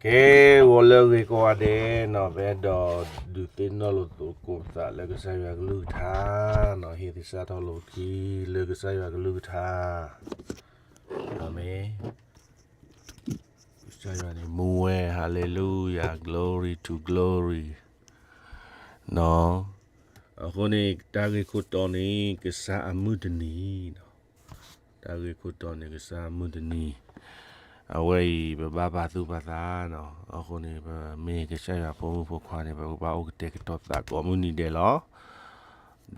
ကဲ, ဂီၤလၢအဂ့ၤကိးဂၤဒဲးနီၤ, ပအဲၣ်ဒိးဒုးသ့ၣ်နီၣ်လိာ်သကိးပသးလၢကစၢ်ယွၤကလုၢ်ကထါနီၤ, ဟ့ၣ်သဆၣ်ထီၣ်လိာ်ပခံလၢကစၢ်ယွၤကလုၢ်ကထါ, အၤမ့ၣ်, ကစၢ်ယွၤန့ၣ်မူဝဲ, hallelujah, glory to glory နီၤ. အဃိန့ၣ် တၢ်ဂ့ၢ်ခိၣ်တီန့ၣ် ကစၢ်အမုၢ်တနံၤနီၤ. တၢ်ဂ့ၢ်ခိၣ်တီန့ၣ် ကစၢ်အမုၢ်တနံၤ, အဝဲအံၤ ပဘၣ်ပာ်သူၣ်ပာ်သးနီၤ. အဃိန့ၣ် ပမ့ၢ်ကစၢ်ယွၤဖိမုၣ်ဖိခွါန့ၣ် ပကဘၣ်အိၣ်ကတဲာ်ကတီၤသးကိးမုၢ်နံၤဒဲးလီၤ.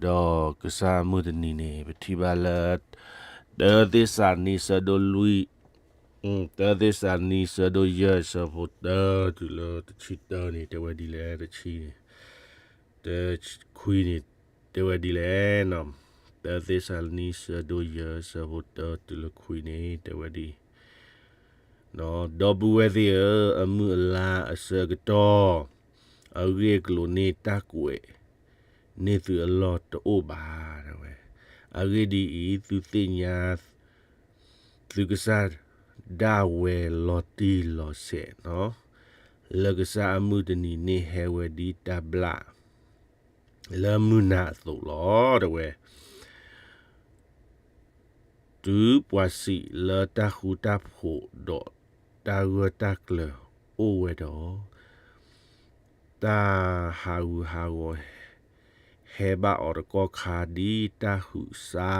ဒီးကစၢ်အမုၢ်တနံၤန့ၣ် ပထံၣ်ဘၣ်လၢ တၢသ့းစၤလနံ ဆၢဒိၣ်လွံၢ်, တၢသ့းစၤလနံ ဆၢဒိၣ်ယဲၢ် ဆၢဖိတၢ တုၤလၢတဆံတၢန့ၣ် တဲဝဲဒ်လဲၣ်, တဆံန့ၣ်, တခွံန့ၣ် တဲဝဲဒ်လဲၣ်နီၤ. တၢသ့းစၤလနံ ဆၢဒိၣ်ယဲၢ် ဆၢဖိတၢ တုၤလၢခွံန့ၣ် တဲဝဲဒ်အံၤ, ဒီပုၢ်ဝဲၢ်သ့ၣ်ဧၢ, အမုၢ်အလါအဆၢကတီၢ် အဂ့ၢ်အကျိၤန့ၣ် တၢ်ကွဲးန့ၢ်သုအလီၢ်တအိၣ်ဘၣ်, တဲဝဲ. အဂ့ၢ်ဒ်အံၤ, သုသ့ၣ်ညါ သုကစၢ်ဒၣ်ဝဲလီၤတံၢ်လီၤဆဲးနီၤ, လၢကစၢ်အမုၢ်တနံၤန့ၣ် ဟဲဝဲဒ်တၢ်ဘျၣ် လၢမုၢ်နၤအသိးလီၤ, တဲဝဲ. တုၤပှၤစံးလၢတၢ်ဃူတၢ်ဖိး ဒီးတၢ်ဂၢၢ်တၢ်ကျၢၤအိၣ်ဝဲဒီး, တၢ်ဟးဂူာ်ဟးဂီၤဟဲဘၣ်အီၤတကီၢ်ခါ ဒ်တၢ်ဟုးစါ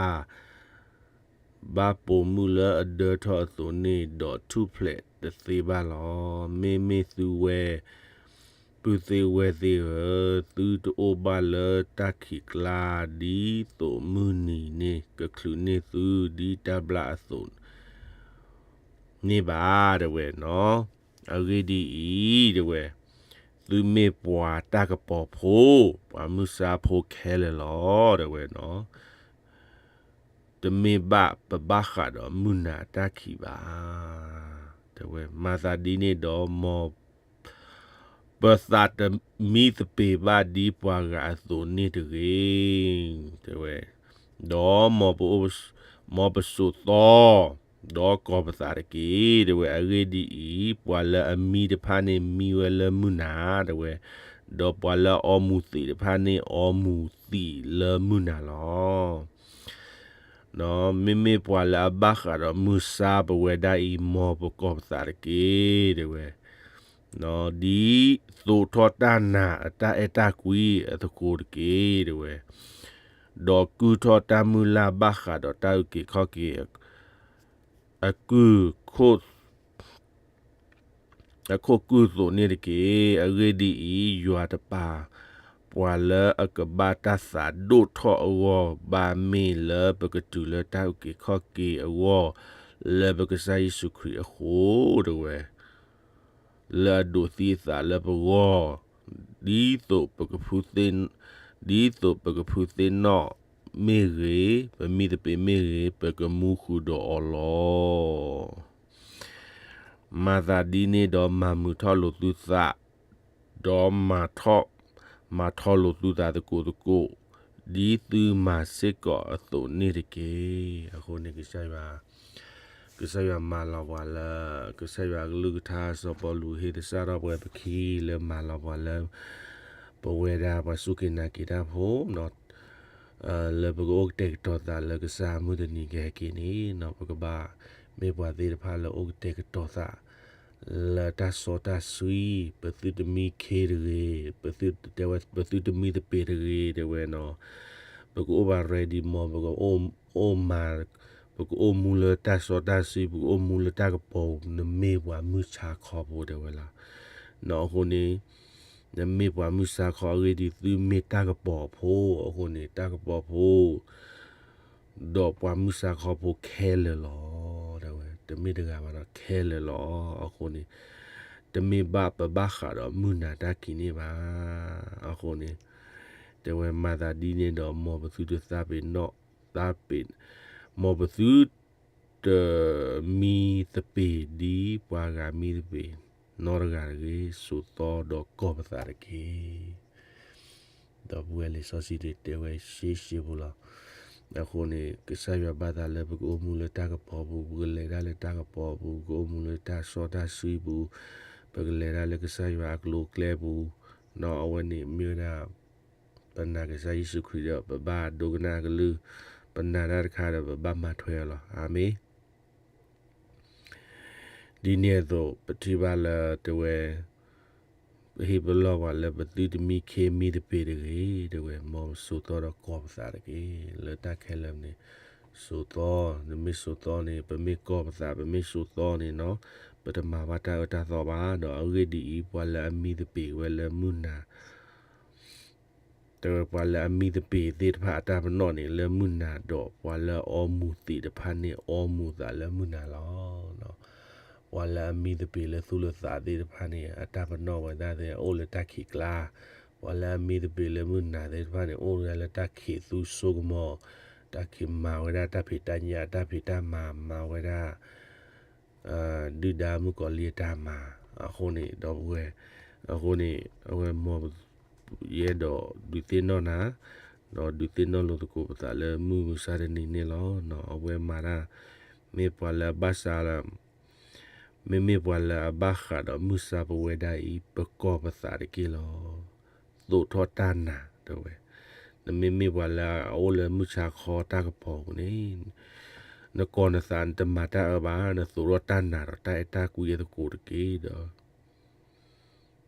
ဘၣ်ပိာ်မုၣ်လၢအဒၢထီၣ်အသိးန့ၣ်, ဒီးထူၣ်ဖျဲးတသ့ဘၣ်လီၤ. မ့မ့ၢ်သုဝဲ ပုၢ်သ့ၣ်ဝဲၢ်သ့ၣ်ဧၢ, သုတအိၣ်ဘၣ်လၢတၢ်ခံးကျါ, ဒ်သိးမုၢ်နံၤန့ၣ်ကချုးန့ၢ်သု ဒ်တၢ်ဘျၣ်အသိးန့ၣ်ဘၣ်, တဲဝဲနီၤ. အဂ့ၢ်ဒ်အံၤ, တဲဝဲ, သုမ့ၢ်ပှၤတၢ်ကပီၤဖိ, ပှၤမုၢ်ဆါဖိခဲလၢာ်လီၤ, တဲဝဲနီၤ. တမ့ၢ်ဘၣ်ပဘၣ်ဃးဒီးမုၢ်နၤအတၢ်ခံးဘၣ်, တဲဝဲ. မၤသးဒ်န့ၣ်ဒီး မ် ပသးတမံသပ့ၤဘၣ်ဒ်ပှၤဂၤအသိးန့ၣ်တဂ့ၤ, တဲဝဲ, ဒီးမ်ပစိာ်သီ ဒီးကီၤပသးတက့ၢ်, တဲဝဲ. အဂ့ၢ်ဒ်အံၤ, ပှၤလၢအမံတဖၣ်န့ၣ်မံဝဲလၢမုၢ်နၤ, တဲဝဲ, ဒီးပှၤလၢအအီမူၤသံးတဖၣ်န့ၣ်အီမူၤသံးလၢမုၢ်နၤလီၤ. မ့မ့ၢ်ပှၤလၢအဘၣ်ဃးဒီးမုၢ်ဆါပဝဲဒၣ်အံၤ, မ်ပကီၤပသးတက့ၢ်, တဲဝဲ, ဒ်သိးထီၣ်တၢ်နၤအတၢ်အဲၣ်တၢ်ကွံအသကိးတက့ၢ်, တဲဝဲ, ဒီးကုၢ်ထီၣ်တၢ်မုၢ်လၢ်ဘၣ်ဃးဒီးတၢ်အုၣ်က့ၤခီၣ်က့ၤအကုၢ် အခိၣ်ကုၢ်သိးန့ၣ်တက့ၢ်. အဂ့ၢ်ဒ်အံၤ, ယွၤတပာ်ပှၤလၢအကဘၣ်တၢ်သးဒိၣ်ထီၣ်အဂီၢ်ဘၣ်, မ့ၢ်လၢပကတုၤလၢတၢ်အုၣ်က့ၤခီၣ်က့ၤအဂီၢ်, လၢပကစၢ်ယ့ၣ်ၡူးခရံာ်အဃိ, တဲဝဲ, လၢအဒိးသံအသးလၢပဂီၢ်, ဒ်သိးပကဖု, ဒ်သိးပကဖုသ့ၣ်နီၣ်မ့ၢ်ဂ့ၤ, ပမံသပ့ၤမ့ၢ်ဂ့ၤ, ပကမူဃုာ်ဒီးအီၤလီၤ. မၤသးဒ်န့ၣ်ဒီး မၤမုာ်ထီၣ်လိာ်သုသး, ဒီးမၤထီၣ်, မၤထီၣ်လိာ်သုသးသကိးသကိး, ဒ်သုမၤစ့ၢ်ကီးအသိးန့ၣ်တက့ၢ်. အဃိန့ၣ် ကစၢ်ယွၤ, ကစၢ်ယွၤမၤလီၤပှၤလၢ ကစၢ်ယွၤအကလုၢ်ကထါ, စီၤပီလူးဟ့ၣ်သဆၣ်ထီၣ်ပှၤပခံလၢမၤလီၤပှၤလၢ ပဝဲဒၣ်ပှၤစူၢ်က့ၤနာ်က့ၤတၢ်ဖိနီၤ, လၢပကအိၣ်ကတဲာ်ကတီၤသးလၢကစၢ်အမုၢ်တနံၤကဟဲက့ၤန့ၣ်နီၤ, ပကဘၣ်မ့ၢ်ပှၤသ့ၣ်တဖၣ်လၢအိၣ်ကတဲာ်ကတီၤသး လၢတၢ်စီတၢ်ဆှံ, ပသုတမံခ့တဂ့ၤ, ပသုတဲဝဲ ပသုတမံသပ့ၤတဂ့ၤ, တဲဝဲနီၤ. ပကအိၣ်ဘၣ် ready မ်ပကအိၣ်မၤ, ပကအိၣ်မူလၢတၢ်စီတၢ်ဆှံ, ပကအိၣ်မူလၢတၢ်ကပီၤ, နမ့ၢ်ပှၤမုၢ်ဆါခီဖိ တဲဝဲလီၤ. အဃိန့ၣ် နမ့ၢ်ပှၤမုၢ်ဆါခီအဂ့ၢ်ဒ်အံၤ, သုမ့ၢ်တၢ်ကပီၤဖိအဃိန့ၣ်, တၢ်ကပီၤဖိ ဒီးပှၤမုၢ်ဆါခီဖိခဲလၢာ်လီၤ, တဲဝဲ, တမ့ၢ်တဂၤဘၣ်ဒီးခဲလၢာ်လီၤ. အဃိန့ၣ် တမ့ၢ်ဘၣ်ပဘၣ်ဃးဒီးမုၢ်နၤတၢ်ခံးန့ၣ်ဘၣ်. အဃိန့ၣ် တဲဝဲ မၤသးဒ်န့ၣ်ဒီး မ်ပသုတသးပ့ၤနီၣ်, သးပ့ၤ, မ်ပသုတမံသပ့ၤဒ်ပှၤဂၤမံသပ့ၤနီတဂၤတဂ့ၤ, စိာ်သီဒီးကီၤပသးတက့ၢ်. ဒီပုၢ်ဝဲၢ် လံာ်စီဆှံတဲဝဲရှဲရှဲဖိလီၤ. အဃိန့ၣ် ကစၢ်ယွၤဘၣ်သးလၢပကအိၣ်မူလၢတၢ်ကပီၤပူၤ, ပကလဲၤတၢ်လၢတၢ်ကပီၤပူၤ, ပကအိၣ်မူလၢတၢ်စီတၢ်ဆှံပူၤ, ပကလဲၤတၢ်လၢကစၢ်ယွၤအကျိၤအကျဲပူၤ, ဒီးအဝဲန့ၣ်မ့ၢ်ဝဲဒၣ် ပနာ်ကစၢ်ယ့ၣ်ၡူးခရံာ်ဒီး ပဘၣ်ဒိကနၣ်အကလုၢ်, ပနာ်တၢ်တခါဒီး ပဘၣ်မၤထွဲအီၤလီၤ. အၤမ့ၣ်. ဒ်န့ၣ်အသိး ပထံၣ်ဘၣ်လၢတဲဝဲ ပဟ့ၣ်ပလီၢ်ပှၤလၢပသုတမံခ့မံတပ့ၤတဂ့ၤ, တဲဝဲ မ်ပစိာ်သီဒီးကီၢ်ပသးတက့ၢ်. လၢတၢ်ခဲလၢာ်န့ၣ် စိာ်သီ, နမ့ၢ်စိာ်သီန့ၣ် ပမ့ၢ်ကီၢ်ပသး ပမ့ၢ်စိာ်သီန့ၣ်နီၤ, ပတမၤဘၣ်တၢ်အၢတၢ်သီဘၣ်. ဒီးအဂ့ၢ်ဒ်အံၤ, ပှၤလၢအမံသပ့ၤဝဲလၢမုၢ်နၤ တဲဝဲပှၤလၢအမံသပ့ၤသ့ၣ်တဖၣ်အတၢ်ပနီၣ်န့ၣ် လၢမုၢ်နၤဒီး ပှၤလၢအအီမူၤသ့ၣ်တဖၣ်န့ၣ် အီမူၤသးလၢမုၢ်နၤလီၤ. ပှၤလၢအမံသပ့ၤလၢသူၣ်လၢသးသ့ၣ်တဖၣ်န့ၣ် အတၢ်ပနီၣ်ဝဲဒၣ်သ့ၣ် အိၣ်လၢတၢ်ခံးကျါ, ပှၤလၢအမံသပ့ၤလၢမုၢ်နၤသ့ၣ်တဖၣ်န့ၣ် အိၣ်ဝဲဒၣ်လၢတၢ်ခံးသူစိကမီၤ, တၢ်ခံးမၤဝဲဒၣ်တၢ်ဖံးတၢ်ညၣ် တၢ်ဖံးတၢ်မၤ မၤဝဲဒၣ် ဒုၣ်ဒါမုၣ်ကီၤလံၢ်အတၢ်မၤ, အဃိန့ၣ် ဒီပုၢ်ဝဲၢ်, အဃိန့ၣ် အဝဲမ်ပ ယအဲၣ်ဒိးဒုးသ့ၣ်နီၣ်နၤ, ဒီးဒုးသ့ၣ်နီၣ်လိာ်သကိးပသးလၢမုၢ်မဆါတနံၤန့ၣ်လီၤ. အဝဲမၤတၢ် မ့ၢ်ပှၤလၢအဘၣ်ဆၣ်လၢ မ့မ့ၢ်ပှၤလၢအဘၣ်ဃးဒီးမုၢ်ဆါပဝဲဒၣ်အံၤ ပကီၢ်ပသးတက့ၢ်လီၤ. သိးထီၣ်တၢ်နာ် တဲဝဲ, နမ့မ့ၢ်ပှၤလၢအအိၣ်လၢမုၢ်ဆါခီတၢ်ကပီၤပူၤန့ၣ် နကီၢ်နသးနတမၤတၢ်အၢဘၣ်, နသိးထီၣ်တၢ်နာ်ဒီး တၢ်အဲၣ်တၢ်ကွံအသကိးတက့ၢ်ဒီး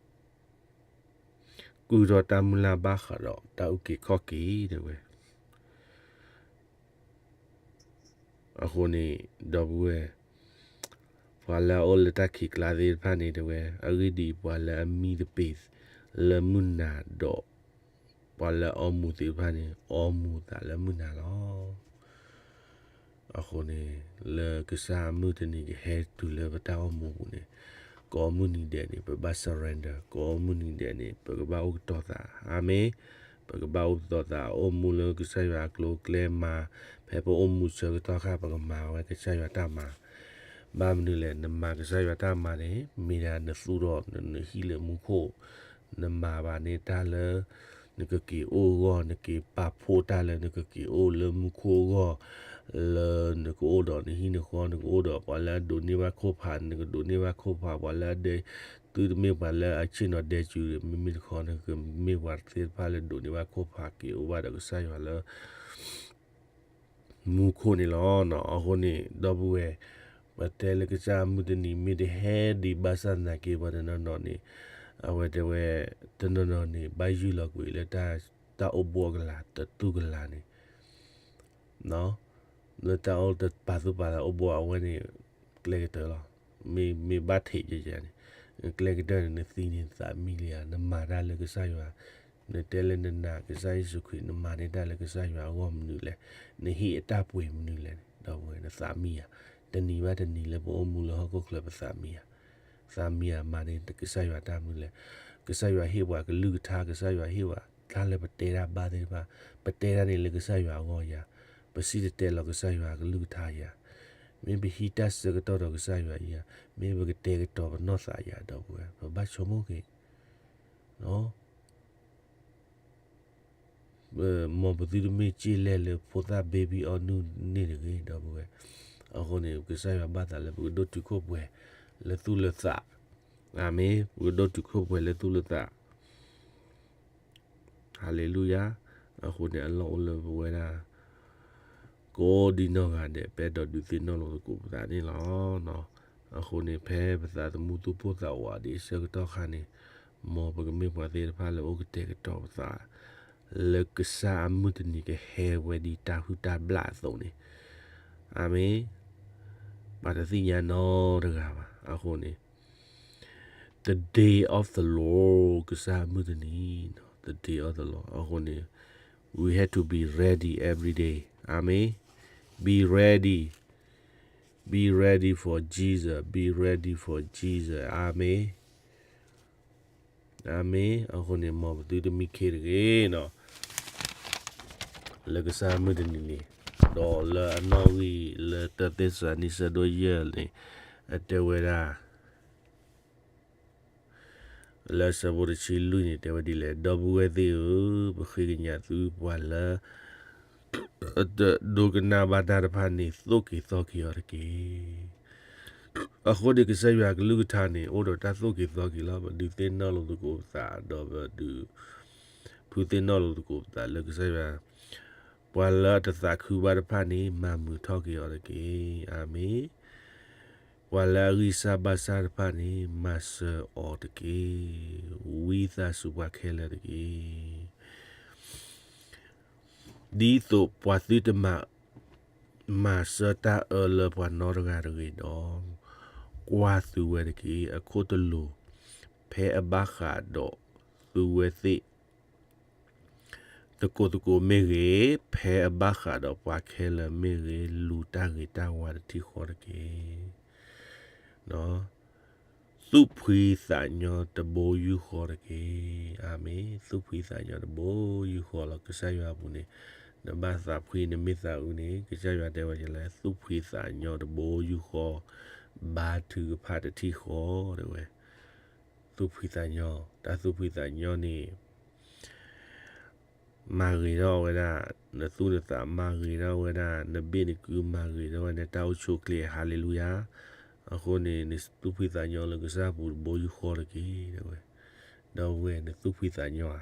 ကုၢ်ထီၣ်တၢ်မုၢ်လၢ်ဘၣ်ဃးဒီးတၢ်အုၣ်က့ၤခီၣ်က့ၤ တဲဝဲ. အဃိန့ၣ် ဒီပုၢ်ဝဲၢ်, ပှၤလၢအအိၣ်လၢတၢ်ခံးကျါသ့ၣ်တဖၣ်န့ၣ် တဲဝဲ, အဂ့ၢ်ဒ်အံၤ, ပှၤလၢအမံသပ့ၤလၢမုၢ်နၤဒီး ပှၤလၢအအီမူၤသ့ၣ်တဖၣ်န့ၣ် အီမူၤသးလၢမုၢ်နၤလီၤ. အဃိန့ၣ် လၢကစၢ်အမုၢ်တနံၤကဟဲတုၤလၢပတၢ်အိၣ်မူပူၤန့ၣ် ကိးမုၢ်နံၤဒဲးန့ၣ် ပဘၣ် surrender, ကိးမုၢ်နံၤဒဲးန့ၣ် ပကဘၣ်အိၣ်ကတီၤသး, အၤမ့ၣ်, ပကဘၣ်အိၣ်ကတီၤသး အိၣ်မူလၢကစၢ်ယွၤအကျိၤအကျဲမၤ, ဖဲပအိၣ်မူဆၢကတီၢ်ခါ ပကမၤဝဲကစၢ်ယွၤတၢ်မၤ, ဘၣ်မနုၤလဲၣ်, နမၤကစၢ်ယွၤတၢ်မၤန့ၣ် မ့ၢ်ဒၣ်နသူၣ်ထီၣ်နဟံၣ်လၢမူခိၣ်, နမၤဘၣ်န့ၢ်တၢ်လၢ နကက့ၤအိၣ်အဂီၢ်, နက့ၤပာ်ဖှိၣ်တၢ်လၢနကက့ၤအိၣ်လၢမူခိၣ်အဂီၢ်, လၢနကအိၣ်ဒီးနဟံၣ်နဃီ, နကအိၣ်ဒီးပှၤလၢအဒိးန့ၢ်ဘၣ်ခိၣ်ဖး, နကဒိးန့ၢ်ဘၣ်ခိၣ်ဖး, ပှၤလၢအဒဲ, သုတမ့ၢ်ပှၤလၢအဆ့ၣ်နီၤဒဲကၠူ, မ့မ့ၢ်တခီ နကမ့ၢ်ပှၤသ့ၣ်တဖၣ်လၢဒိးန့ၢ်ဘၣ်ခိၣ်ဖး က့ၤအိၣ်ဘၣ်ဒီးကစၢ်ယွၤလၢ မူခိၣ်န့ၣ်လီၤ. အဃိန့ၣ် ဒီပုၢ်ဝဲၢ်, ပတဲလၢကစၢ်အမုၢ်တနံၤ မ့ၢ်တဟဲဒံးဘၣ်ဆၣ်သနာ်က့ ပှၤတနီၤနီၤန့ၣ်, အဝဲတဲဝဲ, တနီၤနီၤန့ၣ် ဘၣ်ယုၢ်လီၤကွံာ်လၢ တၢ်အိၣ်ဘှီၣ်ကလာ် တတူၢ်ကလာ်န့ၣ် လၢတၢ်အိၣ်တပာ်သူၣ်ပာ်သးအိၣ်ဘှီၣ်အဝဲန့ၣ် ကျဲကတၢၢ်လီၤ. မ့ၢ်ဘၣ်ထံးယဲယဲန့ၣ် ကျဲကတၢၢ်န့ၣ် နသံန့ၣ်နသးမံလံဧါ. နမၤတၢ်လၢကစၢ်ယွၤ, နတဲလၢနနာ်ကစၢ်ယ့ၣ်ၡူးခရံာ်, နမၤန့ၢ်တၢ်လၢကစၢ်ယွၤအဂီၢ်မနုၤလဲၣ်, နဟ့ၣ်အတၢ်ပှ့ၤမနုၤလဲၣ်န့ၣ် ဒီပုၢ်ဝဲၢ် နသးမံဧါ. တနံၤဘၣ်တနံၤလၢပအိၣ်မူလၢဟီၣ်ခိၣ်ချၢပသးမံဧါ. သးမံဧါ မၤန့ၢ်ကစၢ်ယွၤတၢ်မနုၤလဲၣ်. ကစၢ်ယွၤဟ့ၣ်ပှၤကလုၢ်ကထါ, ကစၢ်ယွၤဟ့ၣ်ပှၤတၢ်လၢပတဲတၢ်ဘါသ့ၣ်တဖၣ်, ပတဲတၢ်န့ၣ်လၢကစၢ်ယွၤအဂီၢ်ဧါ, ပစံၣ်တဲၤတဲလီၤကစၢ်ယွၤကလုၢ်ကထါဧါ, မ့ၢ်ပဟံးတၢ်ဆၢကတီၢ်ဒီးကစၢ်ယွၤဧါ, မ့ၢ်ပကတဲာ်ကတီၤပနီၢ်သးဧါ, ဒီပုၢ်ဝဲၢ် ပဘၣ်ဆိကမိၣ်က့ၤ မ်ပသုတမ့ၢ်စ့ၢ်လဲၣ်လၢဖိသၣ် baby အီၣ်နုၢ်န့ၣ်တဂ့ၤ, ဒီပုၢ်ဝဲၢ်. အဃိန့ၣ် ကစၢ်ယွၤဘၣ်သးလၢပကဒိၣ်တုာ်ခိၣ်ပှဲၤလၢသူၣ်လၢသး, အၤမ့ၣ်, ပကဒိၣ်တုာ်ခိၣ်ပှဲၤလၢသူၣ်လၢသး ဟါလ့လူယၤ. အဃိန့ၣ် အလီၢ်အိၣ်လၢပဝဲဒၣ် ကိးဒံနီၢ်ဂၤဒဲး ပအဲၣ်ဒိးဒုးသ့ၣ်နီၣ်လိာ်သကိးပသးန့ၣ်လီၤ. အဃိန့ၣ် ဖဲပသးသမူသူၣ်ပိၢ်သးဝးဒံးအဆၢကတီၢ်ခါန့ၣ်, မ်ပကမ့ၢ်ပှၤသ့ၣ်တဖၣ်လၢအိၣ်ကတဲာ်ကတီၤပသး လၢကစၢ်အမုၢ်တနံၤကဟဲဝဲဒ်တၢ်ဟုၣ်တၢ်ဘျၣ်အသိးန့ၣ်, အၤမ့ၣ်, ပှၤတသ့ၣ်ညါနီတဂၤဘၣ်. အဃိန့ၣ် The day of the Lord, ကစၢ်အမုၢ်တနံၤ, the day of the Lord. အဃိန့ၣ် we have to be ready every day. အၤမ့ၣ်. Be ready. Be ready for Jesus. Be ready for Jesus. အၤမ့ၣ်. အၤမ့ၣ်. အဃိန့ၣ် မ်ပသုတမံခ့တဂ့ၤနီၤ လၢကစၢ်အမုၢ်တနံၤန့ၣ်, ဒီးလၢအနီၣ်ဂံၢ်လၢတၢသ့းစၤလနံ ဆၢဒိၣ်ယဲၢ်န့ၣ် အတဲဝဲဒၣ် လၢဆၢဖိတဆံလွံၢ်န့ၣ် တဲဝဲဒ်လဲၣ်, ဒီပုၢ်ဝဲၢ်သ့ၣ်ဧၢ, ပဃ့ကညးသုပှၤလၢ တဒိကနၣ်ဘၣ်တၢ်တဖၣ်န့ၣ် သိၣ်က့ၤသီက့ၤအီၤတက့ၢ်. အဃိန့ၣ်ကစၢ်ယွၤကလုၢ်ကထါန့ၣ် အိၣ်ဒီးတၢ်သိၣ်က့ၤသီက့ၤလီၤ. ပဒုးသ့ၣ်နီၣ်လိာ်သကိးပသး ဒီးပဒုး ဖုသ့ၣ်နီၣ်လိာ်သကိးပသးလၢကစၢ်ယွၤ ပှၤလၢအတသးခုဘၣ်တဖၣ်န့ၣ် မၤမုာ်ထီၣ်က့ၤအီၤတက့ၢ်. အၤမ့ၣ်. ပှၤလၢအဂံၢ်စၢ်ဘါစၢ်တဖၣ်န့ၣ် မၤစၢၤအီၤတက့ၢ်. ဝံသးစူၤပှၤခဲလၢာ်တက့ၢ်. ဒ်သိးပှၤသုတမၤ မၤဆၢတၢ်အၢလၢပှၤနီတဂၤတဂ့ၤဒီး, ကွၢ်သုဝဲတက့ၢ်. အခိၣ်တလိၤ, ဖဲအဘၣ်ဃးဒီးသုဝဲသ့ၣ် သကိးသကိးမ့ၢ်ဂ့ၤ, ဖဲအဘၣ်ဃးဒီးပှၤခဲလၢာ်မ့ၢ်ဂ့ၤ, လူၤတၢ်ဂ့ၤတၢ်ဝါတထံၣ်ဃီတက့ၢ်. သူၣ်ဖှံသးညီတဘိယူၢ်ဃီတက့ၢ်. အၤမ့ၣ်. သူၣ်ဖှံသးညီတဘိယူၢ်ဃီလီၤ. ကစၢ်ယွၤအပူၤန့ၣ်, နဘၣ်သးဖှံနမ့ၢ်သးအုးန့ၣ်, ကစၢ်ယွၤတဲဝဲဒ်လဲၣ်, သူၣ်ဖှံသးညီတဘိယူၢ်ဃီ, ဘါထုကဖၣ်တထံၣ်ဃီ, တဲဝဲ. သူၣ်ဖှံသးညီ, တၢ်သူၣ်ဖှံသးညီန့ၣ် မၤဂ့ၤထီၣ်ဝဲဒၣ် နသူၣ်နသး, မၤဂ့ၤထီၣ်ဝဲဒၣ် နဘ့ၣ်နကု, မၤဂ့ၤထီၣ်ဝဲဒၣ် တၢ်အိၣ်ဆူၣ်အိၣ်ချ့, ဟါလ့လူယၤ. အဃိန့ၣ် နသူၣ်ဖှံသးညီလၢကစၢ်အပူၤတဘိယူၢ်ဃီတက့ၢ်, တဲဝဲ. ဒီပုၢ်ဝဲၢ်, နသူၣ်ဖှံသးညီဧါ.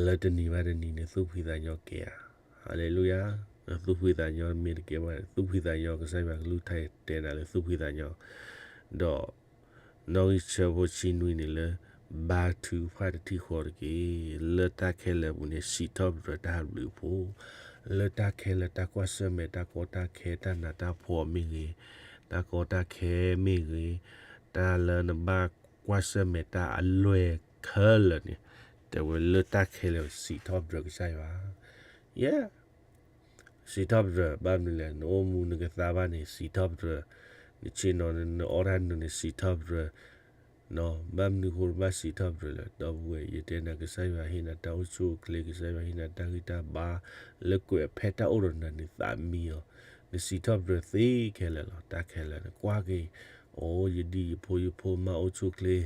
လၢတနံၤဘၣ်တနံၤ နသူၣ်ဖှံသးညီကဲဧါ. ဟါလ့လူယၤ. နသူၣ်ဖှံသးညီမ့ၢ်တကဲဘၣ်, သူၣ်ဖှံသးညီ ကစၢ်ယွၤကလုၢ်ကထါတဲနၤလၢသူၣ်ဖှံသးညီ, ဒီး နီၣ်ဂံၢ်ဆၢဖိဆံနွံန့ၣ်လၢ ဘါထုကဖၣ်တထံၣ်ဃီတက့ၢ်. လၢတၢ်ခဲလၢာ်အပူၤန့ၣ် စံးထီၣ်ပတြၢၤတၢ်ဘျုးအဖှိၣ်, လၢတၢ်ခဲလၢာ် တၢ်ကွၢ်ဆၢၣ်မဲာ်တၢ်ကီတၢ်ခဲ တၢ်နးတၢ်ဖှီၣ်မ့ၢ်ဂ့ၤ, တၢ်ကီတၢ်ခဲမ့ၢ်ဂ့ၤ, တၢ်လၢနဘၣ်ကွၢ်ဆၢၣ်မဲာ်တၢ်အလွဲၢ်ခဲလၢာ်န့ၣ်, တဲဝဲလၢတၢ်ခဲလၢာ်စံးထီၣ်ပတြၢၤကစၢ်ယွၤ. Yeah. စံးထီၣ်ပတြၢၤ, ဘၣ်မနုၤလဲၣ်, နအိၣ်မူနကသါဘၣ်န့ၣ် စံးထီၣ်ပတြၢၤ, နဆ့ၣ်နီၤ နအီၣ်တၢ်နုာ်န့ၣ် စံးထီၣ်ပတြၢၤ, ဘၣ်မနုၤအဃိနဘၣ်စံးထီၣ်ပတြၢၤလဲၣ်. ဒီပုၢ်ဝဲၢ်, ယတဲနၤ ကစၢ်ယွၤဟ့ၣ်နၤတၢ်အိၣ်ဆူၣ်အိၣ်ချ့, ကစၢ်ယွၤဟ့ၣ်နၤတၢ်ဂံၢ်တၢ်ဘါ, လၢကွဲးဖဲတၢ်အိၣ်ဒီးနၤန့ၣ် သးမံအီၤ, နစံးထီၣ်ပတြၢၤသ့ခဲလၢာ်လီၤ. တၢ်ခဲလၢာ်န့ၣ် ကွၢ်က့ၤ, အိၣ်ယဒံၣ်ယဖိယဖိမါအိၣ်ဆူၣ်အိၣ်ချ့,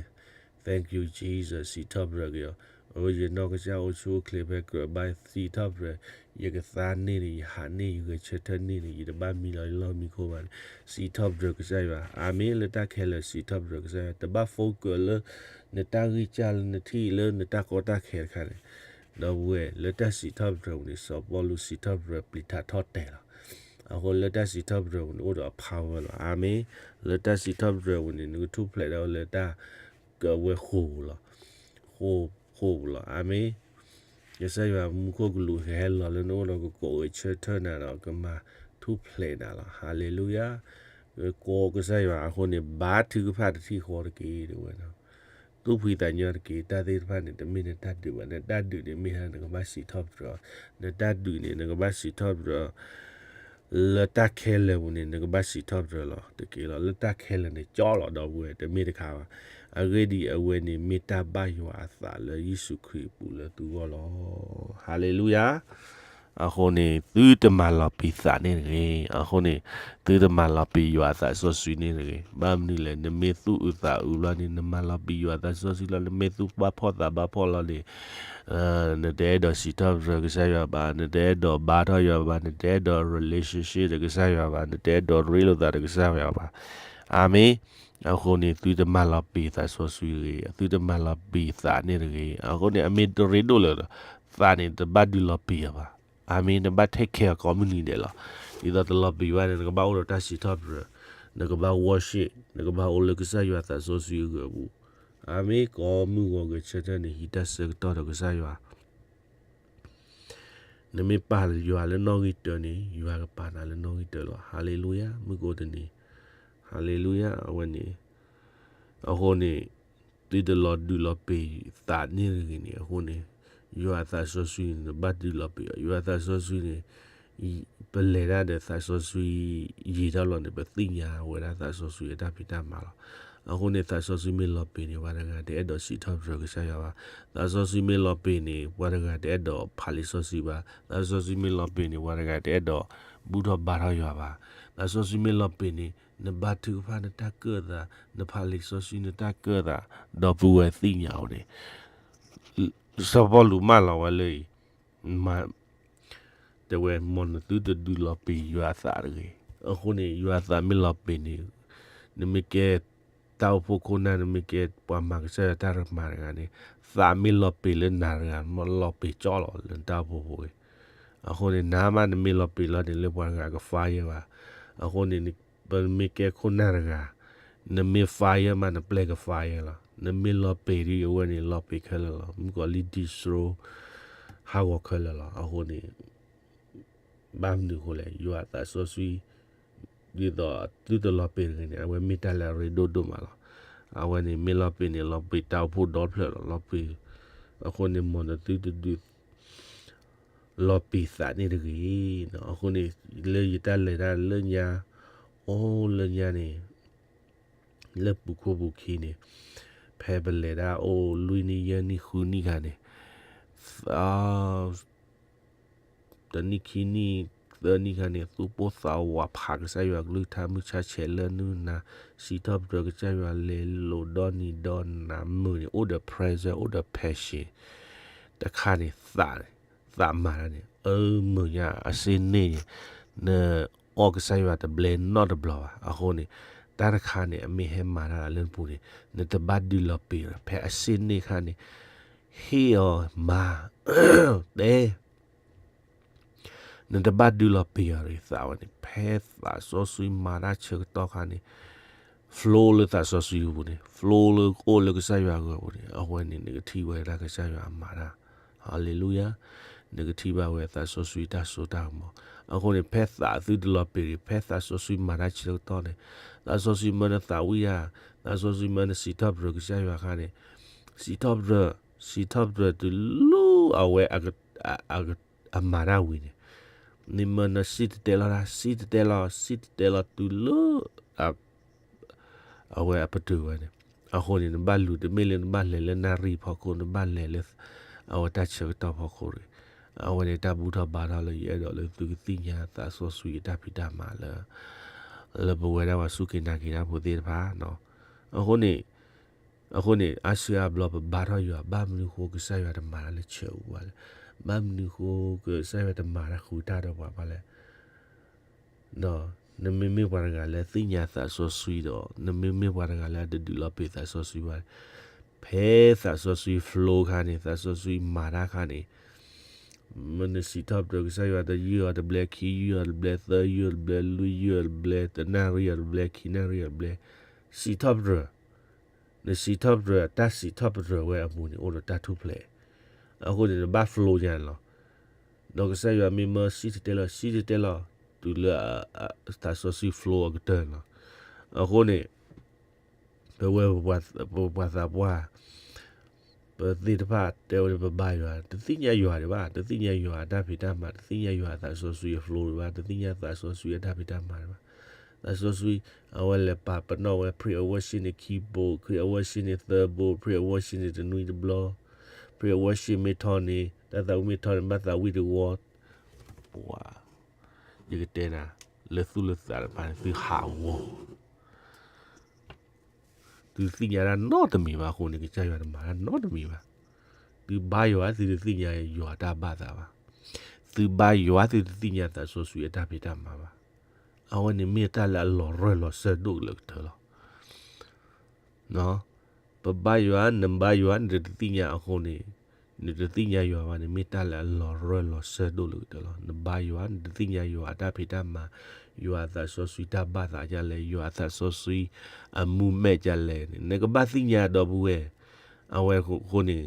Thank you, Jesus, စံးထီၣ်ပတြၢၤက့ၤအီၤ. အိၣ်ယနီၢ်ကစၢ်အိၣ်ဆူၣ်အိၣ်ချ့ဖဲကြၢးဘါ စံးထီၣ်ပတြၢၤ, ယကသါန့ၢ်န့ၣ်, ယဟးန့ၢ်, ယဂဲၤဆၢထၢၣ်န့ၢ်န့ၣ်, ယတဘၣ်မံလီၤလၢလီၢ်မံခိၣ်ဘၣ်န့ၣ်, စံးထီၣ်ပတြၢၤကစၢ်ယွၤ. အၤမ့ၣ်. လၢတၢ်ခဲလၢာ်စံးထီၣ်ပတြၢၤကစၢ်ယွၤ, တဘၣ် focus လၢနတၢ်ဂံၢ်စၢ်လၢနထံၣ်လၢနတၢ်ကီတၢ်ခဲတခါန့ၣ်. ဒီပုၢ်ဝဲၢ်, လၢတၢ်စံးထီၣ်ပတြၢၤပူၤန့ၣ် စီၤပီလူးစံးထီၣ်ပတြၢၤပျံၤထးထီၣ်တဲာ်လီၤ. အဃိလၢတၢ်စံးထီၣ်ပတြၢၤပူၤန့ၣ် အိၣ်ဒီးအ power လီၤ. အၤမ့ၣ်. လၢတၢ်စံးထီၣ်ပတြၢၤပူၤန့ၣ် နကထူၣ်ဖျဲးဒၣ်ဝဲလၢတၢ်ကဝဲဃိာ်ပူၤလီၤ. ဃိာ်, ဃိာ်ပူၤလီၤ. အၤမ့ၣ်. ကစၢ်ယွၤမူခိၣ်ကလူးကဟဲလီၤလၢနအိၣ်ဒီး ကကိးဂဲၤဆၢထၢၣ်နၤဒီး ကမၤထူၣ်ဖျဲးနၤလီၤ. ဟါလ့လူယၤ. ကိးကစၢ်ယွၤအဃိန့ၣ် ဘါထုကဖၣ်တထံၣ်ဃီတက့ၢ်, တဲဝဲ. သူၣ်ဖှံသးညီတက့ၢ်. တၢ်သ့ၣ်တဖၣ်န့ၣ် တမ့ၢ်နတၢ်ဒုးဘၣ်. နတၢ်ဒုးန့ၣ်မ့ၢ်ဟါ နကဘၣ်စံးထီၣ်ပတြၢၤ, နတၢ်ဒုးန့ၣ် နကဘၣ်စံးထီၣ်ပတြၢၤ လၢတၢ်ခဲလၢာ်ပူၤန့ၣ် နကဘၣ်စံးထီၣ်ပတြၢၤလီၤ. တက့ၢ်လီၤ. လၢတၢ်ခဲလၢာ်န့ၣ် ကၠီလီၤ ဒီပုၢ်ဝဲၢ်, တမ့ၢ်တခါဘၣ်. အဂ့ၢ်ဒ်အံၤ, အဝဲန့ၣ်မ့ၢ်တၢ်ဘၣ်ယွၤအသးလၢယ့ၣ်ၡူးခရံာ်အပူၤလၢသုဂီၢ်လီၤ. ဟါလ့လူယၤ. အဃိန့ၣ် သုတမၤလီၤပံာ်သးန့ၣ်တဂ့ၤ. အဃိန့ၣ် သုတမၤလီၤပံာ်ယွၤအသးစီဆှံန့ၣ်တဂ့ၤ. ဘၣ်မနုၤလဲၣ်, နမ့ၢ်သူၣ်အုးသးအုးဘျီန့ၣ် နမၤလီၤပံာ်ယွၤအသးစီဆှံလီၤ. နမ့ၢ်သူၣ်ဘၣ်ဖှီၣ်သးဘၣ်ဖှီၣ်လီၤန့ၣ် နတအဲၣ်ဒိးစံးထီၣ်ပတြၢၤကစၢ်ယွၤဘၣ်, နတအဲၣ်ဒိးဘါထီၣ်ယွၤဘၣ်, နတအဲၣ်ဒိး relationship ဒီးကစၢ်ယွၤဘၣ်, နတအဲၣ်ဒိးရ့လိာ်သးဒီးကစၢ်ယွၤဘၣ်. အၤမ့ၣ်. အဃိန့ၣ် သုတမၤလီၤပံာ်သးစီဆှံတဂ့ၤ, သုတမၤလီၤပံာ်သးန့ၣ်တဂ့ၤ. အဃိန့ၣ် အမ့ၢ်တရ့ဒိၣ်လၢၤဒီး သးန့ၣ်တဘၣ်ဒုးလီၤပံာ်အီၤဘၣ်. အၤမ့ၣ်. နဘၣ် take care ကိးမုၢ်နံၤဒဲးလီၤ. ဒ်သိးတလီၤပံာ်ဘၣ်န့ၣ် နကဘၣ်အိၣ်ဒီးတၢ်စံးထီၣ်ပတြၢၤ, နကဘၣ် worship, နကဘၣ်အိၣ်လၢကစၢ်ယွၤသးစီဆှံအဂီၢ်အပူၤ. အၤမ့ၣ်. ကိးမုၢ်ဂီၤဂဲၤဆၢထၢၣ်န့ၣ် ဟံးတၢ်ဆၢကတီၢ်ဒီးကစၢ်ယွၤ နမ့ၢ်ပာ်ယွၤလၢနီၣ်ဂံၢ်တၢန့ၣ် ယွၤကပာ်နၤလၢနီၣ်ဂံၢ်တၢလီၤ. ဟါလ့လူယၤ. မုၢ်ကအိၣ်တနံၤ. ဟါလ့လူယၤ. အဝဲန့ၣ် အဃိန့ၣ် သုတလီၤဒုးလီၤပံာ်သးန့ၣ်တဂ့ၤန့ၣ် အဃိန့ၣ် ယွၤအသးစီဆှံန့ၣ် နဘၣ်ဒုးလီၤပံာ်အီၤ. ယွၤအသးစီဆှံန့ၣ် ပလဲၤတၢ်ဒီးသးစီဆှံယံာ်ထီၣ်လီၤန့ၣ် ပသ့ၣ်ညါဝဲဒၣ်သးစီဆှံအတၢ်ဖံးတၢ်မၤလီၤ. အဃိန့ၣ် သးစီဆှံမ့ၢ်လီၤပံာ်န့ၣ် ပှၤတဂၤတအဲၣ်ဒိးစံးထီၣ်ပတြၢၤကစၢ်ယွၤဘၣ်. သးစီဆှံမ့ၢ်လီၤပံာ်န့ၣ် ပှၤတဂၤတအဲၣ်ဒိးဖးလံာ်စီဆှံဘၣ်. သးစီဆှံမ့ၢ်လီၤပံာ်န့ၣ် ပှၤတဂၤတအဲၣ်ဒိးဘူၣ်ထီၣ်ဘါထီၣ်ယွၤဘၣ်. သးစီဆှံမ့ၢ်လီၤပံာ်န့ၣ် နဘါထုကဖၣ်နတၢ်ကၢၣ်သး, နဖးလံာ်စီဆှံနတၢ်ကၢၣ်သး, ဒီပုၢ်ဝဲၢ်သ့ၣ်ညါအီၤန့ၣ် စီၤပီလူးမၢလီၤဝဲလၢအံၤ, တဲဝဲ မ်နသုတဒုးလီၤပံာ်ယွၤအသးတဂ့ၤ. အဃိန့ၣ် ယွၤအသးမ့ၢ်လီၤပံာ်န့ၣ် နမ့ၢ်ကဲတၢ်အိၣ်ဖှိၣ်ခိၣ်နၢ် နမ့ၢ်ကဲပှၤမၤကစၢ်ယွၤတၢ်မၤတဂၤန့ၣ်, သးမ့ၢ်လီၤပ့ၤလၢနၤတဂၤ မ့ၢ်လီၤပ့ၤကၠီလီၤလၢနတၢ်အိၣ်ဖှိၣ်ဖိအံၤ. အဃိန့ၣ် နၤမးနမ့ၢ်လီၤပ့ၤလီၤန့ၣ် လၢပှၤတဂၤက fire ဘၣ်. အဃိန့ၣ် ပမ့ၢ်ကဲခိၣ်နၢ်တဂၤ နမ့ၢ် fire မး နပျဲၢ်က fire လီၤ. နမ့ၢ်လီၤပ့ၤဒ်အဝဲန့ၣ် လီၤပ့ၤခဲလၢာ်လီၤ. မုၣ်ကီၤလံၢ် destroy ဟးဂီၤခဲလၢာ်လီၤ. အဃိန့ၣ် ဘၣ်မနုၤအဃိလဲၣ်, ယွၤသးစီဆှံ ဒ်သိးသုတလီၤပ့ၤတဂ့ၤန့ၣ် အဝဲမ့ၢ်တၢ်လၢအရ့ဒိၣ်ဒိၣ်မးလီၤ. အဝဲန့ၣ်မ့ၢ်လီၤပ့ၤန့ၣ် လီၤပ့ၤတၢ်အိၣ်ဖှိၣ်ဒီဖျၢၣ်လီၤ. လီၤပ့ၤ, အဃိန့ၣ် မ်နသုတဒုး လီၤပ့ၤသးန့ၣ်တဂ့ၤ. အဃိန့ၣ် လၢယတၢ်လဲၤတၢ်လၢညါ, အိၣ်လၢညါန့ၣ် လၢပူၤခိၣ်ပူၤခံန့ၣ် ဖဲပလဲၤဒၣ်အိၣ်လွံၢ်နံၣ်ယဲၢ်နံၣ်ဃုနံၣ်ခါန့ၣ်, တနံၣ်ခံနံၣ်သၢနံၣ်ခါန့ၣ် သူၣ်ပိၢ်သးဝးဖးကစၢ်ယွၤကလုၢ်ကထါ မုၢ်ဆါဆဲးလၢနုၢ်နၤ, စံးထီၣ်ပတြၢၤကစၢ်ယွၤလဲၤလိာ်ဒီနံၤဒီနၤ မုာ်န့ၣ် အိၣ်ဒီး presence အိၣ်ဒီး passion တခါန့ၣ် သး သးမၤတၢ်န့ၣ် အမုာ်ညါအစ့န့ၣ်န့ၣ် နအီၣ်ကစၢ်ယွၤတဘျဲနီတဘျီဘၣ်. အဃိန့ၣ် တၢ်တခါန့ၣ် အမ့ၢ်ဟဲမၤတၢ်လၢနပူၤန့ၣ် နတဘၣ်ဒုးလီၤပ့ၤ ဖဲအစ့န့ၣ်ခါန့ၣ် ဟ့ၣ်အီၤမၤ တဲ နတဘၣ်ဒုးလီၤပ့ၤအီၤတဂ့ၤ. သးဝဲန့ၣ် ဖဲသးစီဆှံမၤတၢ်ဆၢကတီၢ်ခါန့ၣ် flow လၢသးစီဆှံအပူၤန့ၣ် flow လၢအိၣ်လၢကစၢ်ယွၤအဂီၢ်အပူၤန့ၣ် အဝဲန့ၣ် နကထံၣ်ဝဲဒၣ်ကစၢ်ယွၤအမၤတၢ်. Hallelujah. နကထံၣ်ဘၣ်ဝဲသးစီဆှံတၢ်စိတၢ်ကမီၤ. အဃိန့ၣ် ဖဲသးသုတလီၤပ့ၤတဂ့ၤ ဖဲသးစီဆှံမၤတၢ်ဆၢကတီၢ်န့ၣ် သးစီဆှံမၢနသးဝံၣ်ဧါ, သးစီဆှံမၢနစံးထီၣ်ပတြၢၤကစၢ်ယွၤအခါန့ၣ် စံးထီၣ်ပတြၢၤ, စံးထီၣ်ပတြၢၤတုၤလၢအဝဲ အမၤတၢ်ဝံၤန့ၣ် နမ့ၢ်နစံၣ်တဲၤတဲလီၤတၢ် စံၣ်တဲၤတဲလီၤ စံၣ်တဲၤတဲလီၤတုၤလၢ အဝဲအပတုာ်ဝဲန့ၣ်. အဃိန့ၣ် နဘၣ်လူၤ တမ့ၢ်လၢနဘၣ်လဲၤလၢနၣ်ရံၣ်ဖီခိၣ် နဘၣ်လဲၤလၢ အဝဲတၢ်ဆၢကတီၢ်ဖီခိၣ်တဂ့ၤ. အဝဲန့ၣ်တၢ်ဘူၣ်ထီၣ်ဘါထီၣ်လၢယအဲၣ်ဒိးလၢသုကသ့ၣ်ညါသးစီဆှံအတၢ်ဖံးတၢ်မၤလၢ လၢပဝဲဒၣ်ပှၤစူၢ်က့ၤနာ်က့ၤတၢ်ဖိသ့ၣ်တဖၣ် အဃိန့ၣ် အဃိန့ၣ် အါစုအါဘျီပဘါထီၣ်ယွၤ ဘၣ်မနုၤဃိကစၢ်ယွၤတမၤတၢ်လၢဆၢအပူၤဘၣ်လဲၣ်. ဘၣ်မနုၤဃိကစၢ်ယွၤတမၤတၢ်ဃုာ်တၢ်ဒီးပှၤဘၣ်လဲၣ်. ဒီးနမ့မ့ၢ်ပှၤတဂၤလၢသ့ၣ်ညါသးစီဆှံဒီး နမ့မ့ၢ်ပှၤတဂၤလၢအတဒုးလီၤပ့ၤသးစီဆှံဘၣ်လဲၣ်. ဖဲသးစီဆှံ flow ခါန့ၣ် သးစီဆှံမၤတၢ်ခါန့ၣ် မ့ၢ်နစံးထီၣ်ပတြၢၤကစၢ်ယွၤတယုၢ်အီၤတဘျဲ ခံယုၢ်အီၤတဘျဲ သၢယုၢ်အီၤတဘျဲ လွံၢ်ယုၢ်အီၤတဘျဲ တနၣ်ရံၣ်အီၤတဘျဲ ခံနၣ်ရံၣ်အီၤတဘျဲ စံးထီၣ်ပတြၢၤ, နစံးထီၣ်ပတြၢၤ တၢ်စံးထီၣ်ပတြၢၤဝဲအပူၤန့ၣ် အိၣ်ဒီးတၢ်ထူၣ်ဖျဲး, အဃိန့ၣ် နဘၣ် flow ညါန့ၣ်လီၤ. ဒီးကစၢ်ယွၤမ့ၢ်မၢစံၣ်တဲၤတဲလီၤ စံၣ်တဲၤတဲလီၤ တုၤလၢ သးစီဆှံ flow အကတၢၢ်န့ၣ်လီၤ. အဃိန့ၣ် ပဝဲ ပပှၤသးပှၢ် ပသ့ၣ်တဖၣ်တဲဝဲလၢပဘါယွၤ တသ့ၣ်ညါယွၤဒံးဘၣ်, တသ့ၣ်ညါယွၤအတၢ်ဖံးတၢ်မၤ, တသ့ၣ်ညါယွၤအသးစီဆှံအ flow ဒံးဘၣ်, တသ့ၣ်ညါသးစီဆှံအတၢ်ဖံးတၢ်မၤဒံးဘၣ်. သးစီဆှံ အဝဲလဲၤပာ်ပနီၣ်ဝဲ prayer worship န့ၣ်ခံဘိ, prayer worship န့ၣ်သၢဘိ, prayer worship န့ၣ်တနွံတဘျီ, prayer worship မ့ၢ်ထီၣ်န့ၣ် တၢ်သးဝံၣ်မ့ၢ်ထီၣ်န့ၣ် ဘၣ်သးဝံၣ်တဝီ, ပှၤ ယကတဲနၤ လၢသူၣ်လၢသးတဖၣ်န့ၣ် သုဟးဂီၤ သုသ့ၣ်ညါတၢ်နီတမံၤဘၣ်အဃိန့ၣ် ကစၢ်ယွၤတမၤတၢ်နီတမံၤဘၣ်. သုဘါယွၤ သုတသ့ၣ်ညါယွၤတၢ်ဘၣ်သးဘၣ်. သုဘါယွၤ သုတသ့ၣ်ညါသးစီဆှံအတၢ်ဖံးတၢ်မၤဘၣ်. အဝဲန့ၣ်မ့ၢ်တၢ်လၢအလီၤရၢၢ်လီၤစၢၢ်ဒိၣ်ကလၢာ်ကတၢၢ်လီၤ. ပဘါယွၤ နဘါယွၤ နတသ့ၣ်ညါအဃိန့ၣ် နတသ့ၣ်ညါယွၤဘၣ်န့ၣ် မ့ၢ်တၢ်လၢအလီၤရၢၢ်လီၤစၢၢ်ဒိၣ်လၢာ်ကတၢၢ်လီၤ. နဘါယွၤ နတသ့ၣ်ညါယွၤအတၢ်ဖံးတၢ်မၤ, ယွၤအသးစီဆှံတၢ်ဘၣ်သးဒ်လဲၣ်, ယွၤအသးစီဆှံအမူမဲာ်ဒ်လဲၣ်န့ၣ် နကဘၣ်သ့ၣ်ညါဒီပုၢ်ဝဲၢ်. အဝဲအဃိန့ၣ်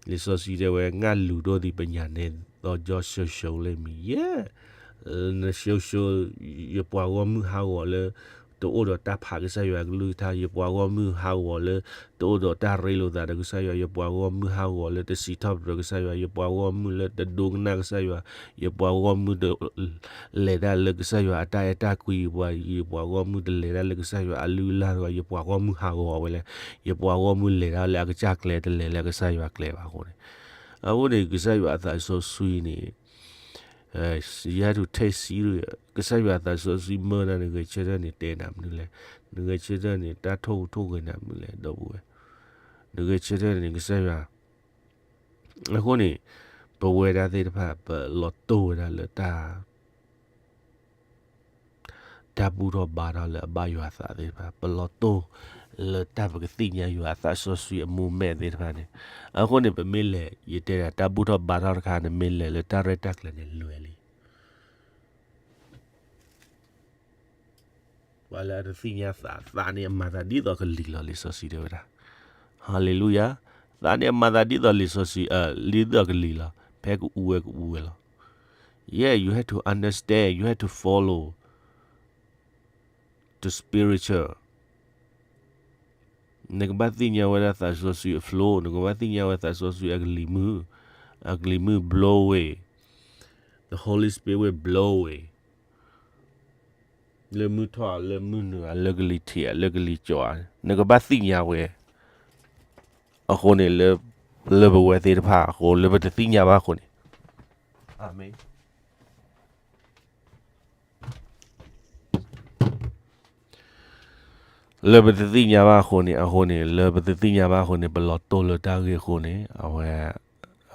လံာ်စီဆှံတဲဝဲ ငါလူၤဒိၣ်ဒံးပညၣ်နဲဒီး ကၠီဆၢဆၢလၢမံၤယဲၢ် နဆၢဆၢ ယပှၤဂီၢ်မုၢ်ဟးဂီၤလၢ တအိၣ်ဒီးတၢ်ဖးကစၢ်ယွၤကလုၢ်ကထါ, ယပှၤဂီၢ်မုၢ်ဟးဂီၤလၢ တအိၣ်ဒီးတၢ်ရ့လိာ်သးဒီးကစၢ်ယွၤ, ယပှၤဂီၢ်မုၢ်ဟးဂီၤလၢတစံးထီၣ်ပတြၢၤကစၢ်ယွၤ, ယပှၤဂီၢ်မုၢ်လၢတဒိကနၣ်ကစၢ်ယွၤ, ယပှၤဂီၢ်မုၢ်တ လဲၤတၢ်လၢကစၢ်ယွၤအတၢ်အဲၣ်တၢ်ကွံ, ယပှၤဂီၢ်မုၢ်တလဲၤတၢ်လၢကစၢ်ယွၤအလုၢ်အလၢ်တဂၤ, ယပှၤဂီၢ်မုၢ်ဟးဂီၤဝဲလဲၣ်, ယပှၤဂီၢ်မုၢ်လဲၤတၢ်လၢအကစၢ်ကျဲ တလဲၤလၢကစၢ်ယွၤကျဲဘၣ်အဃိန့ၣ်, အဃိန့ၣ် ကစၢ်ယွၤအသးစီဆှံန့ၣ် ယဟဲထူၣ်ထဲဆံ ကစၢ်ယွၤအသးစီဆှံမၢနၤ နဂဲၤဆၢထၢၣ်န့ၣ်တဲနၤမနုၤလဲၣ်, နဂဲၤဆၢထၢၣ်န့ၣ် တၢ်ထိၣ်ဟူးထိၣ်ဂဲၤနၤမနုၤလဲၣ် ဒီပုၢ်ဝဲၢ်, နဂဲၤဆၢထၢၣ်န့ၣ် ကစၢ်ယွၤ အဃိန့ၣ် ပဝဲဒၣ်သ့ၣ်တဖၣ် ပလီၤတိၢ်ဝဲဒၣ်လၢတၢ် တ တၢ်ဘူၣ်ထီၣ်ဘါထီၣ်လၢအဘၣ်ယွၤအသးသ့ၣ်တဖၣ်, ပလီၤတိၢ်လၢတၢ်ပကသ့ၣ်ညါယွၤအသးစီဆှံအမူမဲာ်သ့ၣ်တဖၣ်န့ၣ်, အဃိန့ၣ် ပမ့ၢ်လဲၤ ယတဲဒၣ်တၢ်ဘူၣ်ထီၣ်ဘါထီၣ်တခါ နမ့ၢ်လဲၤလၢတၢ်ရဲၣ်တၢ်ကျဲၤန့ၣ်လွဲလံ. ပှၤလၢအတသ့ၣ်ညါသး သးန့ၣ်အမၤသးဒ်သိးကလံၤလီၤ လံာ်စီဆှံတဲဝဲဒၣ်. Hallelujah. သးန့ၣ်အမၤသးဒ်သိးလံာ်စီဆှံ, ဒ်သိးကလံၤလီၤ, ဖဲကအူဝဲကအူဝဲလီၤ. Yeah, you have to understand, you have to follow the spiritual. နကဘၣ်သ့ၣ်ညါဝဲဒၣ်သးစီဆှံအ flow, နကဘၣ်သ့ၣ်ညါဝဲသးစီဆှံအကလံၤမုၢ်, အကလံၤမုၢ် blow away, the Holy Spirit will blow away. လၢမုၢ်ထီၣ်ဧါ, လၢမုၢ်နုာ်ဧါ, လၢကလံၤထံးဧါ, လၢကလံၤကၠီဧါ, နကဘၣ်သ့ၣ်ညါဝဲ. အဃိန့ၣ် လၢပဝဲသ့ၣ်တဖၣ်အဃိ လၢပတသ့ၣ်ညါဘၣ်အဃိန့ၣ်, အၤမ့ၣ် လၢပတသ့ၣ်ညါဘၣ်အဃိန့ၣ်, အဃိန့ၣ် လၢပတသ့ၣ်ညါဘၣ်အဃိန့ၣ် ပလီၤတိၢ်လၢတၢ်ဂ့ၢ်အဃိန့ၣ်, အဝဲ,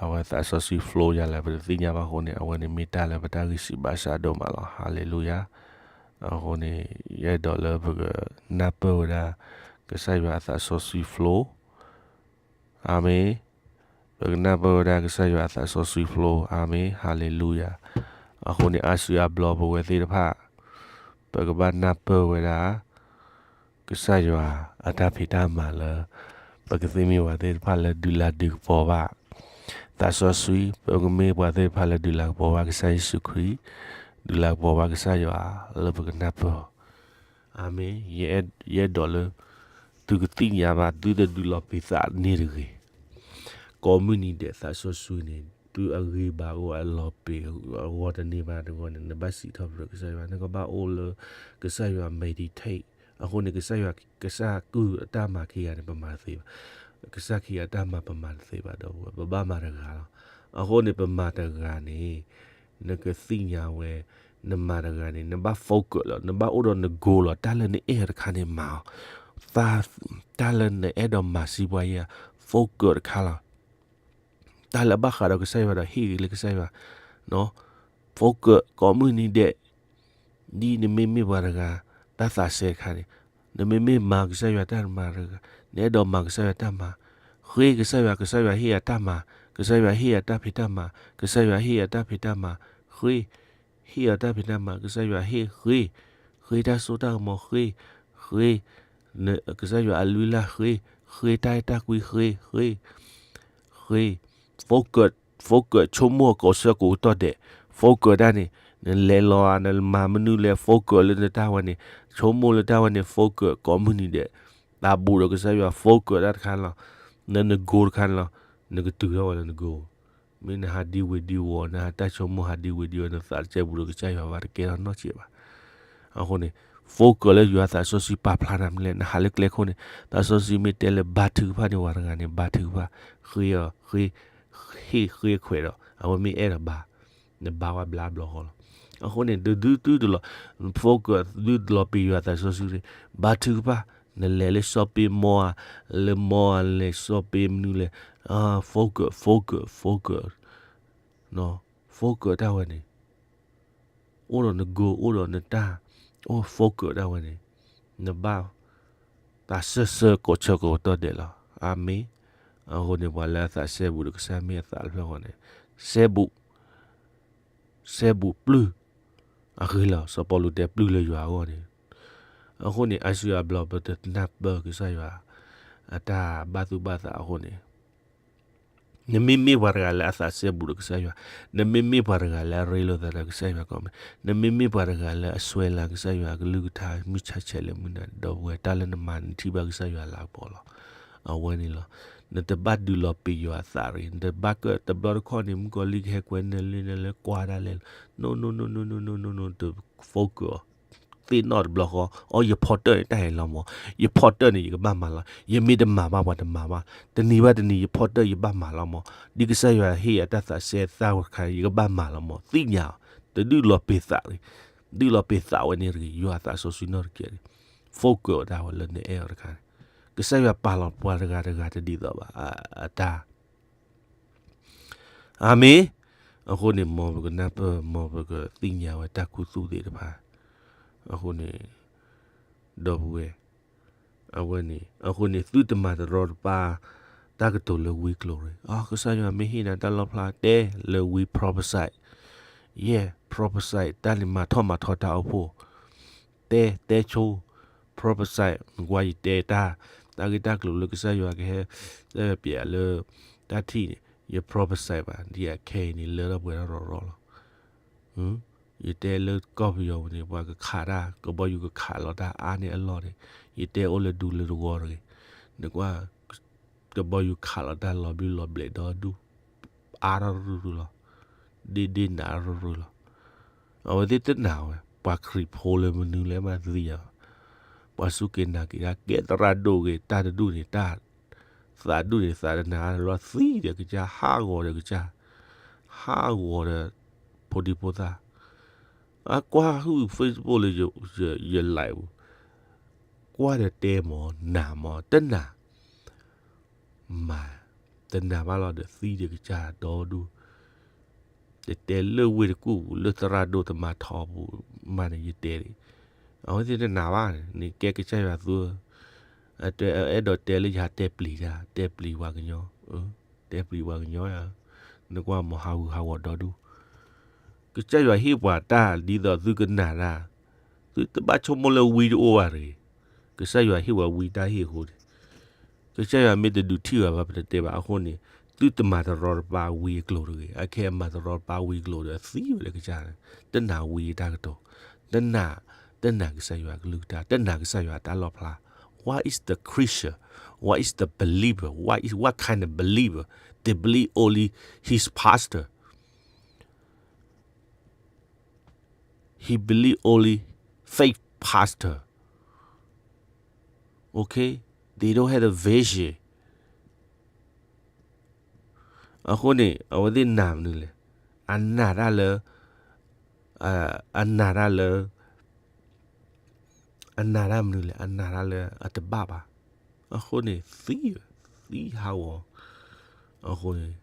အဝဲသးစီဆှံ flow ယၤလၢပတသ့ၣ်ညါဘၣ်အဃိန့ၣ်, အဝဲန့ၣ်မ့ၢ်တၢ်လၢပတၢ်ဂံၢ်စၢ်ဘါစၢ်ဒိၣ်မးလီၤ. Hallelujah. အဃိန့ၣ် ယအဲၣ်ဒိးလၢပကနၢ်ပၢၢ်ဝဲဒၣ် ကစၢ်ယွၤအသးစီဆှံ flow. အၤမ့ၣ်. ပကနၢ်ပၢၢ်ဝဲဒၣ်ကစၢ်ယွၤအသးစီဆှံ flow. အၤမ့ၣ်, hallelujah. အဃိန့ၣ် အါစုအါဘျီပဝဲသ့ၣ်တဖၣ် ပကဘၣ်နၢ်ပၢၢ်ဝဲဒၣ် ကစၢ်ယွၤအတၢ်ဖံးတၢ်မၤလၢ ပကသ့မ့ၢ်ပှၤသ့ၣ်တဖၣ်လၢဒုးလၤဒုးကပီၤဘၣ် သးစီဆှံ, ပကမ့ၢ်ပှၤသ့ၣ်တဖၣ်လၢဒုးလၤကပီၤဘၣ်ကစၢ်ယ့ၣ်ၡူးခရံာ်, ဒုးလၤကပီၤဘၣ်ကစၢ်ယွၤ လၢပကနၢ်ပၢၢ် အၤမ့ၣ်. ယအဲၣ်ဒိးလၢ သုကသ့ၣ်ညါဘၣ်, သုတဒုးလီၤပံာ်သးန့ၣ်တဂ့ၤ. ကိးမုၢ်နံၤဒဲးသးစီဆှံန့ၣ် သုအဂံၢ်ဘါအိၣ်အလီၤပံာ်အဂီၢ်တန့ၢ်ဘၣ်တဂီၢ်န့ၣ် နဘၣ်စံးထီၣ်ပတြၢၤကစၢ်ယွၤ, နကဘၣ်အိၣ်လၢကစၢ်ယွၤ meditate. အဃိန့ၣ် ကစၢ်ယွၤ, ကစၢ်ကုၢ်အတၢ်မၤခံဂၤန့ၣ် ပမၤတသ့ဘၣ်. ကစၢ်ခံဂၤအတၢ်မၤပမၤတသ့ဘၣ်ဒီး ပဘၣ်မၤတဂၤလီၤ. အဃိန့ၣ် ပမၤတဂၤန့ၣ် နကသ့ၣ်ညါဝဲ, နမၤတဂၤန့ၣ် နဘၣ် focus လီၤ, နဘၣ်အိၣ်ဒီးန goal လီၤ. တၢ်လၢနအဲၣ်တခါန့ၣ်မၤအီၤ, တၢ်လၢနအဲၣ်ဒိးမၤစံးပှၤယဲၢ်, focus တခါလီၤ. တၢ်လၢအဘၣ်ဃးဒီးကစၢ်ယွၤဒီးဟ့ၣ်ဂ့ၤလၢကစၢ်ယွၤ, focus ကိးမုၢ်နံၤဒဲး, ဒ်နမ့မ့ၢ်ပှၤတဂၤ တၢ်သးစဲတခါန့ၣ်, နမ့မ့ၢ်မၤကစၢ်ယွၤတၢ်မၤတဂၤ, နအဲၣ်ဒိးမၤကစၢ်ယွၤတၢ်မၤ, ဃ့ကစၢ်ယွၤ, ကစၢ်ယွၤဟ့ၣ်အတၢ်မၤ, ကစၢ်ယွၤဟ့ၣ်အတၢ်ဖံးတၢ်မၤ, ကစၢ်ယွၤဟ့ၣ်အတၢ်ဖံးတၢ်မၤ, ဃ့, ဟ့ၣ်အတၢ်ဖံးတၢ်မၤ, ကစၢ်ယွၤဟ့ၣ်ဃ့, ဃ့တၢ်စိတၢ်ကမီၤဃ့, ဃ့, ကစၢ်ယွၤအလုၢ်အလၢ်ဃ့, ဃ့တၢ်အဲၣ်တၢ်ကွံဃ့, ဃ့, ဃ့, focus, focus ဆိကမိၣ်ကိးဆၢကိးကတီၢ်ဒဲး, focus တၢ်န့ၣ်, နလဲၤလီၤဧါ, နမၤမနုၤလဲၣ်, focus လၢနတၢ်ဝဲန့ၣ်, ဆိကမိၣ်လၢတၢ်ဝဲန့ၣ် focus ကိးမုၢ်နံၤဒဲး, သးဘူးဒီးကစၢ်ယွၤ focus တၢ်တခါလီၤ. န န goal တခါန့ၣ်လီၤ, နကတုၤထီၣ်ဝဲလၢန goal. မ့ၢ်နဟးဒံဝ့ၤဒံဝီၤ, နဟးတၢ်ဆိကမိၣ်ဟးဒံဝ့ၤဒံဝီၤ, နသးတစဲဘူးဒီးကစၢ်ယွၤဘၣ် တကဲထီၣ်နီတစဲးဘၣ်. အဃိန့ၣ် focus လၢယွၤသးစီဆှံပာ်ဖျါနၤမနုၤလဲၣ်, နဟးလၢကျဲခိၣ်န့ၣ် သးစီဆှံမ့ၢ်တဲလၢဘါထုကဖၣ်န့ၣ် ပှၤတဂၤန့ၣ် ဘါထုကဖၣ်, ဃ့အီၤ, ဃ့, ဟ့ၣ်ဃ့ခွဲးဒီး အဝဲမ့ၢ်အဲၣ်ဒိးဘါ, နဘါဝဲဘျါဘျီဃီလီၤ. အဃိန့ၣ် တဒုသုတလီၤ, focus သုတလီၤပံာ်ယွၤသးစီဆှံ, ဘါထုကဖၣ်, နလဲၤလၢ shopping mall ဧါ, လၢ mall ဧါ, လဲၤ shopping မနုၤလဲၣ်, focus, focus, focus, focus တၢ်ဝဲန့ၣ်, အိၣ်ဒီးန goal, အိၣ်ဒီးနတၢ်, အိၣ် focus တၢ်ဝဲန့ၣ်, နဘၣ်သးစၢၢ်စၢၢ်ကိးဆၢကိးကတီၢ်ဒဲးလီၤ. အၤမ့ၣ်. အဃိန့ၣ် ပှၤလၢအသးစဲဘူးဒီးကစၢ်မ့ၢ်အသးတဖျၢၣ်ဃီန့ၣ်, စဲဘူး, စဲဘူးပျုၢ်, အဂ့ၤလီၤ. စီၤပီလူးတဲပျုၢ်လၢယွၤအဂီၢ်န့ၣ်, အဃိန့ၣ် အါစုအါဘျီပတနၢ်ပၢၢ်ကစၢ်ယွၤ အတၢ်ဘၣ်သူၣ်ဘၣ်သးအဃိန့ၣ် နမ့မ့ၢ်ပှၤတဂၤလၢအသးစဲဘူးဒီးကစၢ်ယွၤ, နမ့မ့ၢ်ပှၤတဂၤလၢအရ့လိာ်သးဒီးကစၢ်ယွၤကိးမုၢ်, နမ့မ့မ့ၢ်ပှၤတဂၤလၢအစွဲလၢကစၢ်ယွၤအကလုၢ်ကထါ မုၢ်ဆါဆဲးလၢမုၢ်နၤ, ဒီပုၢ်ဝဲၢ် တၢ်လၢနမၤန့ၣ်ထံၣ်ဘၣ်ကစၢ်ယွၤလၤကပီၤလီၤ. အဝဲန့ၣ်လီၤ. နတဘၣ်ဒုးလီၤပံာ်ယွၤအသးတဂ့ၤ, နတဘၣ်ကတဘျီတခီၣ်န့ၣ် မုၣ်ကီၤလံၢ်ကဟဲကွဲနလဲၣ်နလဲၣ်ကွၢ်ဒၣ်လဲာ်လီၤ. No, no, no, no, no, no, no, no, တ focus အီၤ သ့ၣ်နီၣ်တဘျီဃီ, အိ ယဖီတၢၣ်န့ၣ်တၢ်ဟဲလီၤမး, ယဖီတၢၣ်န့ၣ် ယကဘၣ်မၤလီၤ, ယမ့ၢ်တမၤဘၣ်ပှၤတမၤဘၣ်, တနံၤဘၣ်တနံၤ ယဖီတၢၣ်ယဘၣ်မၤလီၤမး, ဒ်ကစၢ်ယွၤဟ့ၣ်အတၢ်သးစဲသၣ်ဝဲတခါ ယကဘၣ်မၤလီၤမး, သ့ၣ်ညါအီၤ, တဒုးလီၤပံာ်သးတဂ့ၤ, ဒုးလီၤပံာ်သးဝဲန့ၣ်တဂ့ၤ, ယွၤအသးစီဆှံနီၢ်တကဲးန့ၣ်, focus တၢ်ဝဲလၢနအဲၣ်အီၤတခါန့ၣ်, ကစၢ်ယွၤပာ်လီၤပှၤတဂၤတဂၤတဒ်သိးဘၣ်, အတၢ် အၤမ့ၣ်. အဃိန့ၣ် မ်ပကနၢ်ပၢၢ် မ်ပကသ့ၣ်ညါဝဲတၢ်ခူသူၣ်သ့ၣ်တဖၣ်, အဃိန့ၣ် ဒီပုၢ်ဝဲၢ် အဝဲန့ၣ် အဃိန့ၣ် သုတမၤတရီတပါ တၢ်ကတိၤလၢဝံကျိၤရ့ၣ်, အ ကစၢ်ယွၤမ့ၢ်ဟ့ၣ်နၤတၢ်လီၣ်ဖျါ တဲလၢဝံ prophesy, yeah, prophesy တၢ်န့ၣ်မၤထီၣ်မၤထီတၢ်အိၣ်ဖှိၣ်, တဲ တဲဆိ prophesy နကွၢ်ယတဲတၢ်, တၢ်ဂ့ၢ်တၢ်ကျိၤလၢကစၢ်ယွၤကဟဲ ကစၢ်ယွၤပျဲလၢ တၢ်ထံၣ်န့ၣ် ယ prophesy ဘၣ် ဒ်အခဲအံၤန့ၣ် လၢထီၣ်ပှဲၤထီၣ်ရီၤရီၤလီၤ. ယတဲလၢကီၢ်ပယီၤပူၤန့ၣ် ပှၤကခးတၢ် ကဘီယူၤကခးလီၤတၢ်အါန့ၢ်အလီၢ်န့ၣ် ယတဲအိၣ်လၢဒူလၢတဝီတဂ့ၤ, နကွၢ် ကဘီယူၤခးလီၤတၢ်လီၤဘျုးလီၤဘျဲးဒီဒူၣ်, အါထီၣ်ရူၢ်ရူၢ်လီၤ, ဒ့ဒ့နးရူၢ်ရူၢ်လီၤ. အဝဲသ့ၣ်တနာ်ဝဲ ပှၤခရံာ်ဖိလၢမနုၤလဲၣ်မးသံယၤ, ပှၤစူၢ်က့ၤနာ်က့ၤတၢ် ကဲသရၣ်ဒိၣ်ဂ့ၤတၢ်တဒူၣ်န့ၣ် တၢ် သးဒူၣ်န့ၣ် သးတနာ်လီၤ သံဒီးကစၢ် ဟးဂီၤဒီးကစၢ်, ဟးဂီၤဒီး ဖိဒံဖိသၣ်, အကွၢ်ဟုၣ် Facebook လၢ ယ live ပူၤ, ကွၢ်ဒီးတဲမး နာ်မး တနာ်, မၤ တနာ်ဘၣ်လီၤဒီးသံဒီးကစၢ်ဒီဒူၣ်, တတဲလၢဝ့ၢ်တကူၣ်ပူၤ လၢသရၣ်ဒိၣ်တမၤထီပူၤမးန့ၣ် ယတဲ, အဝဲသ့ၣ်တနာ်ဘၣ်န့ၣ် ကဲကစၢ်ယွၤသူ, အဲၣ်ဒိးတဲလၢယဟးတဲပျံၤတၢ် တဲပျံၤပှၤကညီ, တဲပျံၤပှၤကညီဧါ, နကွၢ်မ့ၢ်ဟးဂူာ်ဟးဂီၤဒီဒူၣ်, ကစၢ်ယွၤဟ့ၣ်ပှၤတၢ်ဒ်သိးသုကနာ်တၢ်, သုတဘၣ်ဆိကမိၣ်လၢဝံတအိၣ်ဘၣ်တဂ့ၤ, ကစၢ်ယွၤဟ့ၣ်ပှၤဝံတၢ်ဟ့ၣ်အဃိန့ၣ် ကစၢ်ယွၤမ့ၢ်တဒုးထံၣ်ဘၣ် ပတတဲဘၣ်အဃိန့ၣ်, သုတမၤတရီတပါဝံအကျိၤတဂ့ၤ, အခဲအံၤမၤတရီတပါဝံအကျိၤဒီးသံဝဲလၢကစၢ်, တနာ်ဝံအတၢ်ကတိၤ, တနာ်, တနာ်ကစၢ်ယွၤအကလုၢ်ကထါ, တနာ်ကစၢ်ယွၤအတၢ်လီၣ်ဖျါ, what is the Christian, what is the believer, what is, what kind of believer, they believe only his pastor, he believe only fake pastor, okay, they don't have a vision, အဃိန့ၣ် အဝဲသ့ၣ်နာ်မနုၤလဲၣ်, အနာ်တၢ်လၢ, အနာ်တၢ်လၢ, အနာ်တၢ်မနုၤလဲၣ်, အနာ်တၢ်လၢအတဘၣ်ဘၣ်, အဃိန့ၣ်သံ, သံဟးဂီၤ, အဃိန့ၣ်,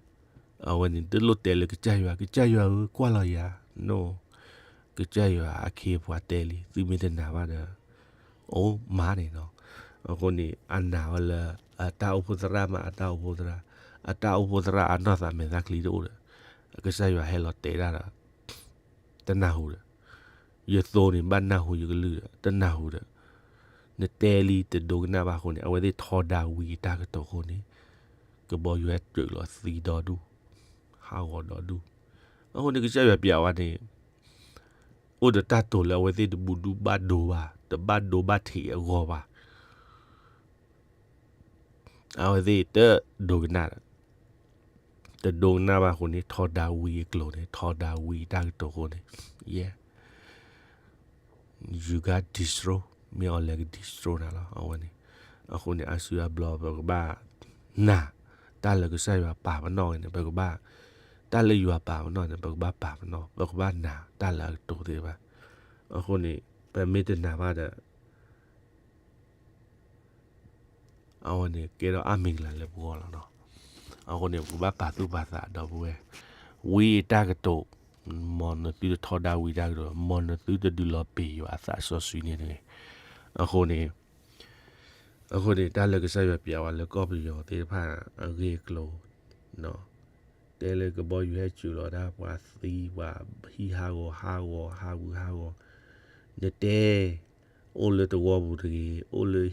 အဝဲန့ၣ်တလိၣ်တဲလၢကစၢ်ယွၤ, ကစၢ်ယွၤဧၢ ကွၢ်လီၤယၤ, no, ကစၢ်ယွၤအခ့အပှၤတဲလံ, သုမ့ၢ်တနာ်ဘၣ်ဒီး အိၣ်မးန့ၣ်နီၤ, အဃိန့ၣ် အနာ်ဝဲလၢ အတၢ်အိၣ်ဖှိၣ်သရၣ်မး အတၢ်အိၣ်ဖှိၣ်သရၣ်, အတၢ်အိၣ်ဖှိၣ်သရၣ်အနီၢ်သးမဲာ်သၣ်ချံတအိၣ်ဒီး, ကစၢ်ယွၤဟဲလီၤတဲာ်တၢ်ဒီး, တနၢ်ဟူဒီး, ယသိန့ၣ်ဘၣ်နၢ်ဟူယကလုၢ်ဒီး တနၢ်ဟူဒီး, နတဲလံတဒိကနၣ်ဘၣ်အဃိန့ၣ် အဝဲသ့ၣ်ထီဒါဝံအတၢ်ကတိၤအဃိန့ၣ်, ကဘီယူၤဟဲတုးလီၤသံဒီဒူၣ်, ဟးဂီၤဒီဒူၣ်, အဃိန့ၣ်ကစၢ်ယွၤပျဲဝဲန့ၣ် အိၣ်ဒီးတၢ်တိာ်လၢအဝဲသ့ၣ်တဘူးဒူဘၣ်ဒိဘၣ်, တဘၣ်ဒိဘၣ်ထံးအဂီၢ်ဘၣ်, အဝဲသ့ၣ်တဒိကနၣ်ဒီး, တဒိကနၣ်ဘၣ်အဃိန့ၣ် ထီဒါဝံအကျိၤန့ၣ် ထီဒါဝံအတၢ်ကတိၤအဃိန့ၣ်, yeah, you got destroy, မ့ၢ်အီၤလဲၤက destroy နၤလီၤ အဝဲန့ၣ်, အဃိန့ၣ် အါစုအါဘျီပကဘၣ်နာ်, တၢ်လၢကစၢ်ယွၤပာ်ပနီၣ်ဝဲန့ၣ် ပကဘၣ်, တၢ်လၢယွၤပာ်ပနီၣ်န့ၣ် ပကဘၣ်ပာ်ပနီၣ် ပကဘၣ်နာ်တၢ်လၢအကတိၤသ့ၣ်တဖၣ်, အဃိန့ၣ် ပမ့ၢ်တနာ်ဘၣ်ဒီး အဝဲန့ၣ်ကဲထီၣ်အါမံၤကလၤလၢပဂီၢ်လီၤနီၤ, အဃိန့ၣ် ပကဘၣ်ပာ်သူၣ်ပာ်သးဒီပုၢ်ဝဲၢ်, ဝံအတၢ်ကတိၤ, မ်နသုတထီဒါဝံအတၢ်ကတိၤ, မ်နသုတဒုးလီၤပ့ၤယွၤအသးစီဆှံန့ၣ်တဂ့ၤ, အဃိန့ၣ် အဃိန့ၣ် တၢ်လၢကစၢ်ယွၤပျဲဝဲလၢကီၢ်ပယီၤသ့ၣ်တဖၣ်အဂ့ၢ်အကျိၤ, တဲလၢကဘီယူၤဟဲစူးလီၤတၢ် ပှၤသံ ပှၤဟံၣ်ဟးဂီၤဟးဂီၤ ဟးဝံၤဟးဂီၤ, နတဲ, အိၣ်လၢတဝီပူၤတဂ့ၤ, အိၣ်လၢ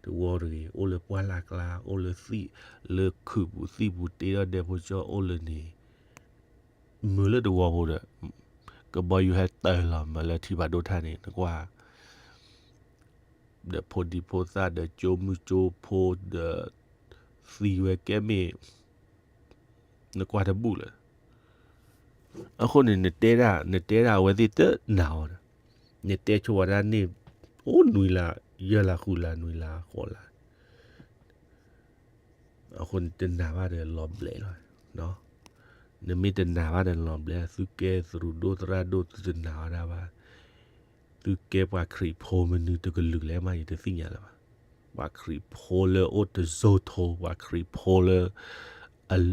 တဝီတဂ့ၤ, အိၣ်လၢပှၢ်လၢ်ကျါ, အိၣ်လၢသံၣ်, လၢခုးပူၤသံၣ်ပူၤ တ့ထီၣ်ဒဲဖိကၠီ အိၣ်လၢန့ၣ် မုာ်လၢတဝီဖိဒီး ကဘီယူၤဟဲတၢ်လီၤမးလၢထံဖးဒိၣ်ထၣ်န့ၣ် နကွၢ်, ဒီးဖိဒံဖိသၣ်ဒီးကၠိမုၣ်ကၠိဖိဒီး သံဝဲကဲမ့ၢ် နကွၢ်တဘူၣ်လၢၤ, အဃိန့ၣ် နတဲဒၣ် နတဲဒၣ်အဝဲသ့ၣ်တနာ်အီၤဒီး နတဲဆိဝဲဒၣ်န့ၣ် အိၣ်နွံလါ ယဲၢ်လါဃုလါနွံလါဃိးလါ အဃိန့ၣ်တနာ်ဘၣ်ဒီးလီၤဘျဲးလီၤ, နမ့ၢ်တနာ်ဘၣ်ဒီးလီၤဘျဲး, သုကဲသရူးဒိၣ်သရၣ်ဒိၣ်သုတနာ်ဝဲဒၣ်ဘၣ်, သုကဲပှၤခရံာ်ဖိမနုၤတကလုာ်လဲၣ်မး ယတသ့ၣ်ညါလၢၤဘၣ်, ပှၤခရံာ်ဖိလၢအိၣ်တစိၢ်ထိ, ပှၤခရံာ်ဖိလၢ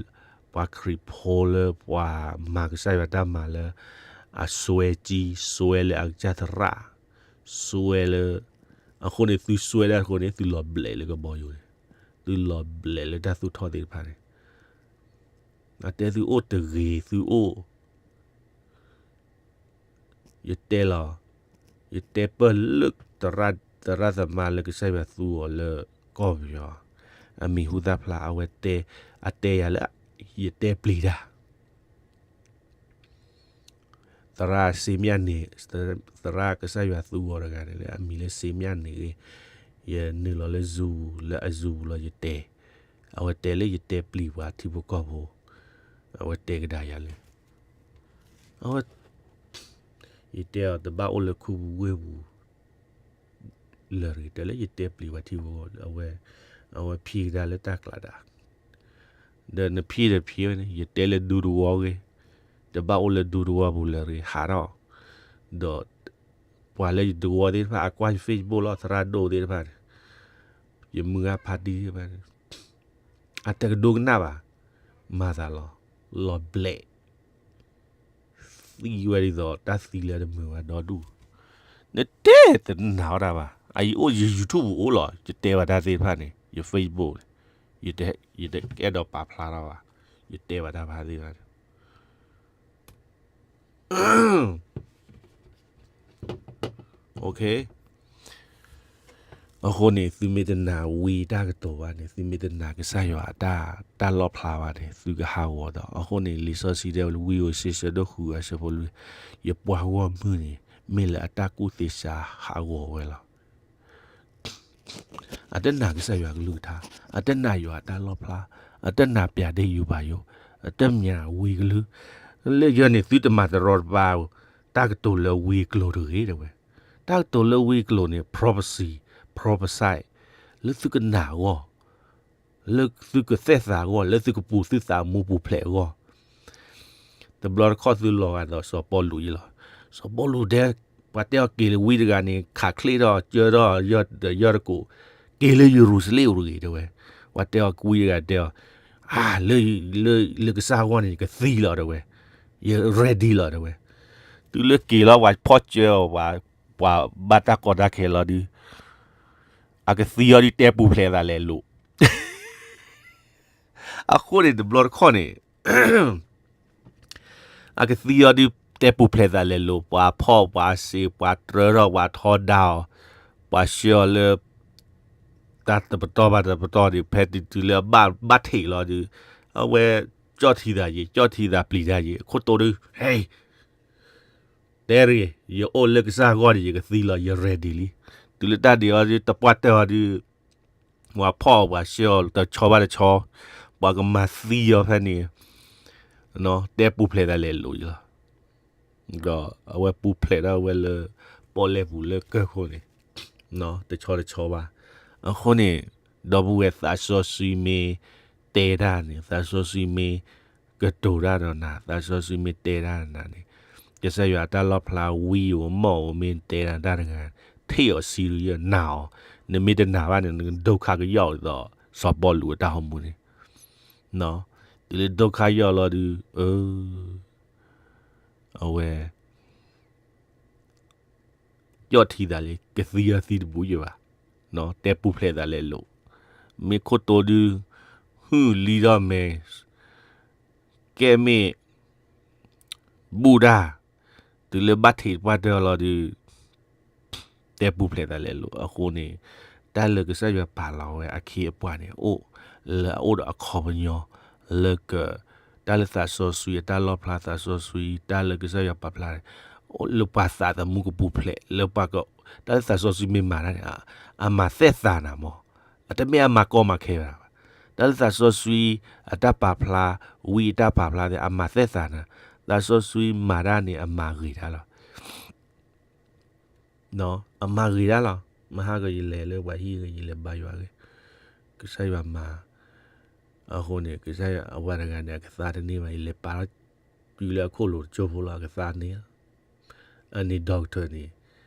ပှၤခရံာ်ဖိလၢပှၤမၤကစၢ်ယွၤတၢ်မၤလၢ အစွဲကံ စွဲလၢအကစၢ်သရၣ်, စွဲလၢ, အဃိန့ၣ် သုစွဲဒၣ်အဃိန့ၣ် သုလီၤဘျဲးလၢကဘီယူၤန့ၣ်, သုလီၤဘျဲးလၢတၢ်သူၣ်ထီၣ်သ့ၣ်တဖၣ်န့ၣ်, အတဲသုအိၣ်တဂ့ၤ သုအိၣ် ယတဲလီၤ, ယတဲပၢၢ်လၢသရၣ်သမါလၢကစၢ်ယွၤသူအီၤလၢကီၢ်ပယီၤ, အမံၤဟူသၣ်ဖျါ အဝဲတဲ, အတဲယၤလၢ ယတဲပျံၤတၢ်, သရၣ်စ့မၠၣ်န့ၣ်, သရၣ်ကစၢ်ယွၤသူအီၤတဂၤန့ၣ်လၢအမံၤလၢစ့မၠၣ်န့ၣ်ဂ့ၤ, ယနုာ်လီၤလၢ Zoom လၢအ Zoom လီၤ ယတဲ, အဝဲတဲလၢယတဲပျံၤပှၤထံဖိကီၢ်ဖိ, အဝဲတဲကဒါယၤလၢ အဝဲ, ယတဲအီၤတဘၣ်အိၣ်လၢခူပူၤဝ့ၢ်ပူၤ လၢာ်တဂ့ၤ, တဲလၢယတဲပျံၤပှၤထံဖိကီၢ်ဖိ, အဝဲ, အဝဲဖံးကဒါလၢတၢ်ကျးဒၣ်, ဒီးနဖံးဒီးဖံးဝဲန့ၣ် ယတဲလၢဒူသဝီဂ့ၤ, တဘၣ်အိၣ်လၢဒူသဝီပူၤလၢာ်တဂ့ၤ ဟးထီၣ်, ဒီး ပှၤလၢယတဝီသ့ၣ်တဖၣ် အကွၢ်ယ Facebook လီၤ သရၣ်ဒိၣ်သ့ၣ်တဖၣ်န့ၣ်, ယမုၢ်ဂၢ်ဖါတံၢ်သ့ၣ်တဖၣ်န့ၣ်, အတကဒိကနၣ်ဘၣ်, မၤသးလီၤ, လီၤဘျဲး သံဝဲဒ်သိး တၢ်သံလၢတမုာ်ဘၣ်ဒီဒူၣ်, နတဲတနာ်အီၣ်တၢ်ဘၣ်, အအံၤအိၣ်ယ YouTube အိၣ်လီၤ, ယတဲဘၣ်တၢ်သ့ၣ်တဖၣ်န့ၣ် ယ Facebook န့ၣ်, ယတအဲၣ်ဒိးပာ်ဖျါထီၣ်ဘၣ်, ယတဲဘၣ်တၢ်ဖးသ့ၣ်တဖၣ်န့ၣ် အဃိန့ၣ် သုမ့ၢ်တနာ်ဝံတၢ်ကတိၤဘၣ်န့ၣ်, သုမ့ၢ်တနာ်ကစၢ်ယွၤအတၢ်လီၣ်ဖျါဘၣ်န့ၣ်, သုကဟးဂီၤဒီး, အဃိန့ၣ် လံာ်စီဆှံတဲဝဲလၢ ဝံဧိၤစ့ဆၢဒိၣ်ဃုအဆၢဖိလွံၢ်, ယပှၤဂီၢ်မုၢ်န့ၣ် မ့ၢ်လၢအတၢ်ကူၣ်သ့စှၤဟးဂီၤဝဲလီၤ. အတနာ်ကစၢ်ယွၤကလုၢ်ကထါ, အတနာ်ယွၤအတၢ်လီၣ်ဖျါ, အတနာ်ပျၢ်ဒ့ၣ်ယူၤဘၣ်ယိၣ်, အတနာ်ဝံကလုၢ်, လၢယဲန့ၣ် သုတမၤတရီတပါ တၢ်ကတိၤလၢဝံအကျိၤတဂ့ၤ တဲဝဲ. တၢ်ကတိၤလၢဝံအကျိၤန့ၣ် prophecy, prophesy လၢသုကနာ်အဂီၢ်, လၢသုကသဲၣ်သးအဂီၢ်, လၢသုကပူၤသုသးမူပူၤဖျဲးအဂီၢ်. တဘျီတခီၣ်သုလီၤဂာ်ဒီးစီၤပီလူးယဲလီၤ. စီၤပီလူးတဲ, ပှၤတဲအီၤက့ၤလၢဝံတဂၤန့ၣ် ခးချ့ထီၣ်ကၢထီၣ်ဒီးယီၢ်တကိး, က့ၤလၢယရူၤၡလ့ၣ်အိၣ်တဂ့ၤ တဲဝဲ. ပှၤတဲအီၤဝံတဂၤတဲအီၤ, လၢ, လၢကစၢ်အဂီၢ်န့ၣ် ယကသံလီၤ တဲဝဲ, ယ ready လီၤ တဲဝဲ. တုၤလၢက့ၤလီၤ ပှၤဖီၣ်ကၢအီၤ, ပှၤဘၣ်တၢ်ကီတၢ်ခဲလီၤဒုး, အကသံအီၤဒုး တဲပူၤဖျဲးသးလဲၤလိာ်. အဃိန့ၣ် တဘျီတခီၣ်န့ၣ် အကသံအီၤဒုး တဲပူၤဖျဲးသးလဲၤလိာ်, ပှၤဖီၣ်ပှၤစ့း, ပှၤတြၢထီၣ်ပှၤထီဒါအီၤ, ပှၤဆှၢအီၤလၢ တၢ်တပတီၢ်ဘၣ်တပတီၢ်ဒုး, ဖဲတုၤလၢအဘၣ်ထံးလီၤဒုး, အဝဲကၠီၣ်ထံသးယံာ်, ကၠီၣ်ထံသးပျံၤတၢ်ယံာ်, အခိၣ်တိဒုး, ဟဲ, တဲတဂ့ၤ, ယအိၣ်လၢကစၢ်အဂီၢ်န့ၣ် ယကသံလီၤ, ယ ready လံ. တုၤလၢတၢ်ဒံးအီၤဒုး တပှၢ်တၢၢ်အီၤဒုး, ပှၤဖီၣ်အီၤ ပှၤဆှၢအီၤတဆီဘၣ်တဆီ, ပှၤကမၤသံအီၤဖဲန့ၣ်, တဲပူၤဖျဲးသးလဲၤလိာ်ယလီၤ. ဒီးအဝဲပူၤဖျဲးထီၣ်ဝဲလၢ ပီၣ်လဲၣ်ပူၤလၢကၢၢ်ခိၣ်န့ၣ်, တဆီတဆီဘၣ်. အဃိန့ၣ် ဒီပုၢ်ဝဲၢ် သးစီဆှံမ့ၢ်တဲတၢ်န့ၣ်, သးစီဆှံမ့ၢ်ကတိၤတၢ်ဒီးနၤ, သးစီဆှံမ့ၢ်တဲတၢ်ဒီးနၤန့ၣ်, ကစၢ်ယွၤအတၢ်လီၣ်ဖျါဝံဧိၤမီၣ်ဧိၤ မ့ၢ်တဲနၤတၢ်တဂၤ, ထံၣ်အီၤ serious နာ်အီၤ, နမ့ၢ်တနာ်ဘၣ်န့ၣ် နကဒိခါကယီၣ်ဒ်သိး စီၤပီလူးအတၢ်ဟီၣ်မူန့ၣ်, တုၤလၢဒိခါယီၣ်လီၤဒုး, အၢ အဝဲ ကၠီၣ်ထံသးလံ, ကသံအီၤသံတဘူးယဘၣ်, တဲပူၤဖျဲးသးလဲၤလိာ်. မ့ၢ်ခိၣ်တိဒုး, ဟုၣ်လံထီၣ်မဲာ်, ကဲမ့ၢ် ဘူၣ်တၢ်, တုၤလၢဘၣ်ထံးတပှၢ်တၢၢ်လီၤဒုး, တဲပူၤဖျဲးသးလဲၤလိာ်. အဃိန့ၣ် တၢ်လၢကစၢ်ယွၤပာ်လီၤဝဲအခ့အပှၤန့ၣ် အိၣ်လၢအအိၣ်ဒီးအခီပညီ, လၢက, တၢ်လၢသးစီဆှံအတၢ်လီၣ်ဖျါ, သးစီဆှံတၢ်လၢကစၢ်ယွၤပာ်ဖျါန့ၣ်, လၢပှၤသးသမူကပူၤဖျဲး, လၢပှၤက, တၢ်လၢသးစီဆှံမ့ၢ်မၤတၢ်န့ၣ်, အမၤသဲၣ်သးနၤမး, အတမ့ၢ်အမၤကီမၤခဲဘၣ်. တၢ်လၢသးစီဆှံအတၢ်ပာ်ဖျါ, ဝံအတၢ်ပာ်ဖျါသ့ၣ် အမၤသဲၣ်သးနၤ, သးစီဆှံမၤတၢ်န့ၣ် အမၤဂ့ၤတၢ်လီၤ. အမၤဂ့ၤတၢ်လီၤ. မဟါကယလဲၤလၢပှၤဟံၣ်ဂ့ၤ ယလဲၤဘါယွၤဂ့ၤ, ကစၢ်ယွၤမၤ, အဃိန့ၣ် ကစၢ်ယွၤအဝဲတဂၤန့ၣ် အကသါတန့ၢ်ဘၣ်, ယလဲၤပာ်တုၤလၢအခိၣ်လိၤတကၠိဖိလီၤ အကသါန့ၢ်လီၤ. အန့ၣ် doctor န့ၣ်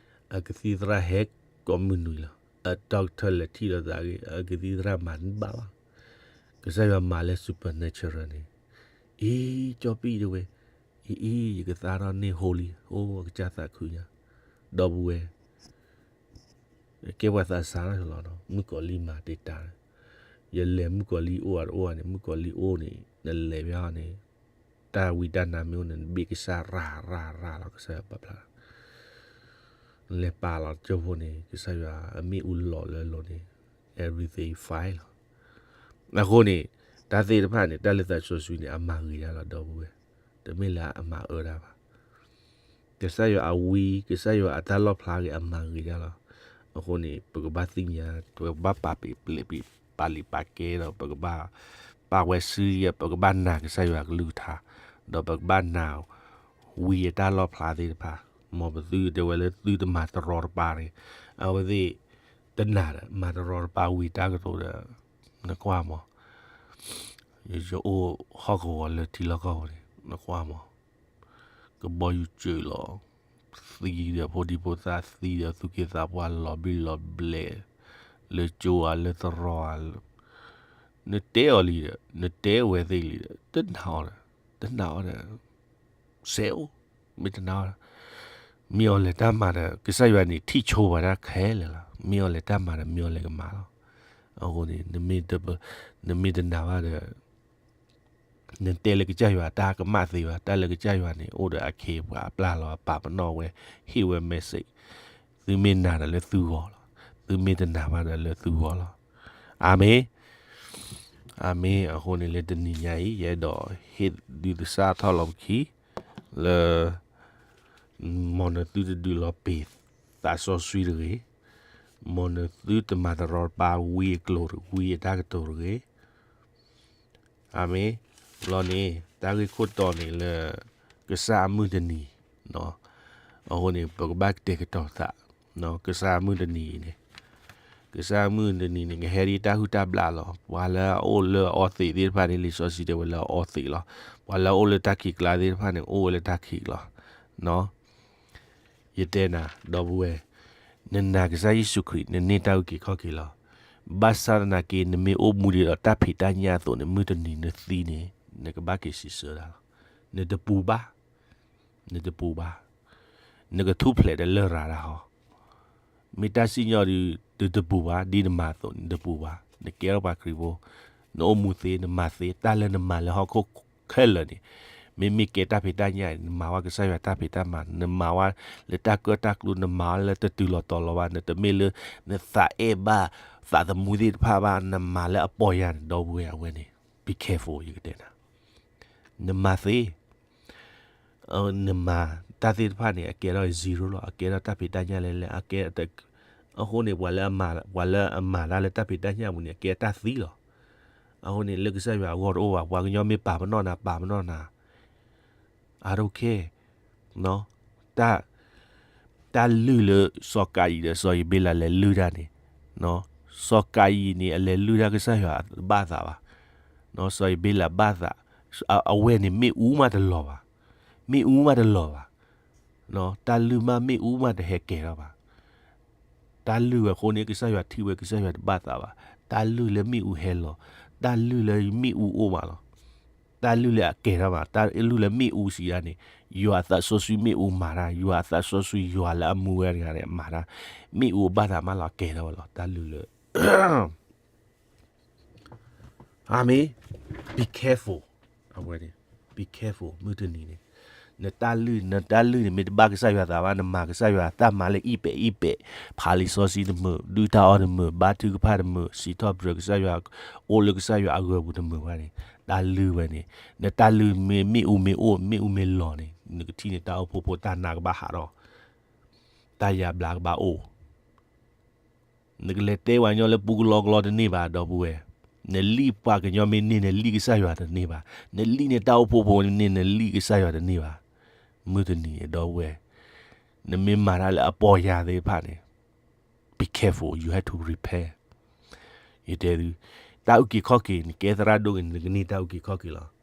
အကသံၣ်သရၣ်ဟဲကိးမုၢ်နွံလီၤ. အ doctor လဲၤထံၣ်လိာ်သးဂ့ၤ အကသံၣ်သရၣ်မၤတဘၣ်ဘၣ်. ကစၢ်ယွၤမၤလၢ supernatural န့ၣ်, အံၤ ကၠီပံၣ်တဝဲ, အံၤ အံၤ ယကသါထီၣ်န့ၢ် holy, အိ အကစၢ်သးခုညါ, ဒီပုၢ်ဝဲၢ် ကဲပှၤသးစၢ်လီၤ, မုၣ်ကီၤလံၢ်မၤတ့ၢ်တၢ်, ယလဲၤမုၣ်ကီၤလံၢ်အိၣ်အတအိၣ်န့ၣ် မုၣ်ကီၤလံၢ်အိၣ်န့ၣ် နလဲၤဘၣ်န့ၣ် တၢ်ဝံတၢ်နါမ့ၢ်အိၣ်န့ၣ် နဘ့ၣ်ကစၢ်ရၤရၤရၤလီၤ ကစၢ်ယွၤပာ်ဖျါ နလဲၤပာ်လီၤကၠိဖိန့ၣ် ကစၢ်ယွၤအမ့ၣ်အူလီၤလၢအလိၤန့ၣ် everything fine လီၤ. အဃိန့ၣ် တၢ်သ့ၣ်တဖၣ်န့ၣ် တၢ်လၢသးစီဆှံန့ၣ် အမၤဂ့ၤတၢ်လီၤ ဒီပုၢ်ဝဲၢ်, တမ့ၢ်လၢအမၤအၢတၢ်ဘၣ်. ကစၢ်ယွၤအဝံ ကစၢ်ယွၤအတၢ်လီၣ်ဖျါဂ့ၤ အမၤဂ့ၤတၢ်လီၤ. အဃိန့ၣ် ပကဘၣ်သ့ၣ်ညါ ပကဘၣ်ပာ်ပ့ၤပလဲးပာ်လံာ်ပာ်ကဲဒီး ပကဘၣ်ပာ်ဝဲစုယဲၢ် ပကဘၣ်နာ်ကစၢ်ယွၤကလုၢ်ကထါ, ဒီးပကဘၣ်နာ် ဝံအတၢ်လီၣ်ဖျါသ့ၣ်တဖၣ်, မ်ပသုတဲဝဲလၢသုတမၤတရီတပါန့ၣ် အဝဲသ့ၣ်တနာ်ဒီး မၤတရီတပါဝံတၢ်ကတိၤဒီး နကွၢ်မး ယအိၣ်ဟီၣ်ကဝီၤလၢထံလီၢ်ကီၢ်ပူၤန့ၣ် နကွၢ်မး, ကဘီယူၤစၢၤလီၤ, သံဒီးဖိဒံဖိသၣ် သံဒီးသူၣ်က့သးပှၢ်လီၤဘံၣ်လီၤဘျဲး, လၢကၠိဧါလၢသရိာ်ဧါ, နတဲအီၤလံဒီး နတဲဝဲသ့ၣ်လံဒီး တနာ်အီၤဒီး တနာ်အီၤဒီး စဲးအိၣ်, မ့ၢ်တနာ်အီၤဒီး မ့ၢ်အီၤလဲၤတၢ်မၤဒီး ကစၢ်ယွၤန့ၣ် ထံၣ်ဆိပှၤတၢ်ခဲလၢာ်လီၤ. မ့ၢ်အီၤလဲၤတၢ်မၤဒီး မ့ၢ်အီၤလဲၤကမၤလီၤ. အဃိန့ၣ် နမ့ၢ်တနာ်ဘၣ်ဒီး နတဲလၢကစၢ်ယွၤတၢ်ကမၣ်သ့ဘၣ်. တၢ်လၢကစၢ်ယွၤန့ၣ် အိၣ်ဒီးအခ့အပှၤအပျၢ်လီၤ အပာ်ပနီၣ်ဝဲ ဟ့ၣ်ဝဲ message, သုမ့ၢ်နာ်ဒီးလၢသုဂီၢ်လီၤ. သုမ့ၢ်တနာ်ဘၣ်ဒီးလၢသုဂီၢ်လီၤ. အၤမ့ၣ်. အၤမ့ၣ်. အဃိန့ၣ်လၢတနံၤညါအံၤ ယအဲၣ်ဒိးဟ့ၣ်ဒုးသဆၣ်ထီၣ်လီၤပခံ လၢ မ်နသုတဒုးလီၤပ့ၤသးစီဆှံတဂ့ၤ, မ်နသုတမၤတရီတပါဝံအကျိၤ ဝံအတၢ်ကတိၤတဂ့ၤ. အၤမ့ၣ်. လီၤန့ၣ် တၢ်ဂ့ၢ်ခိၣ်တီန့ၣ်လၢ ကစၢ်အမုၢ်တနံၤ, အဃိန့ၣ် ပကဘၣ်တဲာ်ကတီၤသး, ကစၢ်အမုၢ်တနံၤအံၤန့ၣ်, ကစၢ်အမုၢ်တနံၤန့ၣ် ကဟဲဒ်တၢ်ဟုၣ်တၢ်ဘျၣ်လီၤ. ပှၤလၢအအိၣ်လၢအအီသံးသ့ၣ်တဖၣ်န့ၣ် လံာ်စီဆှံတဲဝဲလၢအအီသံးလီၤ. ပှၤလၢအအိၣ်လၢတၢ်ခံးကျါသ့ၣ်တဖၣ်န့ၣ် အိၣ်ဝဲလၢတၢ်ခံးကျါ ယတဲနၤ ဒီပုၢ်ဝဲၢ်, နနာ်ကစၢ်ယ့ၣ်ၡူးခရံာ် နန့ၢ်တၢ်အုၣ်က့ၤခီၣ်က့ၤလီၤ. ဘၣ်ဆၣ်သနာ်က့ နမ့ၢ်အိၣ်မူဒံးဒီးတၢ်ဖံးတၢ်ညၣ်အသိးန့ၣ် မုၢ်တနံၤနသံန့ၣ် နကဘၣ်က့ၤစံးဆၢဒၣ်လီၤ. နတပူၤဘၣ်, နတပူၤဘၣ်, နကထူၣ်ဖျဲးဒီးလရာ်တၢ်ဟီ မ့ၢ်တၢ်စံၣ်ညီၣ်ဒီး နတပူၤဘၣ်, ဒ်နမၤအသိးန့ၣ် နတပူၤဘၣ်, နကဲထီၣ်ပှၤခရံာ်ဖိ, နအိၣ်မူသ့, နမၤသ့, တၢ်လၢနမၤလၢဟီၣ်ခိၣ်ခဲလၢာ်န့ၣ်, မ့မ့ၢ်ကဲတၢ်ဖံးတၢ်ညၣ်န့ၣ် နမၤဝဲကစၢ်ယွၤတၢ်ဖံးတၢ်မၤ, နမၤဝဲလၢတၢ်ကၢၣ်တၢ်ကျူ နမၤဝဲလၢတတုၤလီၤတီၤလီၤဘၣ်, နတမ့ၢ်လၢ နသးအဲၣ်ဘၣ် သးသမူသ့ၣ်တဖၣ်ဘၣ်, နမၤလၢအပီၢ်ယၢ်န့ၣ် ဒီပုၢ်ဝဲၢ်အဝဲန့ၣ် be careful ယကတဲနၤ, နမၤသ့ နမၤတၢ်သ့ၣ်တဖၣ်န့ၣ် အကဲထီၣ် zero လီၤ, အကဲထီၣ်တၢ်ဖံးတၢ်ညၣ်လဲၣ်လဲၣ်, အကဲ, အဃိန့ၣ် ပှၤလၢအမၤ, ပှၤလၢအမၤတၢ်လၢတၢ်ဖံးတၢ်ညၣ်ပူၤန့ၣ် အကဲတၢ်သံလီၤ. အဃိန့ၣ် လၢကစၢ်ယွၤအဂီၢ်တအိၣ်ဘၣ်, ပှၤကညီမ့ၢ်ပာ်ပနီၣ်နၤ ပာ်ပနီၣ်နၤ, I don't care, တၢ် တၢ်လုၢ်လၢစီၤကၤယံၣ်ဒီးစီၤအၤဘ့လးလဲၤလုၢ်တၢ်န့ၣ်, စီၤကၤယံၣ်န့ၣ် အလဲၤလုၢ်တၢ်ကစၢ်ယွၤတဘၣ်သးဘၣ်, စီၤအၤဘ့လးဘၣ်သး, အဝဲန့ၣ်မ့ၣ်အူမးတလီၤဘၣ်, မ့ၣ်အူမးတလီၤဘၣ်, တၢ်လုၢ်မးမ့ၣ်အူမးတဟဲကဲၤထီၣ်ဘၣ်. တၢ်လုၢ်ဝဲအဃိန့ၣ် ကစၢ်ယွၤထံၣ်ဝဲ ကစၢ်ယွၤတဘၣ်သးဘၣ်, တၢ်လုၢ်လၢမ့ၣ်အူဟဲလီၤ, တၢ်လုၢ်လၢမ့ၣ်အူအိၣ်မးလီၤ. တၢ်လုၢ်လၢအကဲၤထီၣ်မး, တၢ်လုၢ်လၢမ့ၣ်အူစံးဒၣ်န့ၣ်, ယွၤအသးစီဆှံမ့ၣ်အူမၤတၢ်, ယွၤအသးစီဆှံယွၤလၢအမူဝဲတဂၤန့ၣ် မၤတၢ်, မ့ၣ်အူအဘၣ်သးမးလီၤ အကဲၤထီၣ်ဝဲလီၤ, တၢ်လုၢ်လၢ အၤမ့ၣ်, be careful, အဝဲန့ၣ် be careful မုၢ်တနံၤန့ၣ်, နတၢ်လုၢ်, နတၢ်လုၢ်န့ၣ် မ့ၢ်တဘၣ်ကစၢ်ယွၤသးဘၣ်, နမၤကစၢ်ယွၤတၢ်မၤလၢအံၣ်ပဲာ်အံၣ်ပဲာ်, ဖးလံာ်စီဆှံတမုာ်, ဒုၣ်တၢ်အီၣ်တမုာ်, ဘါထုကဖၣ်တမုာ်, စံးထီၣ်ပတြၢၤကစၢ်ယွၤ, အိၣ်လၢကစၢ်ယွၤအဂီၤပူၤတမုာ်ဘၣ်န့ၣ်, တၢ်လုၢ်ဝဲန့ၣ်, နတၢ်လုၢ်မ့ၢ်မ့ၣ်အူမ့ၢ်အိၣ်, မ့ၣ်အူမ့ၢ်လီၤန့ၣ် နကထံၣ်န့ၢ်တၢ်အိၣ်ဖှိၣ်ဖိ, တၢ်နးကဘၣ်ဟးထီၣ်, တၢ်ယါဘျါကဘၣ်အိၣ် နကလဲၤတဲပှၤကညီလၢပူကလီကလီတန့ၢ်ဘၣ် ဒီပုၢ်ဝဲၢ်, နလံၣ်ပှၤကညီမ့ၢ်န့ၢ် နလံၣ်ကစၢ်ယွၤတန့ၢ်ဘၣ်, နလံၣ်န့ၢ်တၢ်အိၣ်ဖှိၣ်ဖိန့ၢ် နလံၣ်ကစၢ်ယွၤတန့ၢ်ဘၣ်. မုၢ်တနံၤန့ၣ် ဒီပုၢ်ဝဲၢ်, နမ့ၢ်မၤတၢ်လၢအပီၢ်ယၢ်သ့ၣ်တဖၣ်န့ၣ် be careful, you have to repent. ယတဲသု, တၢ်အုၣ်က့ၤခီၣ်က့ၤ နကဲသရၣ်ဒိၣ်က့ၤ နကန့ၢ်တၢ်အုၣ်က့ၤခီၣ်က့ၤလီၤ.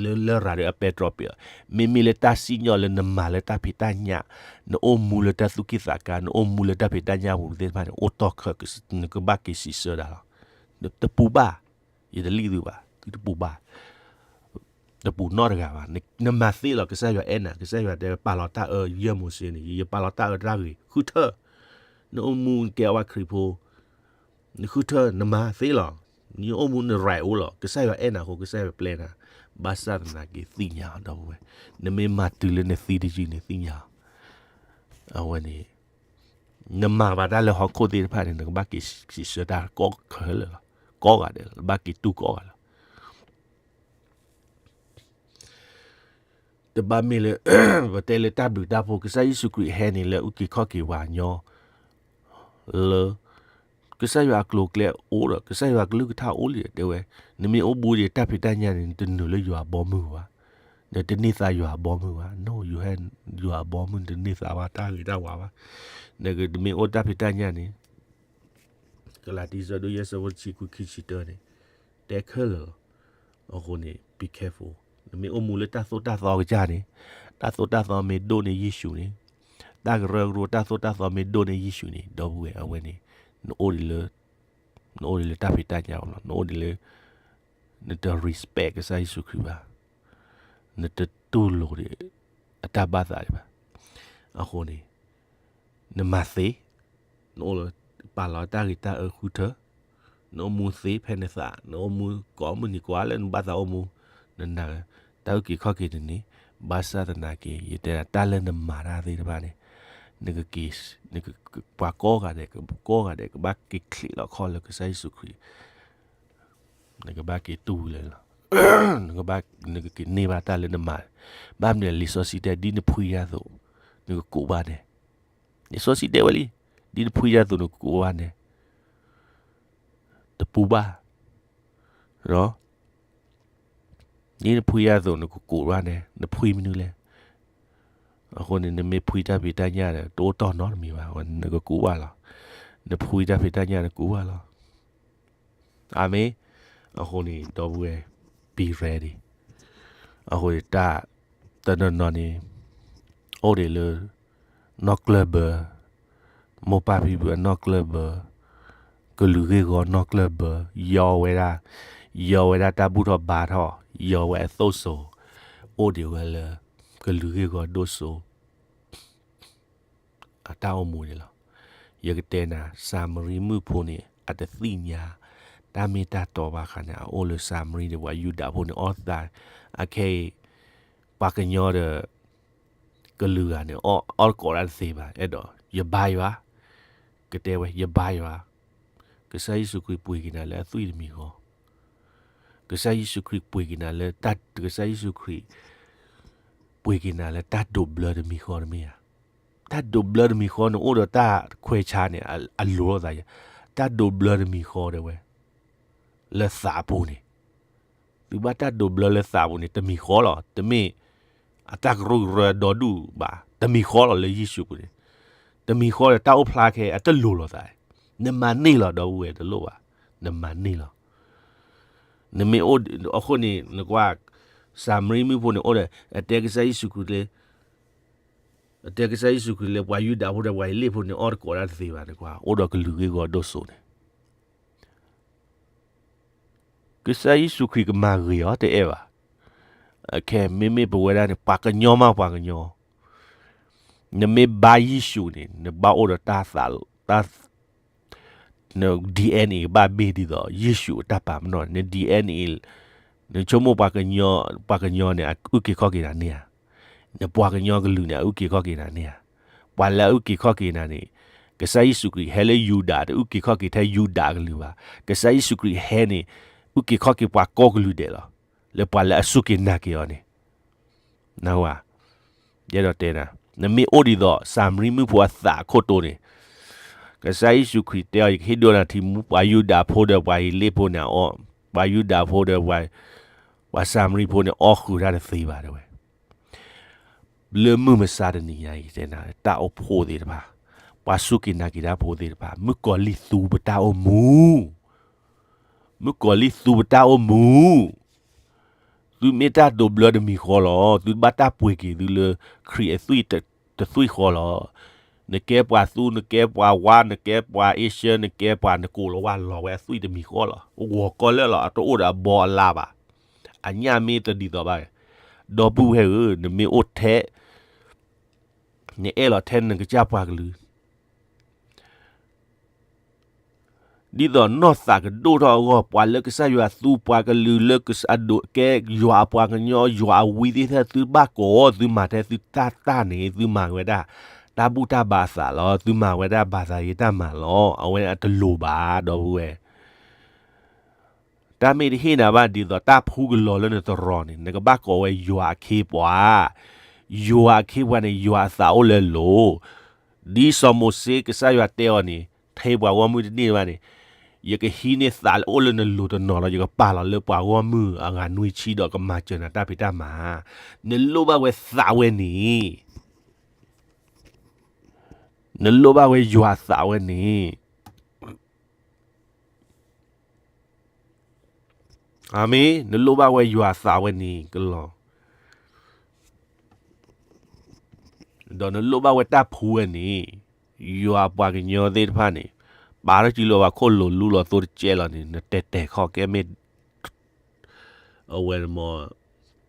လၢလရာ်ဒီးအပဲတြီပ့ၤအီၤ, မ့မ့ၢ်လၢတၢ်စံၣ်ညီၣ်လၢနမၤလၢတၢ်ဖံးတၢ်ညၣ်, နအိၣ်မူလၢတၢ်သူၣ်က့ၣ်သးကါ, နအိၣ်မူလၢတၢ်ဖံးတၢ်ညၣ်ပူၤသ့ၣ်တဖၣ်န့ၣ် အိၣ်တီၢ်ခၢ, နကဘၣ်က့ၤစံးဆၢဒၣ်လီၤ. တပူၤဘၣ်, ယတလံၣ်သုဘၣ်, သုတပူၤဘၣ်, တပူၤနီတဂၤဘၣ်. နမၤသ့လီၤ, ကစၢ်ယွၤအဲၣ်နၤ, ကစၢ်ယွၤတဲပာ်လီၤတၢ်အၢ ယဲၢ်မိၤၡ့န့ၣ်, ယပာ်လီၤတၢ်အၢတၢ်ဂ့ၤ ဃုထၢ နအိၣ်မူနကဲအဝဲခရံာ်ဖိ, နဃုထၢနမၤသ့လီၤ. နအိၣ်မူန right အိၣ်လီၤ. ကစၢ်ယွၤအဲၣ်နၤအဃိ ကစၢ်ယွၤပျဲနၤ, ဘၣ်ဆၣ်သနာ်က့သ့ၣ်ညါအီၤ ဒီပုၢ်ဝဲၢ်, နမ့ၢ်မၤတုၤလၢနသံတယုၢ်န့ၣ်သ့ၣ်ညါအီၤ, အဝဲန့ၣ် နမၤဘၣ်တၢ်လၢဟီၣ်ခိၣ်သ့ၣ်တဖၣ်န့ၣ် နကဘၣ်က့ၤစံးဆၢတၢ်ကိးခဲလၢာ်လီၤ. ကိးဂၤဒဲးလီၤ, နဘၣ်က့ၤတူၢ်ကိးဂၤလီၤ. တဘၣ်မ့ၢ်လၢ ပတဲလၢတၢ်ဘျုးတၢ်ဖှိၣ် ကစၢ်ယ့ၣ်ၡူးခရံာ်ဟဲန့ၣ်လၢအုၣ်က့ၤခီၣ်က့ၤပှၤကညီ လၢ ကစၢ်ယွၤအကျိၤအကျဲအိၣ်ဒီး ကစၢ်ယွၤအကလုၢ်ကထါအိၣ်လံဒီးတဲဝဲ, နမ့ၢ်အိၣ်ဘူးဒံးတၢ်ဖံးတၢ်ညၣ်န့ၣ် နတနုာ်လၢယွၤအဘီမုၢ်ဘၣ်, နတန့ၢ်သါယွၤအဘီမုၢ်ဘၣ်, နအိၣ်ယွၤဟဲ ယွၤအဘီမုၢ် နတန့ၢ်သါဘၣ်တၢ်ဂ့ၤတၢ်ဝါဘၣ်, နကမ့ၢ်အိၣ်တၢ်ဖံးတၢ်ညၣ်န့ၣ် ကလၤတံ ဆၢဒိၣ်ယဲၢ် ဆၢဖိတဆံဃု ခံဆံတၢန့ၣ် တဲခဲလၢာ်လီၤ. အဃိန့ၣ် be careful, နမ့ၢ်အိၣ်မူလၢတၢ်သိၣ်တၢ်သီကစၢ်န့ၣ်, တၢ်သိၣ်တၢ်သီမ့ၢ်ဒိၣ်န့ၢ်ယ့ၣ်ၡူးန့ၣ်, တၢ်ကရၢကရိတၢ်သိၣ်တၢ်သီမ့ၢ်ဒိၣ်န့ၢ်ယ့ၣ်ၡူးန့ၣ် ဒီပုၢ်ဝဲၢ် အဝဲန့ၣ် နအိၣ်ဒံးလၢ နအိၣ်ဒံးလၢတၢ်ဖံးတၢ်ညၣ်လီၤ. နအိၣ်ဒံးလၢ နတ respect ကစၢ်ယ့ၣ်ၡူးခရံာ်ဘၣ်, နတတူၢ်လိာ်ဒံးအတၢ်ဘၣ်သးဒံးဘၣ်. အဃိန့ၣ် နမၤသ့, နအိၣ်လၢပာ်လီၤတၢ်ဂ့ၤတၢ်အၢဃုထၢ, နအိၣ်မူသ့ဖဲနသး, နအိၣ်မူကိးမုၢ်နံၤကိးလၢနဘၣ်သးအိၣ်မူ, နနာ် တၢ်အုၣ်က့ၤခီၣ်က့ၤတန့ၢ်, ဘၣ်ဆၣ်သနာ်က့ ယတဲဒၣ်တၢ်လၢနမၤတၢ်သ့ၣ်တဖၣ်န့ၣ်, နကက့ၤ နက ပှၤကိးဂၤဒဲး ကိးဂၤဒဲး ကဘၣ်က့ၤချံးလီၤခီၣ်လၢကစၢ်ယ့ၣ်ၡူးခရံာ် နကဘၣ်က့ၤတူၢ်ဝံၤလၢလီၤ. နကဘၣ် နကက့ၤန့ၢ်ဘၣ်တၢ်လၢနမၤ, ဘၣ်မနုၤလံာ်စီဆှံတဲ ဒ်နဖှံတၢ်အသိး နကကူးဘၣ်န့ၣ်, လံာ်စီဆှံတဲဝဲလံ, ဒ်နဖှံတၢ်အသိးနကကူးဘၣ်န့ၣ်, တပူၤဘၣ်, ဒ်နဖှံတၢ်အသိးနကကူးဘၣ်န့ၣ် နဖှံမနုၤလဲၣ်. အဃိန့ၣ် နမ့ၢ်ဖှံတၢ်ဖံးတၢ်ညၣ်ဒီး တအိၣ်တီၢ်နီတမံၤဘၣ်, နကကူးဘၣ်လီၤ. နဖှံတၢ်ဖံးတၢ်ညၣ်နကူးဘၣ်လီၤ. အၤမ့ၣ်. အဃိန့ၣ် ဒီပုၢ်ဝဲၢ် be ready. အဃိန့ၣ် တၢ်တနီၤနီၤန့ၣ် အိၣ်ဒံးလၢ နီၢ်ကျၢၢ်ဘၢ, မိၢ်ပၢ်ဖံဖုအနီၢ်ကျၢၢ်ဘၢ, ကလုာ်ဂ့ၢ်ဂီၤနီၢ်ကျၢၢ်ဘၢ, ယီဝဲဒၣ်, ယီဝဲဒၣ်တၢ်ဘူၣ်ထီၣ်ဘါထီၣ်, ယီဝဲအသိၣ်စိၤ, အိၣ်ဒံးဝဲလၢ ကလုာ်ဂ့ၢ်ဂီၤဒိၣ်စိ အတၢ်အိၣ်မူန့ၣ်လီၤ. ယကတဲနၤ စၤမရံမုၣ်ဖိန့ၣ် အတသ့ၣ်ညါ တၢ်မ့ၢ်တၢ်တီဘၣ်ဃးန့ၣ် အအိၣ်လၢစၤမရံဒီးပှၤယူဒၤဖိန့ၣ် အီၣ်သး, အခဲအံၤ ပှၤကညီဒီး ကလုာ်ဂၤန့ၣ် အီၣ်တကိးတၢ်တသ့ဘၣ်. အဲၣ်ဒိး ယဘါယွၤ, ကတဲဝဲ ယဘါယွၤ, ကစၢ်ယ့ၣ်ၡူးခရံာ်ပှ့ၤက့ၤနၤလၢအသွံၣ်တမံၤဃီ, ကစၢ်ယ့ၣ်ၡူးခရံာ်ပှ့ၤက့ၤနၤလၢတၢ်, ကစၢ်ယ့ၣ်ၡူးခရံာ် ပှ့ၤက့ၤနၤလၢတၢ်ဒိးဘျၢတမံၤဃီတမ့ၢ်ဧါ. တၢ်ဒိးဘျၢတမံၤဃီ နအိၣ်ဒီးတၢ်ခွဲးဆါန့ၣ် အလိၤလိာ်သး, တၢ်ဒိးဘျၢတမံၤဃီတဲဝဲ, လၢသးအပူၤန့ၣ်, သုဘၣ်တၢ်ဒိးဘျၢလၢသးအပူၤန့ၣ် တမံၤဃီလီၤ. တမ့ၢ် အတၢ်ကရူၢ်ကရၢဒီဒူၣ်ဘၣ်, တမံၤဃီလီၤလၢယ့ၣ်ၡူးပူၤန့ၣ်, တမံၤဃီဒီးတၢ်အိၣ်ဖျါခဲအံၤ အတလိၤလိာ်သး, နမၤန့ၢ်လီၤ ဒီပုၢ်ဝဲၢ်တလိၣ်ဘၣ်, နမၤန့ၢ်လီၤ. နမ့ၢ်အိၣ်, အဃိန့ၣ် နကွၢ် စၤမရံမုၣ်ဖိန့ၣ်အိၣ်ဒီး အတဲကစၢ်ယ့ၣ်ၡူးခရံာ်လၢ, အတဲကစၢ်ယ့ၣ်ၡူးခရံာ်လၢပှၤယူဒၤဖိဒီးပှၤအ့လ့ၣ်ဖိန့ၣ် အီၣ်တကိးတၢ်တသ့ဘၣ်န့ၣ်ကွၢ်, အိၣ်ဒီးကလုာ်ဂ့ၢ်ဂီၤဒိၣ်စိန့ၣ် ကစၢ်ယ့ၣ်ၡူးခရံာ်ကမၤဂ့ၤအီၤတအဲၣ်ဘၣ်. အခဲမ့မ့ၢ်ပဝဲဒၣ်န့ၣ် ပှၤကညီမးပှၤကညီ, နမ့ၢ်ဘါယ့ၣ်ၡူးန့ၣ် နဘၣ်အိၣ်ဒီးတၢ်သး, တၢ်, န DNA ကဘၣ်မ့ၢ်ဒ်သိး ယ့ၣ်ၡူးအတၢ်ပာ်ပနီၣ်, န DNA, နဆိကမိၣ်ပှၤကညီ, ပှၤကညီန့ၣ် အုၣ်က့ၤခီၣ်က့ၤနၤန့ၣ်ဧါ. နပှၤကညီကလုာ်န့ၣ် အုၣ်က့ၤခီၣ်က့ၤနၤန့ၣ်ဧါ. ပှၤလၢအအုၣ်က့ၤခီၣ်က့ၤနၤန့ၣ် ကစၢ်ယ့ၣ်ၡူးခရံာ်ဟဲလၢယူဒၤ တအုၣ်က့ၤခီၣ်က့ၤထဲယူဒၤကလုာ်ဘၣ်. ကစၢ်ယ့ၣ်ၡူးခရံာ်ဟဲန့ၣ် အုၣ်က့ၤခီၣ်က့ၤပှၤကိးကလုာ်ဒဲးလီၤ. လၢပှၤလၢအစူၢ်က့ၤနာ်က့ၤအီၤန့ၣ် နၢ်ဟူဧါ. ယအဲၣ်ဒိးတဲနၤ, နမ့ၢ်အိၣ်ဒ်သိး စၤမရံမုၣ်ဖိအသးအခိၣ်တိန့ၣ်, ကစၢ်ယ့ၣ်ၡူးခရံာ်တဲအီၤ ယကဟ့ၣ်ဒိနၤထံမူ, ပှၤယူဒၤဖိဒီးပှၤအ့လ့ၣ်ဖိန့ၣ်အီၣ်, ပှၤယူဒၤဖိဒီး ပှၤစၤမရံဖိန့ၣ် အီၣ်ဃုာ်တၢ်တသ့ဘၣ်တဲဝဲ. လၢမုၢ်မဆါတနံၤညါအံၤ တဲနၤ တၢ်အိၣ်ဖှိၣ်သ့ၣ်တဖၣ်, ပှၤစူၢ်က့ၤနာ်က့ၤတၢ်ဖိသ့ၣ်တဖၣ် မုၣ်ကီၤလံၢ်သူပတၢ်အိၣ်မူ, မုၣ်ကီၤလံၢ်သူပတၢ်အိၣ်မူ သုမ့ၢ်တၢ်ဒိးဘျၢတမံၤဃီလီၤ. သုတဘၣ်တၢ်ပှ့ၤက့ၤသုလၢခရံာ်အသွံၣ်တသွံၣ်ဃီလီၤ. နကဲပှၤသူ, နကဲပှၤဝါ, နကဲပှၤအ့ရှၢ, နကဲပှၤနကိးလီၤဝါလီၤဝဲအသွံၣ်တမံၤဃီလီၤ. ဂီၤကီလၢာ်လီၤ, အတအိၣ်ဒီးအဘီအလါဘၣ်. အညၣ်မ့ၢ်တဒ်သိးဘၣ်. ဒီပုၢ်ဝဲၢ်ဧၢ, နမ့ၢ်အိၣ်ထဲ နအဲၣ်လီၤထဲနကစၢ်ပှၤကလုာ်, ဒ်သိးနီၢ်သးကဒိၣ်ထီၣ်အဂီၢ် ပှၤလၢကစၢ်ယွၤသူ ပှၤကလုာ်လၢအဒိးကဲယွၤအပှၤကညီ ယွၤအဝံသ့ၣ်တဖၣ် သုဘၣ်ကိးအီၤ သုမၤထဲသုတၢ်တၢ်န့ၣ် သုမၤဝဲဒၣ် တၢ်ဘူၣ်တၢ်ဘါအသးလီၤ. သုမၤဝဲဒၣ်ဘၣ်သးယံၤတၢ်မၤလီၤ. အဝဲန့ၣ်အတလိၤဘၣ် ဒီပုၢ်ဝဲၢ် တၢ်မ့ၢ်တဟ့ၣ်နၤဘၣ် ဒ်သိးတၢ်ဖှူကလီၤလၢနတရီန့ၣ် နကဘၣ်ကိးဝဲယွၤအခ့အပှၤ, ယွၤအခ့အပှၤန့ၣ် ယွၤအသးအိၣ်လၢအလိၤ, ဒ်စီၤမိၤၡ့ကစၢ်ယွၤတဲအီၤန့ၣ် ထဲပှၤဂီၢ်မုၢ်တန့ၢ်ဘၣ်န့ၣ်, ယကဟံးန့ၢ်သးလၢအိၣ်လၢနလိၤတနီၤလီၤ, ယကပာ်လီၤလၢပှၤဂီၢ်မုၢ်အဂၤနွံဆံဒီးကမၤစၢၤနၤတၢ်ဖံးတၢ်မၤ, နလိၣ်ဘၣ်ဝဲသးဝဲန့ၣ် နလိၣ်ဘၣ်ဝဲယွၤအသးဝဲန့ၣ် အၤမ့ၣ်, နလိၣ်ဘၣ်ဝဲယွၤအသးဝဲန့ၣ်ကလီၤ, ဒီးနလိၣ်ဘၣ်ဝဲတၢ်ဖှူဝဲန့ၣ်, ယွၤပှၤကညီသ့ၣ်တဖၣ်န့ၣ်, ပာ်ထီၣ်စုလၢပှၤခိၣ်လိၤလူလီၤသိတကဲလီၤန့ၣ် နတဲာ်တဲာ်ခီၣ်ကဲမ့ၢ် အဝဲမ့ၢ်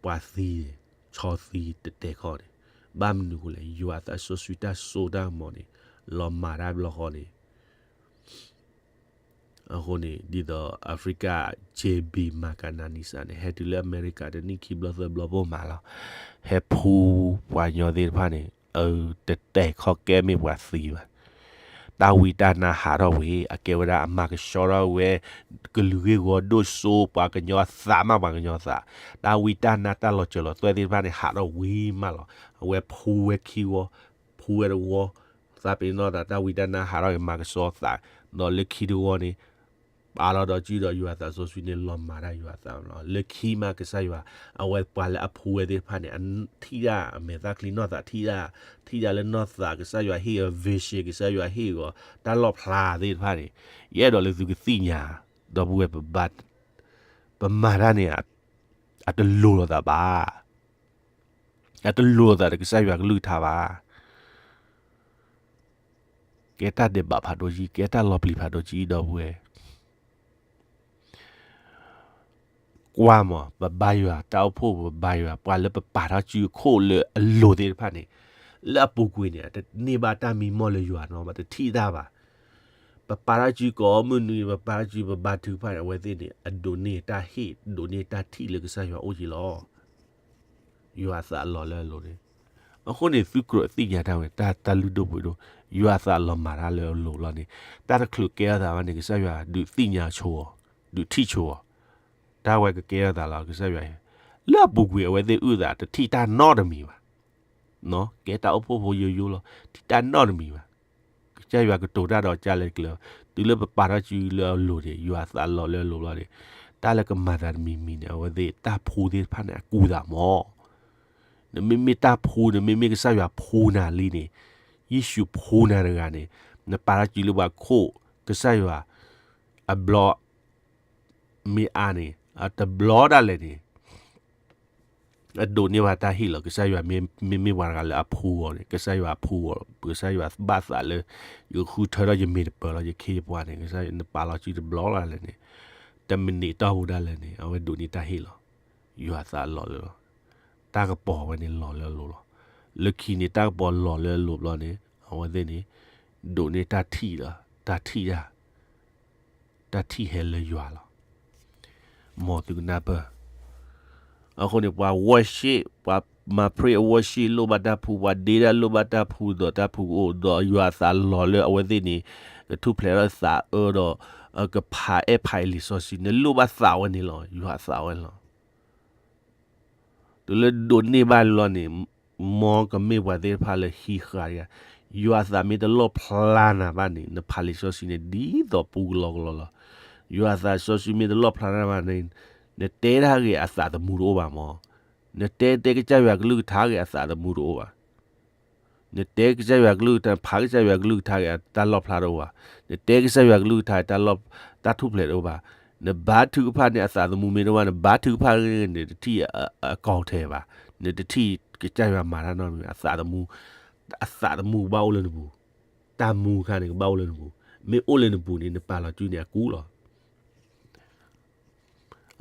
ပှၤသံန့ၣ်, ဆီသံတတဲာ်ခီၣ်န့ၣ်, ဘၣ်မနုၤအဃိလဲၣ်, ယွၤအသးစီဆှံတၢ်စိတၢ်ကမီၤန့ၣ်, လီၤမၤတၢ်ဘျီဃီန့ၣ် အဃိန့ၣ် ဒ်သိး Africa J B မၤကနၤနံစးန့ၣ် ဟဲတုၤလၢအမဲရကၤတနံၣ်ခံဘျီသၢဘျီဘိၣ်မးလီၤ. ဟဲဖှူပှၤကညီသ့ၣ်တဖၣ်န့ၣ် အတတဲာ်ခီၣ်ကဲမ့ၢ်ပှၤသံဘၣ်. တၢ်ဝံတၢ်နါဟးထီၣ်ဝံၤ အကဲဝဲဒၣ်အမၤကဆှီထီၣ်ဝဲ ကလုာ်ဂ့ၢ်ဝီဒိၣ်စိ ပှၤကညီအသးမး ပှၤကညီသး, တၢ်ဝံတၢ်နါတၢ်လီၤစၢၤလီၤသွဲၣ်သ့ၣ်တဖၣ်န့ၣ် ဟးထီၣ်ဝံၤမးလီၤ. အဝဲဖှူဝဲခံဝီ, ဖှူဝဲတဝီ, သးပ့ၤနီၣ်သး တၢ်ဝံတၢ်နါဟးထီၣ်က့ၤမၤကဆှီသး, ဒီးလၢခံတဝီန့ၣ် ပာ်လီၤဒီးစုဒီးယွၤအသးစီဆှံန့ၣ် လီၤမၤတၢ်ယွၤအသးလီၤ. လၢခံမးကစၢ်ယွၤ အဝဲပှၤလၢအဖှူဝဲသ့ၣ်တဖၣ်န့ၣ် ထံၣ်ဒၣ်အမဲာ်သၣ်ချံနီၢ်သးထံၣ်ဒၣ်, ထံၣ်ဒၣ်လၢနီၢ်သးကစၢ်ယွၤဟ့ၣ်အီၤ vision ကစၢ်ယွၤဟ့ၣ်အီၤ တၢ်လီၣ်ဖျါသ့ၣ်တဖၣ်န့ၣ်, ယအဲၣ်ဒိးလၢသုကသ့ၣ်ညါ, ဒီပုၢ်ဝဲၢ် ပမၤတၢ်န့ၣ် အတလိၤလိာ်သးဘၣ်. အတလိၤလိာ်သးဒီးကစၢ်ယွၤကလုၢ်ကထါဘၣ်. ကဲတၢ်ဒဲးဘးဖးဒိၣ်ကံ, ကဲတၢ်လီၤပျံၤဖးဒိၣ်ကံ ဒီပုၢ်ဝဲၢ်. ကွၢ်မး ပဘါယွၤတၢ်အိၣ်ဖှိၣ် ပဘါယွၤ ပှၤလၢပပာ်ထီၣ်စုအခိၣ်လၢအလိၤသ့ၣ်တဖၣ်န့ၣ်, လၢအပူၤကွံာ်န့ၣ် တန့ၢ်ဘၣ်တၢ်မံမီၢ်လၢယွၤနီဘၣ်, တထံၣ်တၢ်ဘၣ်. ပပာ်ထီၣ်စုကိးမုၢ်နွံ ပပာ်ထီၣ်စုပဘါထုကဖၣ်န့ၣ် အဝဲသ့ၣ်န့ၣ် အဒိးန့ၢ်တၢ်ဟ့ၣ် ဒိးန့ၢ်တၢ်ထံၣ်လၢကစၢ်ယွၤအိၣ်က့ၤလီၤ. ယွၤအသးအလီၢ်လၢအလိၤန့ၣ်, အဃိန့ၣ် သုကြၢးသ့ၣ်ညါတၢ်ဝဲ တၢ်တၢ်လုၢ်ဒိၣ်ပှ့ၤဒိၣ်, ယွၤအသးလီၤမၤတၢ်လၢအလိၤလီၤန့ၣ်, တၢ်တချုးကဲထီၣ်သးဘၣ်န့ၣ် ကစၢ်ယွၤဒုးသ့ၣ်ညါဆိအီၤ, ဒုးထံၣ်ဆိအီၤ, တၢ်ဝဲကကဲထီၣ်သးလီၤ ကစၢ်ယွၤ, လၢအပူၤကွံာ်အဝဲသ့ၣ်အုၣ်သး တထံၣ်တၢ်နီတမံၤဘၣ်. ကဲတၢ်အိၣ်ဖှိၣ်ဖိယိယိလီၤ, ထံၣ်တၢ်နီတမံၤဘၣ်. ကစၢ်ယွၤကတိၤတၢ်ဒီးကလဲၤကျဲ, တုၤလၢပပာ်ထီၣ်စုလၢအလိၤန့ၣ် ယွၤအသးလီၤလၢအလိၤလီၤန့ၣ်, တၢ်လၢကမၤသးတမံၤမံၤန့ၣ် အဝဲသ့ၣ်တၢ်ဖှူသ့ၣ်တဖၣ်န့ၣ် အကူၣ်သးမး. နမ့မ့ၢ်တၢ်ဖှူ နမ့မ့ၢ်ကစၢ်ယွၤဖှူနၤလံန့ၣ်, ယ့ၣ်ၡူးဖှူနၤတဂၤန့ၣ်, နပာ်ထီၣ်စုလၢပှၤခိၣ် ကစၢ်ယွၤ အဘျီ မ့ၢ်အါန့ၣ် အတဘျီဒၣ်လဲာ်န့ၣ်, အဒိးန့ၢ်ဘၣ်တၢ်ဟ့ၣ်လီၤ. ကစၢ်ယွၤမ့မ့ၢ်ပှၤတဂၤလၢအဖှူအီၤန့ၣ်, ကစၢ်ယွၤဖှူအီၤ, ကစၢ်ယွၤဘၣ်သးလၢ ယကဃုထၢထီၣ်ယမ့ၢ်တပၢၤလီၤ ယခ့ယပှၤန့ၣ်, ကစၢ်ယွၤနပာ်လီၤစုတဘျီဒၣ်လဲာ်န့ၣ်, တမံးနံးတီၢ်ပူၤဒၣ်လဲာ်န့ၣ် အဝဲဒိးန့ၢ်တၢ်ဟ့ၣ်လီၤ. ယွၤအသးလီၤလၢလီၤ. တၢ်ကပီၤဝဲန့ၣ်လီၤလၢအလိၤလီၤ. လၢခံန့ၣ် တၢ်ကပီၤလီၤလၢအလိၤဘျီန့ၣ် အဝဲသ့ၣ်န့ၣ် ဒိးန့ၢ်တၢ်ထံၣ်ဒီး တၢ်ထံၣ်တၢ် တၢ်ထံၣ်ဟဲလၢယွၤလီၤ. မ်သုကနၢ်ပၢၢ်, အဃိန့ၣ် ပှၤ worship, ပှၤမၤ praise and worship လိၣ်ဘၣ်တၢ်ဖှူ, ပှၤဒ့တၢ်လိၣ်ဘၣ်တၢ်ဖှူ, ဒီးတၢ်ဖှူကအိၣ်, ဒီးယွၤအသးလီၤလၢအဝဲသ့ၣ်န့ၣ် ကထူၣ်ဖျဲးထီၣ်သးအၢဒီး ကဖးအဲၣ်ဖးအံၤလံာ်စီဆှံ, နလိၣ်ဘၣ်သးဝဲန့ၣ်လီၤ, ယွၤအသးဝဲလီၤ. တုၤလၢဒိးန့ၢ်ဘၣ်လီၤန့ၣ်, မ်ကမ့ၢ်ပှၤသ့ၣ်တဖၣ်လၢဟံးဃာ်တဂၤ, ယွၤအသးမ့ၢ်တလီၣ်ဖျါနၤဘၣ်န့ၣ် နဖးလံာ်စီဆှံန့ၣ် ဒ်သိးပူကလီကလီလီၤ. ယွၤအသးစီဆှံမ့ၢ်တလီၣ်ဖျါနၤဘၣ်န့ၣ်, နတဲတၢ်ဂ့ၤအသးသမူတအိၣ်ဘၣ်မး. နတဲတဲကစၢ်ယွၤကလုၢ်ကထါဂ့ၤအသးသမူတအိၣ်ဘၣ်. နတဲကစၢ်ယွၤကလုၢ်ကထါ, ဖးကစၢ်ယွၤကလုၢ်ကထါဂ့ၤ တၢ်လီၣ်ဖျါတအိၣ်ဘၣ်. နတဲကစၢ်ယွၤကလုၢ်ကထါ တၢ်လီၣ်, တၢ်ထူၣ်ဖျဲးတအိၣ်ဘၣ်. နဘါထုကဖၣ်န့ၣ် အသးသမူမ့ၢ်တအိၣ်ဘၣ်, နဘါထုကဖၣ်န့ၣ် နတထံၣ်အကီၢ်ထဲဘၣ်. နတထံၣ်ကစၢ်ယွၤမၤတၢ်နီတမံၤ, အသးသမူ, အသးသမူကဘၣ်အိၣ်လၢနပူၤ, တၢ်မူခါန့ၣ်ကဘၣ်အိၣ်လၢနပူၤ, မ့ၢ်အိၣ်လၢနပူၤန့ၣ် နပာ်လီၤစုန့ၣ်အကူလီၤ.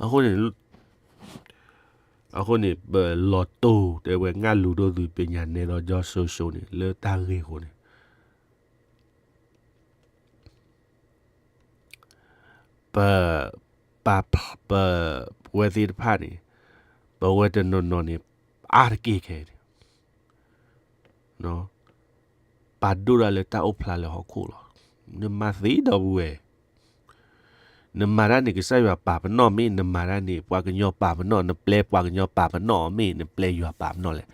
အဃိန့ၣ်, အဃိန့ၣ် ပလီၤတိၢ်တဲဝဲ ငါလူၤဒိၣ်သုပညးနဲဒီး ကၠီစိစိန့ၣ် လၢတၢ်ဂ့ၢ်အဃိန့ၣ်, ပ, ပ, ပဝဲသ့ၣ်တဖၣ်န့ၣ်, ပဝဲတနီၤနီၤန့ၣ်, အါတက့ၢ်ခဲအံၤန့ၣ်, ပာ်ဒိၣ်ဒၣ်လၢတၢ်အိၣ်ဖျါလၢဟီၣ်ခိၣ်လီၤ. နမၤသ့ဒီပုၢ်ဝဲၢ်, နမၤတၢ်န့ၣ် ကစၢ်ယွၤပာ်ပနီၣ်မ့ၢ်, နမၤတၢ်န့ၣ် ပှၤကညီပာ်ပနီၣ်, နပျဲပှၤကညီပာ်ပနီၣ်မ့ၢ်, နပျဲယွၤပာ်ပနီၣ်လဲၣ်.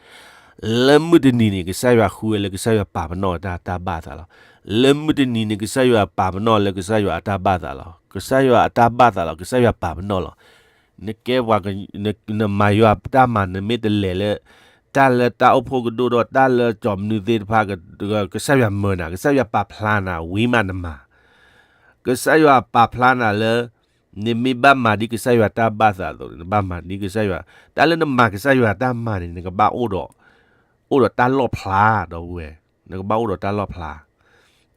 လၢမုၢ်တနံၤန့ၣ် ကစၢ်ယွၤဃုဝဲလၢကစၢ်ယွၤပာ်ပနီၣ်တၢ် တၢ်ဘၣ်သးလီၤ. လၢမုၢ်တနံၤန့ၣ် ကစၢ်ယွၤပာ်ပနီၣ်လၢကစၢ်ယွၤအတၢ်ဘၣ်သးလီၤ. ကစၢ်ယွၤအတၢ်ဘၣ်သးလီၤ, ကစၢ်ယွၤပာ်ပနီၣ်လီၤ. နကဲပှၤ, နမၤယွၤတၢ်မၤ နမ့ၢ်တလဲၤလၢ တၢ်လၢတၢ်အိၣ်ဖှိၣ်ကဒိၣ်ဒီး တၢ်လၢကၠီၤမနုၤသ့ၣ်တဖၣ်, ကစၢ်ယွၤမၢနၤ, ကစၢ်ယွၤပာ်ဖျါနၤ ဝံၤမးနမၤ. ကစၢ်ယွၤပာ်ဖျါနၤလၢ နမ့ၢ်ဘၣ်မၤဒ်ကစၢ်ယွၤတၢ်ဘၣ်သးအသိးန့ၣ် နဘၣ်မၤဒ်ကစၢ်ယွၤ, တၢ်လၢနမၤကစၢ်ယွၤတၢ်မၤန့ၣ် နကဘၣ်အိၣ်ဒီး, အိၣ်ဒီးတၢ်လီၣ်ဖျါ ဒီပုၢ်ဝဲၢ်, နကဘၣ်အိၣ်ဒီးတၢ်လီၣ်ဖျါ.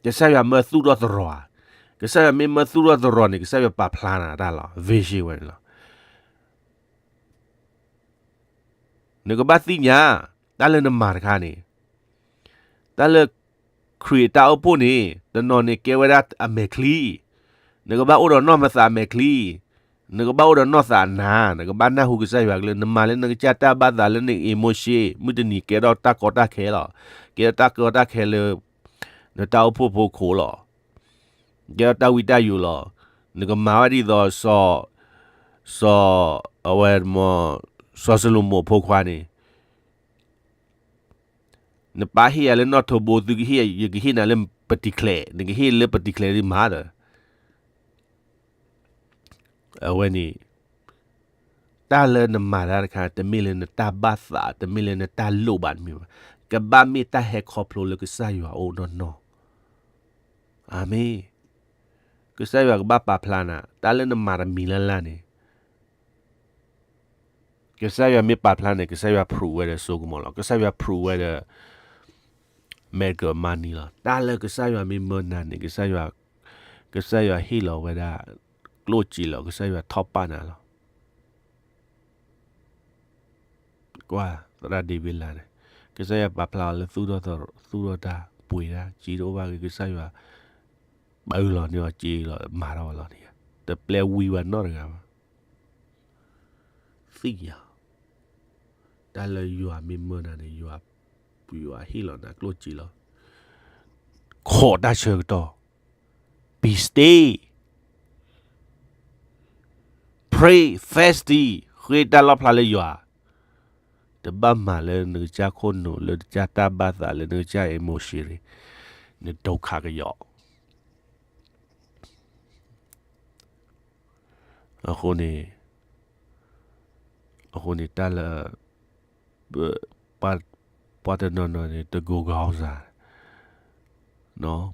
ကစၢ်ယွၤမၢသူၣ်ထီၣ်သရိာ်ဧါ, ကစၢ်ယွၤမ့ၢ်မၢသူၣ်ထီၣ်သရိာ်န့ၣ် ကစၢ်ယွၤပာ်ဖျါနၤတၢ်လီၤ, vision ဝဲန့ၣ်လီၤ. နကဘၣ်သ့ၣ်ညါ, တၢ်လၢနမၤတခါန့ၣ်, တၢ်လၢ ခရံာ်အတၢ်အိၣ်ဖှိၣ်န့ၣ် တနီၤန့ၣ်ကဲဝဲဒၣ်အမဲာ်ချံ, နကဘၣ်အိၣ်ဒီးနီၢ်မသးအမဲာ်ချံ, နကဘၣ်အိၣ်ဒီးနီၢ်သးအနၤ, နကဘၣ်နၢ်ဟူကစၢ်ယွၤကလုၢ်, နမၤလၢနကစၢ်တၢ်ဘၣ်သးလၢန emotion မုၢ်တနံၤကဲထီၣ်တၢ်ကီတၢ်ခဲလီၤ, ကဲထီၣ်တၢ်ကီတၢ်ခဲလၢ နတၢ်အိၣ်ဖှိၣ်ဖိခိၣ်လီၤ. ကဲထီၣ်တၢ်ဝံတၢ်ယိးလီၤ. နကမၤဝဲဒ်သိး စီၤ, စီၤ, အဝဲ, စီၤၡလိၤမိၣ်အဖိခွါန့ၣ်, နပၢ်ဟ့ၣ်ယၤလၢနီၣ်ထိးဘိ သုကဟ့ၣ်, ယကဟ့ၣ်နၤလၢပတံၤချဲး, နကဟ့ၣ်လၢပတံၤချဲးဒ်မၤဒီး အဝဲန့ၣ် တၢ်လၢနမၤတၢ်တခါ တမ့ၢ်လၢနတၢ်ဘၣ်သး, တမ့ၢ်လၢနတၢ်လိၣ်ဘၣ်တမ့ၢ်ဘၣ်, ကဘၣ်မ့ၢ်တၢ်ဟဲခီဖျိလၢကစၢ်ယွၤအအိၣ်နီၢ်နီၢ်. အၤမ့ၣ်. ကစၢ်ယွၤကဘၣ်ပာ်ဖျါနၤ, တၢ်လၢနမၤတမံၤလၢ်လၢ်န့ၣ် ကစၢ်ယွၤမ့ၢ်ပာ်ဖျါန့ၣ် ကစၢ်ယွၤ prove ဝဲဒီးစိကမီၤလီၤ. ကစၢ်ယွၤ prove ဝဲဒီး miracle money လီၤ. တၢ်လၢကစၢ်ယွၤမ့ၢ်မၢနၤန့ၣ် ကစၢ်ယွၤ, ကစၢ်ယွၤဟ့ၣ်လီၤဝဲဒၣ် ကျိၣ်စ့လီၤ. ကစၢ်ယွၤထီၣ်ပာ်နၤလီၤ. ကွၢ် သရၣ်ဒ့ဝ့ၤလးန့ၣ်, ကစၢ်ယွၤပာ်ဖျါအီၤလၢသူၣ်ထီၣ်တၢ်, သူၣ်ထီၣ်တၢ်ပှ့ၤတၢ် စ့တအိၣ်ဘၣ်ဂ့ၤ ကစၢ်ယွၤ ပာ်အုၣ်လီၤန့ၢ်အီၤစ့လီၤ မၤထီၣ်ဝဲလီၤန့ၣ်, တပျဲဝံဘၣ်နီတဂၤဘၣ်. သ့ၣ်ညါ, တၢ်လၢယွၤမ့ၢ်မၢနၤန့ၣ် ယွၤ, ယွၤဟ့ၣ်လီၤနၤကျိၣ်စ့လီၤ. ခိးတၢ်ဆၢကတီၢ်, be still, pray, fasting, ဃ့တၢ်လီၣ်ဖျါလၢယွၤ, တဘၣ်မၤလၢနကစၢ်ခိၣ်နူာ် လၢနကစၢ်တၢ်ဘၣ်သး လၢနကစၢ် emotion န့ၣ်, နဒိခးကယီၤ အဃိန့ၣ်, အဃိန့ၣ်တၢ်လၢ ပှၤ, ပှၤတနီၤနီၤန့ၣ် တကိးကီစၢ်,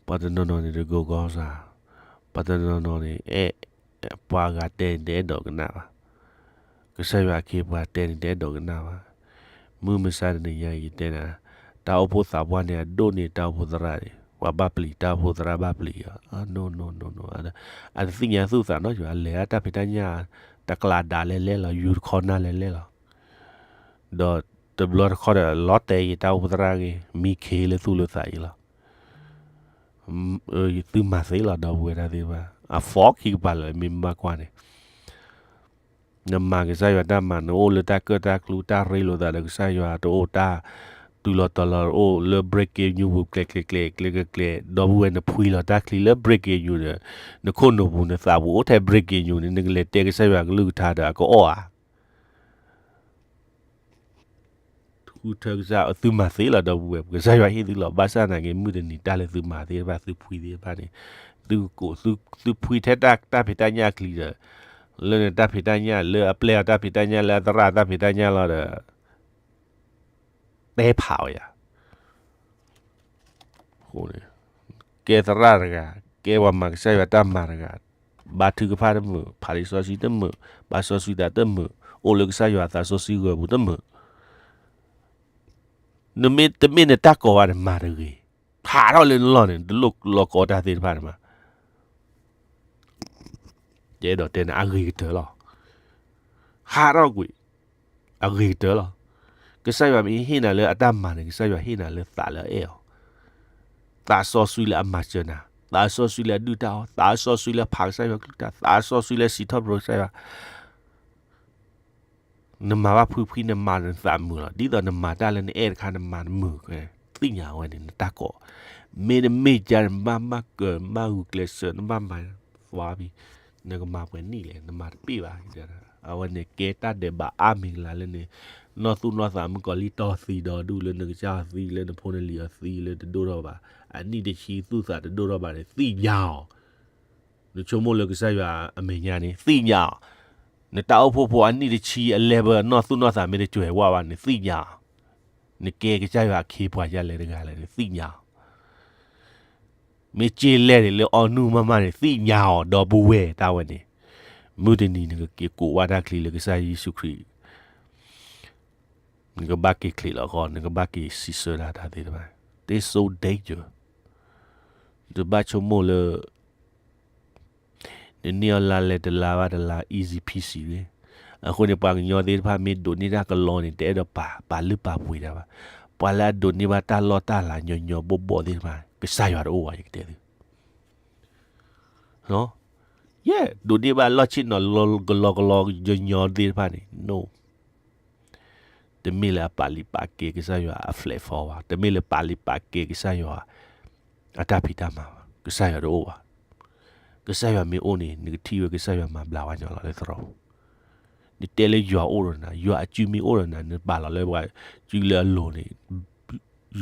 ပှၤတနီၤနီၤန့ၣ် တကိးကီစၢ်, ပှၤတနီၤနီၤန့ၣ် အဲၣ်, ပှၤဂၤတဲန့ၣ် တအဲၣ်ဒိးကနၣ်ဘၣ်. ကစၢ်ယွၤအခ့အပှၤတဲန့ၣ် တအဲၣ်ဒိးကနၣ်ဘၣ်. မုၢ်မဆါတနံၤညါအံၤ ယတဲနၤ, တၢ်အိၣ်ဖှိၣ်သးပှၢ်န့ၣ် အဒိၣ်န့ၢ်တၢ်အိၣ်ဖှိၣ်သရၣ်န့ၣ် ပှၤဘၣ်ပျံၤ တၢ်အိၣ်ဖှိၣ်သရၣ်ဘၣ်ပျံၤ, အတသ့ၣ်ညါသူၣ်သးနီတဂၤ, အလဲၤတၢ်ဖံးတၢ်ညၣ်, တကျးဒါလဲလဲလီၤ, ယူၤတခီနၢ်လဲလဲလီၤ. ဒီးတဘျီတခီဒီး လီၤတဲာ်ယတၢ်အိၣ်ဖှိၣ်သရၣ်ဂ့ၤ, မံခ့လၢသူၣ်လၢသးအံၤလီၤ. သုမၤသ့လီၤ ဒီပုၢ်ဝဲၢ်သ့ၣ်တဖၣ်, အ form ခံကပၤလၢ မ့ၢ်ဘၣ်ကွၢ်န့ၣ် နမၤကစၢ်ယွၤတၢ်မၤ နအိၣ်လၢတၢ်ကၢၣ်တၢ်ကျူ တၢ်ရ့လိာ်သးဒီးကစၢ်ယွၤ တအိၣ်တၢ် တုၤလီၤတီၤလီၤ အိၣ်လၢ breaking news ပူၤ ကျဲၤကျဲၤကျဲၤကျဲၤကျဲၤကျဲၤ, ဒီပုၢ်ဝဲၢ် နဖှံလီၤတၢ်ချံလၢ breaking news ဒီး နခိၣ်နူာ်ပူၤ နသးပူၤ အိၣ်ထဲ breaking news န့ၣ် နကလဲၤတဲကစၢ်ယွၤကလုၢ်ကထါဒီး အကအီၣ်ဧါ. ဃုထၢကစၢ် သုမၤသ့လီၤ ဒီပုၢ်ဝဲၢ်, ကစၢ်ယွၤဟ့ၣ်သုလီၤ. ဘၣ်ဆၣ်သနာ်က့ မုၢ်တနံၤတၢ်လၢသုမၤသ့ၣ်တဖၣ် သုဖှံသ့ၣ်တဖၣ်န့ၣ် သုကကိး, သုဖှံထဲတၢ်ဖံးတၢ်ညၣ်ချံဒီး လၢနတၢ်ဖံးတၢ်ညၣ် လၢအပျဲၢ်အီၤတၢ်ဖံးတၢ်ညၣ် လၢအသရၣ်တၢ်ဖံးတၢ်ညၣ်လီၤဒီး တဲဖးအီၤယၤ ကဲသရၣ်တဂၤ, ကဲပှၤမၤကစၢ်ယွၤတၢ်မၤတဂၤ, ဘါထုကဖၣ်တမုာ်, ဖးလံာ်စီဆှံတမုာ်, ဘါစီဆှံသးတမုာ်, အိၣ်လၢကစၢ်ယွၤအသးစီဆှံဂၢၢ်ပူၤတမုာ်, နမ့ၢ်တမ့ၢ်နတၢ်ကိးဂၤန့ၣ် မၤတဂ့ၤ, ဟးထီၣ်လၢနလီၢ်န့ၣ် တလိၣ်လီၤကိးတၢ်သ့ၣ်တဖၣ်န့ၣ်မး ယအဲၣ်ဒိးတဲန့ၣ် အဂ့ၤကတၢၢ်လီၤ. ဟးထီၣ်ကွံာ်, အဂ့ၤကတၢၢ်လီၤ. ကစၢ်ယွၤမ့ၢ်ဟ့ၣ်နၤလၢအတၢ်မၤန့ၣ် ကစၢ်ယွၤဟ့ၣ်နၤလၢသးလၢအအဲၣ်အီၤ, သးစီဆှံလၢအမၤစၢၤနၤ သးစီဆှံလၢအဒုၣ်တၢ်အီၣ်, သးစီဆှံလၢဖးကစၢ်ယွၤကလုၢ်ကထါ, သးစီဆှံလၢစံးထီၣ်ပတြၢၤကစၢ်ယွၤ. နမၤဘၣ်ဖှံဖှံ နမၤနသးမုာ်လီၤ. ဒ်သိးနမၤတၢ်လၢနအဲၣ်တခါ နမၤနမုာ်, သ့ၣ်ညါဝဲန့ၣ် နတၢ်ကိး. မ့တမ့ၢ်ကါ နဘၣ်မၤကၢၤ မၤဂုာ်ကျဲးစၢး နဘၣ်မၤ သွါဘံ, နကမၤပှဲၤနံၣ်လဲၣ်, နမၤတပ့ၢ်ဘၣ်. အဝဲန့ၣ်ကဲတၢ်ဒဲးဘးအါမံၤကလၤလၢန့ၣ်, နီၢ်သူၣ်နီၢ်သးမုၣ်ကီၤလံၢ်တီၢ်သံဒီးဒူၣ် လၢနကစၢ်အီၤသံ လၢနဖိနလံၤအီၤသံ လၢတဒိၣ်ထီၣ်ဘၣ်, အနံၣ်တဆံသူၣ်သးတဒိၣ်ထီၣ်ဘၣ်န့ၣ် သ့ၣ်ညါအီၤ. နဆိကမိၣ်လၢကစၢ်ယွၤအမဲာ်ညါန့ၣ် သ့ၣ်ညါအီၤ. နတၢ်အိၣ်ဖှိၣ်ဖိအနံၣ်တဆံအ level နီၢ်သူၣ်နီၢ်သးမ့ၢ်တစှဲးဝါဘၣ်န့ၣ် သ့ၣ်ညါအီၤ. နကဲကစၢ်ယွၤအခ့အပှၤဒ်လဲၣ်တဂၤလဲၣ်န့ၣ် သ့ၣ်ညါအီၤ. မ့ၢ်စ့လဲၣ်န့ၣ် လၢအီနုၢ်မးမးန့ၣ် သ့ၣ်ညါအီၤ ဒီပုၢ်ဝဲၢ်တၢ်ဝဲန့ၣ်, မုၢ်တနံၤ နကက့ၤကိးဝါတၢ်ချံလၢကစၢ်ယ့ၣ်ၡူးခရံာ် နကဘၣ်က့ၤချံးလီၤဃီ, နကဘၣ်က့ၤစံးဆၢဒၣ်တၢ်သ့ၣ်တဖၣ်. This so danger. တဘၣ်ဆိကမိၣ်လၢ နန့ၢ်အီၤလါလဲၤတလါဘၣ်တလါ easy peasy ဂ့ၤ. အဃိန့ၣ် ပှၤကညီသ့ၣ်တဖၣ်မ့ၢ်ဒိးန့ၢ်တၢ်ကလီန့ၣ် တအဲၣ်ဒိးပာ် ပာ်လုၢ်ပာ်ပှ့ၤတၢ်ဘၣ်. ပှၤလၢအဒိးန့ၢ်ဘၣ်တၢ်လီၢ်တၢ်လၤညီညီဘိၣ်ဘိၣ်သ့ၣ်တဖၣ် ကစၢ်ယွၤတအိၣ်ဘၣ် ယကတဲသု ယဲ ဒိးန့ၢ်ဘၣ်လီၢ်ဆ့ၣ်နီၤကလီကလီညီညီသ့ၣ်တဖၣ်န့ၣ် no. တမ့ၢ်လၢအပာ်လုၢ်ပာ်ကဲကစၢ်ယွၤအ platform ဘၣ်, တမ့ၢ်လၢပာ်လုၢ်ပာ်ကဲကစၢ်ယွၤ အတၢ်ဖံးတၢ်မၤဘၣ်, ကစၢ်ယွၤတအိၣ်ဘၣ်. ကစၢ်ယွၤမ့ၢ်အိၣ်န့ၣ် နကထံၣ်ဝဲကစၢ်ယွၤမၤဘျါဝဲညီလီၤလၢသရိာ်ပူၤ. နတဲလၢယွၤအိၣ်ဒီးနၤ, ယွၤအစုမ့ၢ်အိၣ်ဒီးနၤ, နပာ်လီၤလၢပှၤစုလၢအလိၤန့ၣ်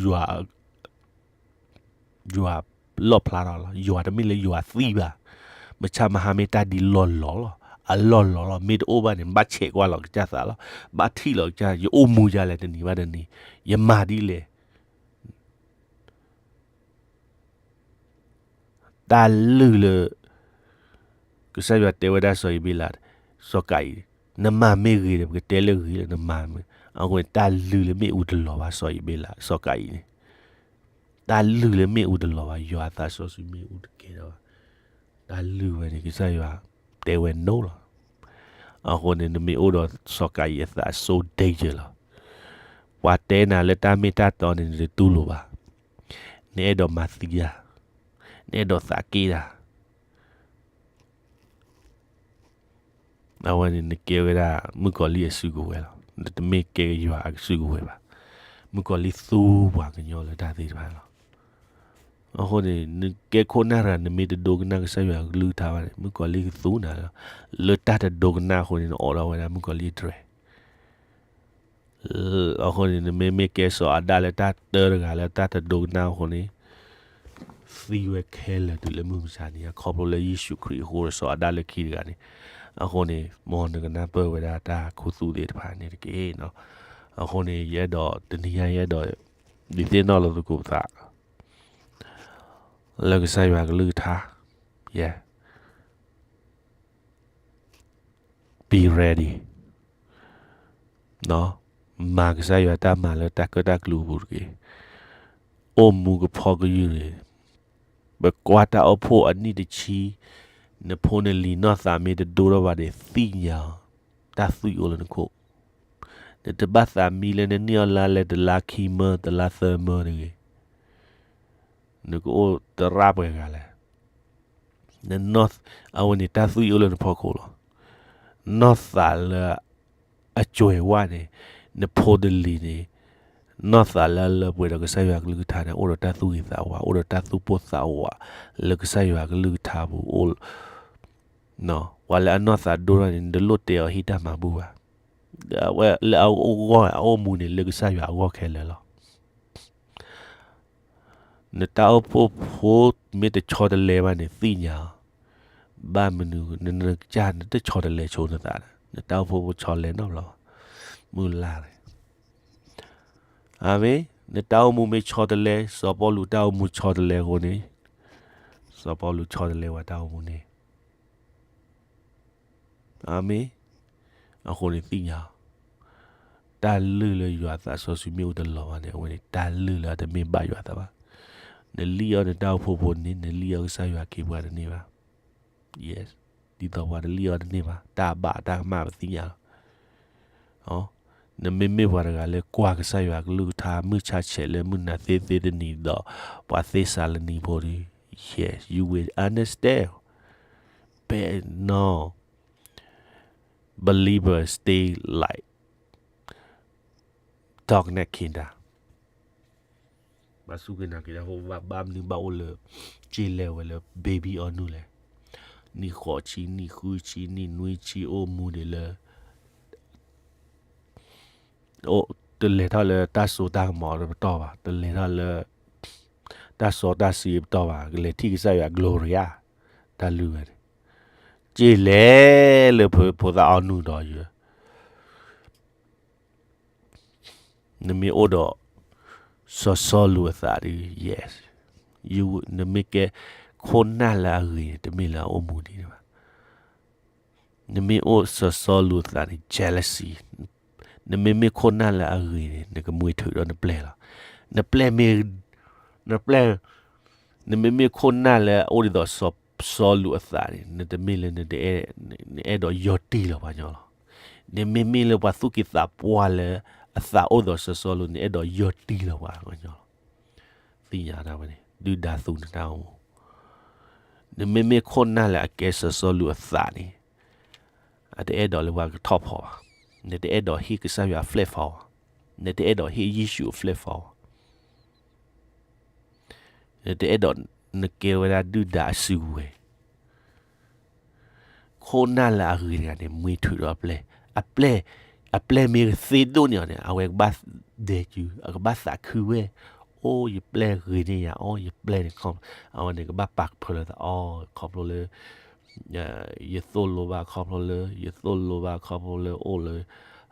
ယွၤ ယွၤလီၣ်ဖျါထီၣ်လီၤ. ယွၤတမ့ၢ်လၢယွၤသံဘၣ်. မုၢ်ဆါမဟါမ့ၢ်တၢ်ဒ်လီၢ်လီၢ်လီၤ, အလီၢ်လီၢ်လီၤ. မ့ၢ်တအိၣ်ဘၣ်န့ၣ် ဘၣ်ဆဲးကွၢ်လီၤကစၢ်သးလီၤ. ဘၣ်ထံၣ်လီၤကစၢ် ယအိၣ်မူဒ်လဲၣ်တနံၤဘၣ်တနံၤ, ယမၤဒ်လဲၣ် တၢ်လုၢ်လၢ ကစၢ်ယွၤတဲဝဲဒၣ်စီၤအံၤဘ့လး, စီၤကၤအံၤ, နမၤမ့ၢ်ဂ့ၤဒီး ပကတဲလၢဂ့ၤလၢနမၤမ့ၢ်, အဃိန့ၣ် တၢ်လုၢ်လၢမ့ၣ်အူတလီၤဘၣ် စီၤအံၤဘ့လး စီၤကၤအံၤန့ၣ်, တၢ်လုၢ်လၢမ့ၣ်အူတလီၤဘၣ် ယွၤအသးစီဆှံမ့ၣ်အူတကဲထီၣ်ဘၣ်, တၢ်လုၢ်ဝဲန့ၣ် ကစၢ်ယွၤတဲဝဲ no လီၤ. အဃိန့ၣ် နမ့ၢ်အိၣ်ဒီးစီၤကၤအံၤအသး so danger လီၤ. ပှၤတဲနၤလၢတၢ်မ့ၢ်တၢ်တီန့ၣ် နတတူၢ်လိာ်ဘၣ်. နအဲၣ်ဒိးမၤသံဧါ, နအဲၣ်ဒိးသးက့ၣ်တၢ် အဝဲန့ၣ် နကဲဝဲဒၣ် မုၣ်ကီၤလံၢ်အစုကဝဲၤလီၤ. နတမ့ၢ်ကဲယွၤအစုကဝဲၤဘၣ်. မုၣ်ကီၤလံၢ်သူပှၤကညီလၢတၢ်သ့ၣ်တဖၣ်လီၤ. အဃိန့ၣ် နကဲခိၣ်နၢ်တဂၤ နမ့ၢ်တဒိကနၣ်ကစၢ်ယွၤအကလုၢ်ကထါဘၣ်န့ၣ် မုၣ်ကီၤလံၢ်ကသူနၤလီၤ. လၢတၢ်တဒိကနၣ်အဃိန့ၣ် နအိးထီၣ်ဝဲဒၣ်မုၣ်ကီၤလံၢ်အတြဲၤ အဃိန့ၣ် နမ့မ့ၢ်ကဲစီၤအၤဒၣ်လၢတၢ်တၢတဂၤလၢတၢ်တဒိကနၣ်အဃိန့ၣ် သံဝဲခဲလၢာ်တုၤလၢမုၢ်မဆါန့ၣ် ခီဖျိလၢယ့ၣ်ၡူးခရံာ်အဃိ စီၤအၤဒၣ်လၢခံတဂၤန့ၣ်, အဃိန့ၣ် မ်နကနၢ်ပၢၢ်ဝဲဒၣ်တၢ်ခူသူၣ်သ့ၣ်တဖၣ်န့ၣ်တက့ၢ်. အဃိန့ၣ် ယအဲၣ်ဒိး တနံၤညါယအဲၣ်ဒိး ဒုးသ့ၣ်နီၣ်လိာ်သကိးပသး လၢကစၢ်ယွၤကလုၢ်ကထါ, ယဲ be ready, မၤကစၢ်ယွၤတၢ်မၤလၢတၢ်ကၢၣ်တၢ်ကျူအပူၤတက့ၢ်. အိၣ်မူကဖီကယုၢ်တဂ့ၤ. ပကွၢ်တၢ်အိၣ်ဖှိၣ်အနံၣ်တဆံ, နဖိနလံၤနီၢ်သးမ့ၢ်တဒိထီၣ်ဘၣ်ဒီး သ့ၣ်ညါအီၤ, တၢ်သွံၣ်အိၣ်လၢနခိၣ်, နတဘၣ်သးမံလၢနန့ၢ်အီၤလါလဲၤတလါခံမၢ တလါသၢမၢတဂ့ၤ. နကအိၣ်သရၣ်ပှဲၤဂၤလဲၣ်. နနီၢ်, အဝဲန့ၣ်တၢ်သွံၣ်အိၣ်လၢနဖီခိၣ်လီၤ. နီၢ်သးလၢအစှဲးဝါန့ၣ်, နဖိတလံၤန့ၣ်, နီၢ်သးလၢအလၢပှဲၤဒီးကစၢ်ယွၤကလုၢ်ကထါန့ၣ် အိၣ်ဒီးတၢ်သူၣ်ဂ့ၤသးဝါ, အိၣ်ဒီးတၢ်သူၣ်ပိၢ်သးဝး လၢကစၢ်ယွၤကလုၢ်ကထါပူၤအိၣ်လီၤ. ပှၤလၢအနီၢ်သးဒိထီၣ်န့ၣ် နတလိၣ်တဲအီၤဟ့ၣ်တၢ်မၤဘူၣ်ဘၣ်. အဝဲလၢအဂီၢ်အအိၣ်မူန့ၣ် လၢကစၢ်ယွၤအဂီၢ်ခဲလၢာ်လီၤ. နတၢ်အိၣ်ဖှိၣ်ဖိမ့ၢ်တဆီတလဲဘၣ်န့ၣ် သ့ၣ်ညါအီၤ, ဘၣ်မနုၤ နကစၢ် နတဆီတလဲဆိနသးဒီး နတၢ်အိၣ်ဖှိၣ်ဖိဆီလဲနီတဘျီဘၣ်. မုၢ်လၢ်န့ၣ်, အၤမ့ၣ်, နတၢ်အိၣ်မူမ့ၢ်ဆီတလဲ, စီၤပီလူးတၢ်အိၣ်မူဆီတလဲအဃိန့ၣ်, စီၤပီလူးဆီတလဲဝဲတၢ်အိၣ်မူန့ၣ် အၤမ့ၣ်, အဃိန့ၣ်သ့ၣ်ညါအီၤ, တၢ်လုၢ်လၢယွၤအသးစီဆှံမ့ၣ်အူတလီၤဘၣ်န့ၣ် အဝဲန့ၣ် တၢ်လုၢ်လၢအတမ့ၢ်ဘၣ်ယွၤအသးဘၣ်. နလံၣ်အီၤနတၢ်အိၣ်ဖှိၣ်ဖိန့ၣ် နလံၣ်အီၤကစၢ်ယွၤအခ့အပှၤတန့ၢ်ဘၣ်. ဒ်သိးပှၤတလံၣ်အီၤတန့ၢ်ဘၣ်, တၢ်ဘၣ်တၢ်ကမၣ်ပသ့ၣ်ညါလီၤ. နမ့မ့ၢ်ပှၤတဂၤလၢကွၢ်ကစၢ်ယွၤအကလုၢ်ကထါ မုၢ်ဆါဆဲးလၢမုၢ်နၤသ့သ့တနံၤဒီး ပှၤသ့စၤလနံဖိဒီး Yes, you will understand. But no believer stay like dog named Kinda. ဘၣ်စူၢ်က့ၤနာ်က့ၤတၢ်ဖိဘၣ် ဘၣ်မနုၤဘၣ်အိၣ်လၢ ကၠ့လဲၤဝဲလၢ baby အီၤနုၢ်လဲၣ်. နံၣ်ဃိးဆံ, နံၣ်ဃုဆံ, နံၣ်နွံဆံ အိၣ်မူဒံးလၢ တလဲၤထီၣ်လၢတၢ်စိတၢ်ကမီၤပတီၢ်ဘၣ်, တလဲၤထီၣ်လၢ တၢ်စီတၢ်ဆှံပတီၢ်ဘၣ်, ကလဲၤထံၣ်ကစၢ်ယွၤ glory ဧါ, တၢ်လုၢ်ဝဲန့ၣ်, ကၠ့လဲၤလၢဖိသၣ်အီၤနုၢ်ဒီးယ နမ့ၢ်အိၣ်ဒီး စီၤစီလူးအသးဒီး yes, နမ့ၢ်ကဲခိၣ်နၢ်လၢအဂ့ၤန့ၣ် တမ့ၢ်လၢအအိၣ်မူဒံးဘၣ်. နမ့ၢ်အိၣ်စီၤစီလူးအသးန့ၣ် jealousy, နမ့မ့ၢ်ခိၣ်နၢ်လၢအဂ့ၤန့ၣ် နကမှံထုးဒီးနပျဲၢ်လီၤ. နပျဲၢ်မ့ၢ်, နပျဲၢ်, နမ့မ့ၢ်ခိၣ်နၢ်လၢအအိၣ်ဒ်သိးစီၤစီလူးအသးန့ၣ် နတမ့ၢ်လၢနတအဲၣ်, နအဲၣ်ဒိးယီၤတံၢ်လီၤပှၤညီလီၤ. နမ့မ့ၢ်လၢပှၤသူၣ်က့သးပှၢ်လၢ အသးအိၣ်ဒီးစီၤစီလူး နအဲၣ်ဒိးယီၤတံၢ်လီၤပှၤညီလီၤ. သ့ၣ်ညါတၢ်ဝဲန့ၣ် ဒုၣ်ဒါသူနတၢ်အိၣ်မူ နမ့မ့ၢ်ခိၣ်နၢ်လၢအကဲစီၤစီလူးအသးန့ၣ် အတအဲၣ်ဒိးလၢပှၤကထီၣ်ဖီဘၣ်. နတအဲၣ်ဒိးဟ့ၣ်ကစၢ်ယွၤအ platform ဘၣ်. နတအဲၣ်ဒိးဟ့ၣ်ယ့ၣ်ၡူးအ platform ဘၣ်. နတအဲၣ်ဒိး နကဲဝဲဒၣ်ဒုၣ်ဒါအစုကဝဲၤ ခိၣ်နၢ်လၢအဂ့ၤတဂၤန့ၣ် မှံထုးဒီးအပျဲၢ်, အပျဲၢ်, အပျဲၢ်မ့ၢ်သ့ဒိၣ်န့ၢ်အီၤန့ၣ် အဝဲကဘၣ်ဒဲးစု, အကဘၣ်သးခုဝဲ, အိၣ်ယပျဲၢ်ဂ့ၤန့ၢ်ယၤ, အိၣ်ယပျဲၢ်န့ၣ်, အဝဲန့ၣ်ကဘၣ်ပာ်ကဖၢလၢသးအီၤ ခီဖျိလၢ ယသိၣ်လိဘၣ်ခီဖျိလၢ, ယသိၣ်လိဘၣ်ခီဖျိလၢအိၣ်လၢ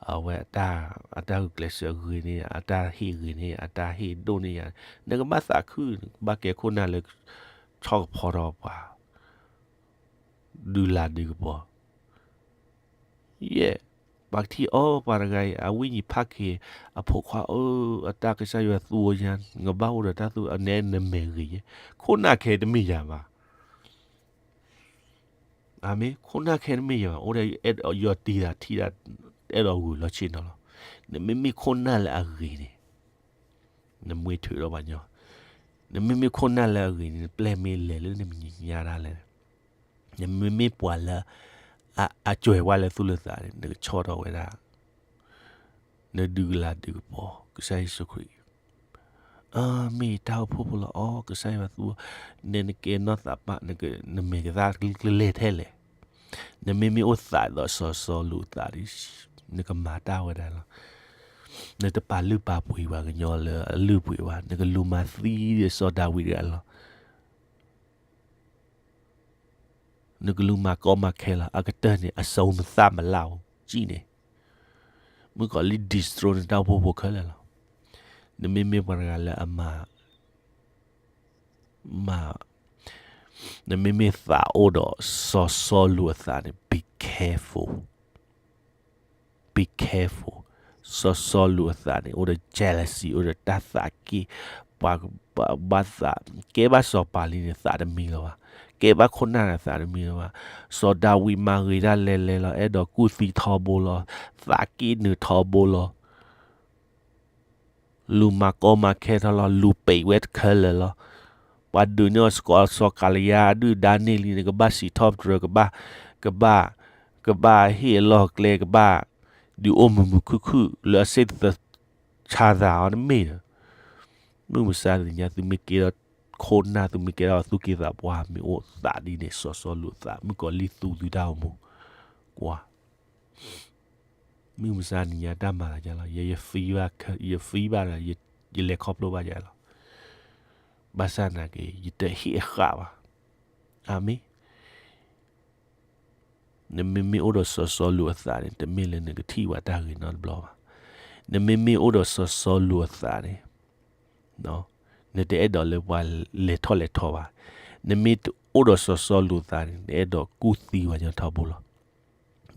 အဝဲအတၢ်, အတၢ်ဂုာ်ကျဲးစၢးဂ့ၤန့ၢ်ယၤ, အတၢ်ဟ့ၣ်ဂ့ၤန့ၢ်ယၤ, အတၢ်ဟ့ၣ်ဒိၣ်န့ၢ်ယၤ, နကဘၣ်သးခု, နကဘၣ်ကဲခိၣ်နၢ်လၢ ဆီၣ်ကဖီထီၣ်ပှၤ ဒုးလၤဒုးကပီၤ, ယဲၢ်, ပှၤကထံၣ်အီၤ ပှၤတဂၤအံၤ အဝိညာဉ်ဖးက့ၤ, အဖိခွါဧၢ, အတၢ်ကစၢ်ယွၤသူအီၤညါ, နကဘၣ်အိၣ်ဒီးတၢ်သူ, အနဲနမဲာ်ဂ့ၤယဲၢ်, ခိၣ်နၢ်ခဲတမ့ၢ်ယၤဘၣ်. အၤမ့ၣ်, ခိၣ်နၢ်ခဲတမ့ၢ်ယၤဘၣ်, အိၣ်ဒီးအဲၣ်ဒိးယီၤတံၢ်သးထံၣ်ဒၣ်, အဲၣ်ဒိးဂုာ်လီၤဆ့ၣ်နီၤလီၤ. နမ့မ့ၢ်ခိၣ်နၢ်လၢအဂ့ၤန့ၣ် နမှံထုးဒီးပှၤညီ, နမ့မ့ၢ်ခိၣ်နၢ်လၢအဂ့ၤန့ၣ် နပျဲၢ်မ့ၢ်လဲၤလၢနမဲာ်ညါဒၣ်လဲာ်, နမ့မ့ၢ်ပှၤလၢ အစှဲးဝါလၢသူၣ်လၢသးန့ၣ် နကဆီၣ်ထီၣ်ဝဲဒၣ် နဒုးကလၤဒုးကပီၤ ကစၢ်ယ့ၣ်ၡူးခရံာ်, အမ့ၢ်တၢ်အိၣ်ဖှိၣ်ဖိလီၤအီၤ ကစၢ်ယွၤသူ, နကဲနီၢ်သးပၢ်, နမဲာ်ကသၣ်ကလဲၤထဲလဲၣ်, နမ့မ့ၢ်အိၣ်သးဒီးစီၤစီလူးအသးဒီး နကမၤတၢ်ဝဲဒၣ်လီၤ. နတပာ်လုၢ်ပာ်ပှ့ၤပှၤကညီလၢအလုၢ်ပှ့ၤဘၣ်, နကလူၤမၤသံဒီးစီၤဒၤဝံးတဂၤလီၤ. နကလူၤမၤကီမၤခဲလီၤ. အကတၢၢ်န့ၣ် အစုမသးမလၢ်အိၣ်ကံၣ်န့ၣ်, မုၣ်ကီၤလံၢ် destroy နတၢ်အိၣ်ဖှိၣ်ဖိခဲလၢာ်လီၤ. နမ့မ့ၢ်ပှၤတဂၤလၢအမၤ, မၤ, နမ့မ့ၢ်သးအိၣ်ဒီးစီၤစီလူးအသးန့ၣ် be careful, be careful. စီၤစီလူးအသးန့ၣ် အိၣ်ဒီး jealousy, အိၣ်ဒီးတၢ်သးက့ၣ်, ပှၤဘၣ်သး, ကဲဘၣ်စီၤပၤလံန့ၣ် သးတမံလၢၤဘၣ်, ကဲဘၣ်ခိၣ်နၢ်န့ၣ် သးတမံလၢၤဘၣ်. စီၤဒၤဝံးမၤဂ့ၤတၢ်လဲၤလဲၤလီၤ, အဲၣ်ဒိးကူၣ်သံထီဘိလီၤ, သးက့ၣ်နုာ်ထီဘိလီၤ. လူၤမၤကီမၤခဲထီၣ်လီၤ, လူၤပံာ်ဝဲတခဲလၢာ်လီၤ. ပှၤဒုးန့ၢ်အီၤစ့ၢ်ကီး စီၤကၤလံယါဒုၣ်ဒါန့ၢ်လံန့ၣ် ကဘၣ်စံးထီၣ်ပတြၢၤ, ကဘၣ်, ကဘၣ်, ကဘၣ်ဟ့ၣ်အလီၢ်အကျဲ, ကဘၣ်ဒုးအိၣ်မုာ်မုာ်ခုၣ်ခုၣ်လၢအစ့ၣ်တသၢဆါသးအီၤတမ့ၢ်ဒီး, မုၢ်မဆါတနံၤညါ သုမ့ၢ်ကဲထီၣ်ခိၣ်နၢ်, သုမ့ၢ်ကဲထီၣ်သူၣ်က့သးပှၢ်, မ့ၢ်အိၣ်သးဒ်န့ၣ် စီၤစီလူးအသး, မုၣ်ကီၤလံၢ်သူသုတၢ်အိၣ်မူ, ကွၢ် မုၢ်မဆါနံၤညါတၢ်မၤသးဒ်လဲၣ်, ယ, ယ, ယဖံးဘၣ်ဒီး ယလဲၤခီဖျိဘၣ်ယၤလီၤ. ဘၣ်ဆၣ်နာ်က့ ယတဟ့ၣ်အဃၣ်ဘၣ်. အၤမ့ၣ်. နမ့မ့ၢ်အိၣ်ဒီးစီၤစီလူးအသးန့ၣ် တမ့ၢ်လၢနကထံၣ်ဘၣ်တၢ်ဂ့ၤနီတဘျီဘၣ်. နမ့မ့ၢ်အိၣ်ဒီးစီၤစီလူးအသးန့ၣ် နတအဲၣ်ဒိးလၢပှၤလဲၤထီၣ်လဲၤထီဘၣ်. နမ့ၢ်အိၣ်ဒီးစီၤစီလူးအသးန့ၣ် နအဲၣ်ဒိးကူၣ်သံပှၤကညီထီဘိလီၤ.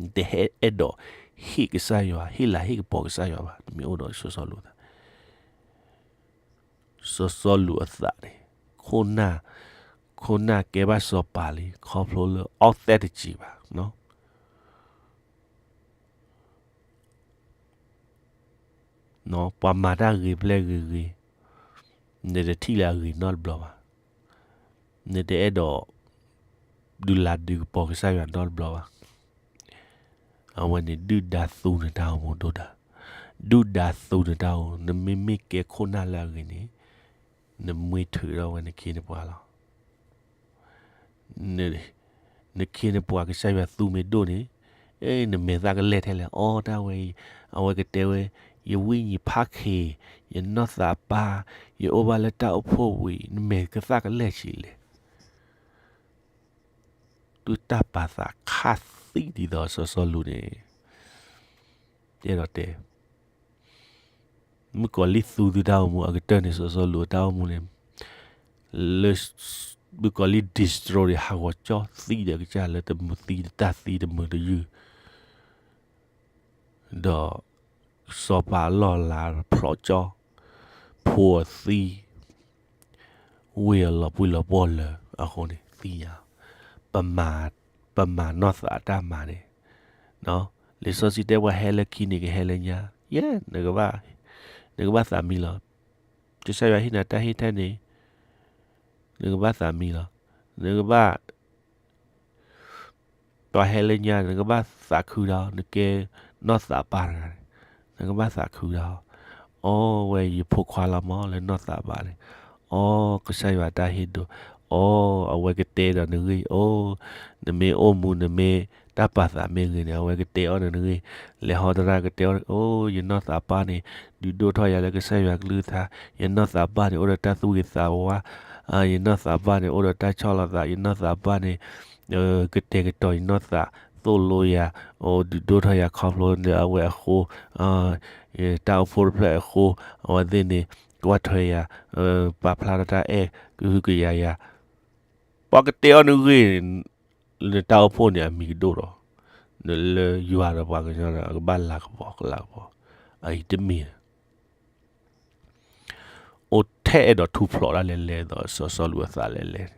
နတအဲၣ်ဒိးဟ့ၣ်ကစၢ်ယွၤ, ဟ့ၣ်လၤဟ့ၣ်ကပီၤကစၢ်ယွၤဘၣ်. နမ့ၢ်အိၣ်ဒီးစီၤစီလူးအသး, စီၤစီလူးအသးန့ၣ် ခိၣ်နၢ်, ခိၣ်နၢ်ကဲဘၣ်စီၤပၤလံ ခီဖျိလၢ အီၣ်သဲတစံးဘၣ် ပှၤမၤတၢ်ဂ့ၤဖျဲၣ်ဂ့ၤဂ့ၤ, နတထံၣ်လၢအဂ့ၤနီတဘျီဘၣ်. နတအဲၣ်ဒိး ဒုးလၤဒုးကပီၤကစၢ်ယွၤနီတဘျီဘၣ်. အဝဲန့ၣ်ဒုၣ်ဒါသူနတၢ်အိၣ်မူဒိၣ်ဒါ, ဒုၣ်ဒါသူနတၢ်အိၣ်မူ, နမ့မ့ၢ်ကဲခိၣ်နၢ်လၢအဂ့ၤန့ၣ်, နမှံထုးထီၣ်ဝဲနခ့နပှၤလီၤ. နခ့နပှၤကစၢ်ယွၤသူမ့ၢ်ဒိၣ်န့ၣ်, အဲ နမဲာ်သၣ်ကလဲၢ်ထဲလဲၣ်, အီ တၢ်ဝဲအံၤ, အဝဲကတဲဝဲ, ယဝံၣ်ယဖးခ့, ယနီၢ်သးပၢ်, ယအိၣ်ဘၣ်လၢတၢ်အိၣ်ဖှိၣ်ဝံၤ, နမဲာ်ကသၣ်ကလဲၢ်ဆံးလဲၣ်. တုၤတၢ်ပာ်သးခါသံဒ်သိးစီၤစီလူးန့ၣ်, တဲဒီးတဲ, မုၣ်ကီၤလံၢ်သူသုတၢ်အိၣ်မူအကတၢၢ်န့ၣ် စီၤစီလူးအတၢ်အိၣ်မူန့ၣ်, လၢ မုၣ်ကီၤလံၢ် destroy ဒီးဟးဂီၤကၠီသံဒီးကစၢ်လၢတမုာ်သံ တၢ်သံတမုာ်တယုၢ် ဒီး စီၤပၤအလီၢ်အလၤဖျိးကၠီ, ဖိအသံ, ဝ့ၢ်အလီၤပှံၢ်လီၤပှီၢ်လၢာ်အဃိန့ၣ် သံညါ, ပမၤ, ပမၤနီၢ်သးအတၢ်မၤန့ၣ်, လံာ်စီဆှံတဲပှၤဟဲလၢခံန့ၣ်ကဟဲလၢညါ, ယဲ, နကဘၣ်, နကဘၣ်သးမံလီၤ. ကစၢ်ယွၤဟ့ၣ်နၤတၢ်ဟ့ၣ်တၢ်န့ၣ်, နကဘၣ်သးမံလီၤ. နကဘၣ် ပှၤဟဲလၢညါ နကဘၣ်သးခုဒီး နကဲနီၢ်သးပၢ်တဂၤန့ၣ်, နကဘၣ်သးခုဒီး, အီ ဝဲယဖိခွါလီၤမးလၢနီၢ်သးပၢ်န့ၣ်, အီ ကစၢ်ယွၤတၢ်ဟ့ၣ်ဒိၣ်, အီ အဝဲကတဲဒီးနဂ့ၢ်, အိ နမ့ၢ်အိၣ်မူ နမ့ၢ်တၢ်ပာ်သးမ့ၢ်ဂ့ၤန့ၣ် အဝဲကတဲအီၣ်နဂ့ၢ်, လဲၤဟီတရၣ်ကတဲအီၣ်, အိ ယနီၢ်သးပၢ်န့ၣ် ဒုးဒိၣ်ထီၣ်ယၤလၢကစၢ်ယွၤကလုၢ်ကထါ, ယနီၢ်သးပၢ်န့ၣ် အိၣ်ဒီးတၢ်သူၣ်ဂ့ၤသးဝါ, ယနီၢ်သးပၢ်န့ၣ် အိၣ်ဒီးတၢ်ဆီၣ်လီၤသး, ယနီၢ်သးပၢ်န့ၣ် ကတဲာ်ကတီၤယနီၢ်သး, သိၣ်လိယၤ, အိ ဒုးဒိၣ်ထီၣ်ယၤခီဖျိလၢအဝဲအဃိ, တၢ်အိၣ်ဖှိၣ်တဖျၢၣ်အဃိ, အဝဲသ့ၣ်န့ၣ် ကွၢ်ထွဲယၤ, ပာ်ဖျါထီၣ်တၢ်အဲၣ် ကဟုကယာ်ယၤ, ပှၤကတဲအီၣ်နဂ့ၢ်, နတၢ်အိၣ်ဖှိၣ်န့ၣ်အမံၤကဒိၣ်ဒီး, နလၢယွၤဒီးပှၤကညီဒီး အကဘၣ်လၤကပီၤကလၤကပီၤ, အအံၤတမ့ၢ် အိၣ်ထဲအဲၣ်ဒိးထူၣ်ဖျိးတၢ်လဲၤလဲၤဒီး စီၤစီလူးအသးလဲၤလဲၤန့ၣ်,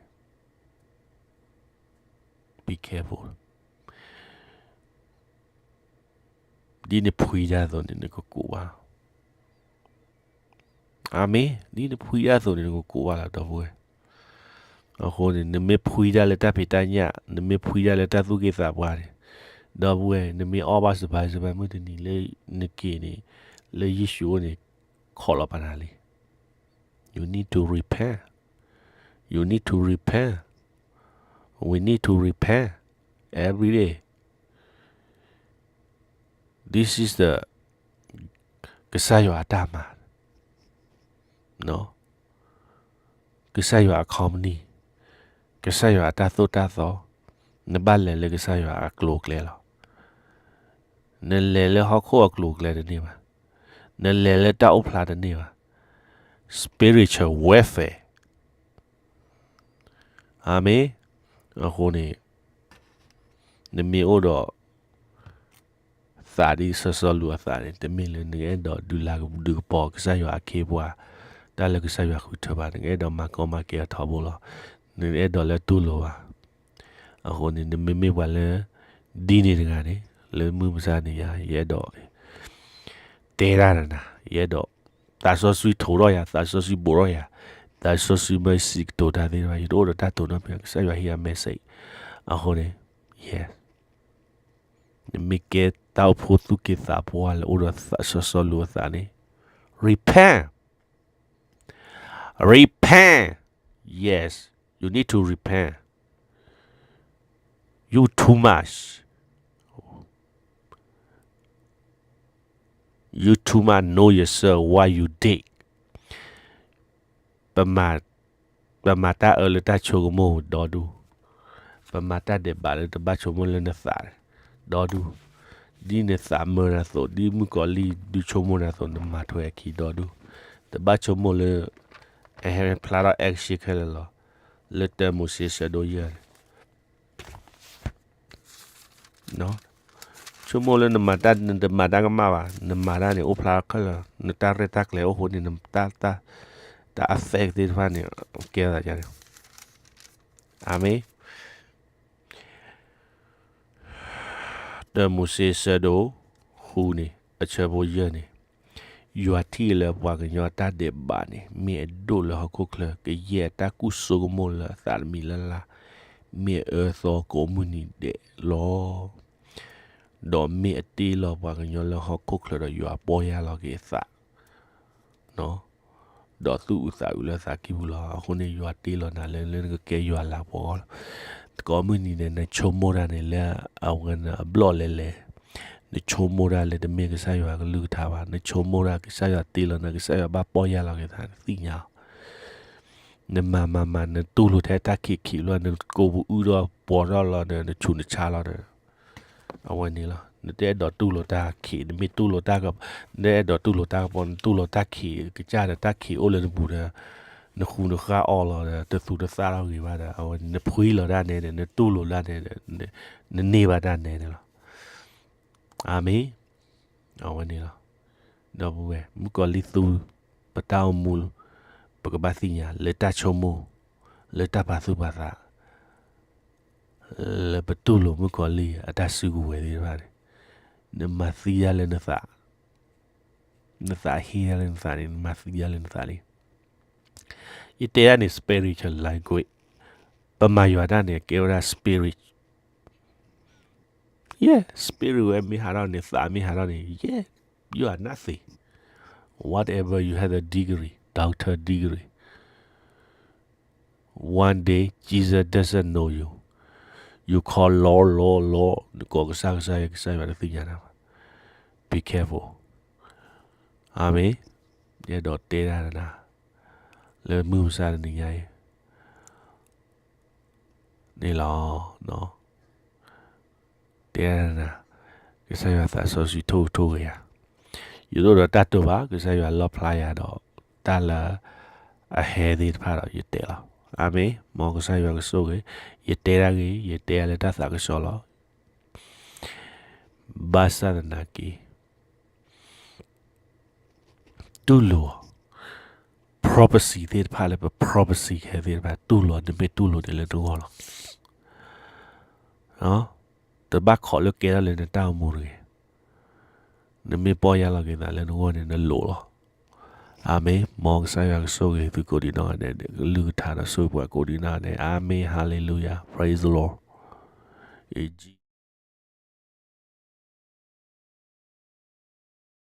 be careful. ဒ်နဖှံတၢ်အသိးန့ၣ် နကကူးဘၣ်လီၤ. အၤမ့ၣ်, ဒ်နဖှံတၢ်အသိးန့ၣ် နကကူးဘၣ်လီၤ ဒီပုၢ်ဝဲၢ်. အဃိန့ၣ် နမ့ၢ်ဖှံတၢ်လၢတၢ်ဖံးတၢ်ညၣ်, နမ့ၢ်ဖှံတၢ်လၢတၢ်သူၣ်က့သးပှၢ်န့ၣ်, ဒီပုၢ်ဝဲၢ်, နမ့ၢ်အီၣ်ဘၣ်စဘါစဘါမုၢ်တနံၤလၢနက့ၤန့ၣ်, လၢယ့ၣ်ၡူးအိၣ်န့ၣ်, ခိးလီၤပာ်နၤလံ. You need to repent. You need to repent. We need to repent every day. This is the ကစၢ်ယွၤအတၢ်မၤ, ကစၢ်ယွၤအ company, ကစၢ်ယွၤအတၢ်သိၣ်တၢ်သီ, နဘၣ်လဲၤလၢကစၢ်ယွၤအကျိၤအကျဲလီၤ. နလဲၤလၢဟီၣ်ခိၣ်အကျိၤအကျဲတန့ၢ်ဘၣ်. နလဲၤလၢတၢ်အိၣ်ဖျါတန့ၢ်ဘၣ်. Spiritual warfare. အၤမ့ၣ်. အဃိန့ၣ် နမ့ၢ်အိၣ်ဒီး သးဒ်စီၤစီလူးအသးန့ၣ် တမ့ၢ်လၢနကအဲၣ်ဒိးဒုးလၤဒုးကပီၤကစၢ်ယွၤအခ့အပှၤ, တၢ်လၢကစၢ်ယွၤဃုထၢဘၣ်, နကအဲၣ်ဒိးမၤကီမၤကဲအထီဘိလီၤ. နအဲၣ်ဒိးလၢတူၢ်လိာ်ဘၣ်. အဃိန့ၣ် နမ့မ့ၢ်ပှၤလၢ ဒ်န့ၣ်တဂၤန့ၣ် လၢမုၢ်မဆါန့ၣ်ယါ ယအဲၣ်ဒိး တဲတၢ်နၤ, ယအဲၣ်ဒိး သးစီဆှံထိးထီၣ်ယၤ, သးစီဆှံဘိးထီၣ်ယၤ, သးစီဆှံမၢစံးကတိၤတၢ်သ့ၣ်တဖၣ်, ယတအိၣ်ဒီးတၢ်တိာ်နီတမံၤ, ကစၢ်ယွၤဟ့ၣ်ယၤ message. အဃိန့ၣ် yes, နမ့ၢ်ကဲတၢ်အိၣ်ဖှိၣ်သူၣ်က့သးပှၢ်လၢအိၣ်ဒီးစီၤစီလူးအသးန့ၣ် repent, repent, yes, you need to repent. You too much. You too much know yourself what you did. ပမၤ, ပမၤတၢ်အၢလၢတၢ်ဆိကမိၣ်ဒီဒူၣ်, ပမၤတၢ်ဒဲးဘးလၢတဘၣ်ဆိကမိၣ်လၢနသး, ဒီဒူၣ်, ဒ်နသးမၢနၤအသိး, ဒ်မုၣ်ကီၤလံၢ်ဒုးဆိကမိၣ်နၤအသိး, နမၤထွဲအခံဒီဒူၣ်, တဘၣ်ဆိကမိၣ်လၢ အဟဲဖျါထီၣ် action ခဲလၢာ်လီၤ. လၢတၢမိၤၡ့ဆၢဒိၣ်ယဲၢ်န့ၣ် ဆိကမိၣ်လၢနမၤတၢ်, နတမၤတၢ်ကမၣ်ဘၣ်, နမၤတၢ်န့ၣ် အိၣ်ဖျါခဲလၢာ်, နတၢ်ရဲၣ်တၢ်ကျဲၤအိၣ်ဃိန့ၣ်, နတၢ်, တၢ် effect သ့ၣ်တဖၣ်န့ၣ် ကဲသးန့ၣ်. အၤမ့ၣ်. တၢမိၤၡ့ဆၢဒိၣ်ဃုန့ၣ် အဆၢဖိယဲၢ်န့ၣ်, ယွၤထံၣ်လၢပှၤကညီအတၢ်ဒဲးဘးန့ၣ် မ့ၢ်အဒိၣ်လၢဟီၣ်ခိၣ်ချၢ, ကယဲၢ်အတၢ်ကူၣ်ဆိကမိၣ်လၢအသးတမံၤလၢ်လၢ်, မ့ၢ်အအၢသီကိးမုၢ်နံၤဒဲးလီၤ. ဒီးမ့ၢ်အတ့လီၤပှၤကညီလၢဟီၣ်ခိၣ်ချၢဒီး ယွၤပီၢ်ယၢ်လီၤက့ၤအသး ဒီးသူၣ်အုးသးအုးလၢအသးကံၢ်ပူၤလီၤ. အဃိန့ၣ် ယွၤတ့လီၤနၤလၢ လၢနကကဲယွၤလၤကပီၤအဂီၢ်လီၤ. ကိးမုၢ်နံၤန့ၣ် နဆိကမိၣ်တၢ်န့ၣ် လၢအဝဲန့ၣ်အဘျီၣ်လဲၤလဲၤ, နဆိကမိၣ်တၢ်လၢတမ့ၢ်ကစၢ်ယွၤကလုၢ်ကထါဘၣ်, နဆိကမိၣ်တၢ်ကစၢ်ယွၤတ့လီၤနၤ, ကစၢ်ယွၤဘၣ်ပီၢ်ယၢ်လီၤက့ၤသး နသ့ၣ်ညါအီၤ. နမၤမၤမၤ နတူၢ်လိာ်ထဲတၢ်ခံးခံးလီၤ, နကိးပူၤအုၣ်ဒီးပှီၤထီၣ်လီၤဒီး နဆူးနဆါလီၤဒီး အဝဲန့ၣ်လီၤ. နတအဲၣ်ဒိးတူၢ်လိာ်တၢ်ခံး, နမ့ၢ်တူၢ်လိာ်တၢ်က, နတအဲၣ်ဒိးတူၢ်လိာ်တၢ်ကပီၤ, နတူၢ်လိာ်တၢ်ခံးကစၢ်ဒီး တၢ်ခံးအိၣ်လၢနပူၤဒီး နဃူနဃၣ်အီၣ်လီၤဒီး တသူတသၣ်ထီၣ်ဂ့ၤဘၣ်ဒီး အဝဲနဖှံလီၤတၢ်နဲန့ၣ်, နတူၢ်လိာ်တၢ်နဲဒီး နန့ၢ်ဘၣ်တၢ်နဲန့ၣ်လီၤ. အၤမ့ၣ်. အဝဲန့ၣ်လီၤ. ဒီပုၢ်ဝဲၢ် မုၣ်ကီၤလံၢ်သူ ပတၢ်အိၣ်မူ ပကဘၣ်သ့ၣ်ညါ လၢတၢ်ဆိကမိၣ်, လၢတၢ်ပာ်သူၣ်ပာ်သး လၢပတူၢ်လိာ်မုၣ်ကီၤလံၢ်အတၢ်စုကဝဲၤသ့ၣ်တဖၣ်န့ၣ်, နမၤသံယါလၢနသး, နသးဟ့ယါလၢနသးန့ၣ်, နမၤသံယါလၢနသးန့ၣ်. ယတဲဒၣ်န့ၣ် spiritual language, ပမၤယွၤတၢ်န့ၣ် ကဲဝဲဒၣ် spirit, yeah, spirit ဝဲမ့ၢ်ဟးထီၣ်န့ၣ်, သးမ့ၢ်ဟးထီၣ်န့ၣ်, yeah, you are nothing. Whatever you have a degree, doctor degree, one day Jesus doesn't know you. You call Lord, Lord, Lord, နကိးကစၢ် ကစၢ်ယွၤ, ကစၢ်ယွၤတသ့ၣ်ညါနၤဘၣ်. Be careful. အၤမ့ၣ်. ယအဲၣ်ဒိးတဲဒၣ်နၤ လၢမုၢ်မဆါတနံၤညါအံၤ န့ၣ်လီၤ. တဲဒၣ်နၤ, ကစၢ်ယွၤသးစီဆှံထိၣ်ထိၣ်ဂ့ၤဧါ. ယတအိၣ်ဒီးတၢ်တိာ်ဘၣ်, ကစၢ်ယွၤလီၣ်ဖျါယၤဒီး တၢ်လၢအဟဲသ့ၣ်တဖၣ်ဒီး ယတဲလီၤ. အၤမ့ၣ်. မ်ကစၢ်ယွၤကဆိၣ်ဂ့ၤ, ယတဲဒၣ်ဂ့ၤ, ယတဲဒၣ်လၢတၢ်သးကဆှီလီၤ. ဘၣ်ဆၣ်သနာ်က့ တူၢ်လိာ် prophecy သ့ၣ်တဖၣ်လၢပ prophecy ခဲသ့ၣ်တဖၣ် တူၢ်လိာ်, နမ့ၢ်တူၢ်လိာ်န့ၣ်လၢနဂီၢ်လီၤ. တဘၣ်ခိးလၢကဲထီၣ်လၢနတၢ်အိၣ်မူတဂ့ၤ. နမ့ၢ်ပီၢ်ယၢ်လီၤက့ၤသးလၢနဂီၢ်န့ၣ် နလိၤလီၤ. အၤမ့ၣ်. မ်ကစၢ်ယွၤကဆိၣ်ဂ့ၤသုကိးဒံးနီၢ်ဂၤဒဲး, ကလုၢ်ကထါဒီးဆိၣ်ဂ့ၤပှၤကိးဒံးနီၢ်ဂၤဒဲး. အၤမ့ၣ်, hallelujah, praise the Lord.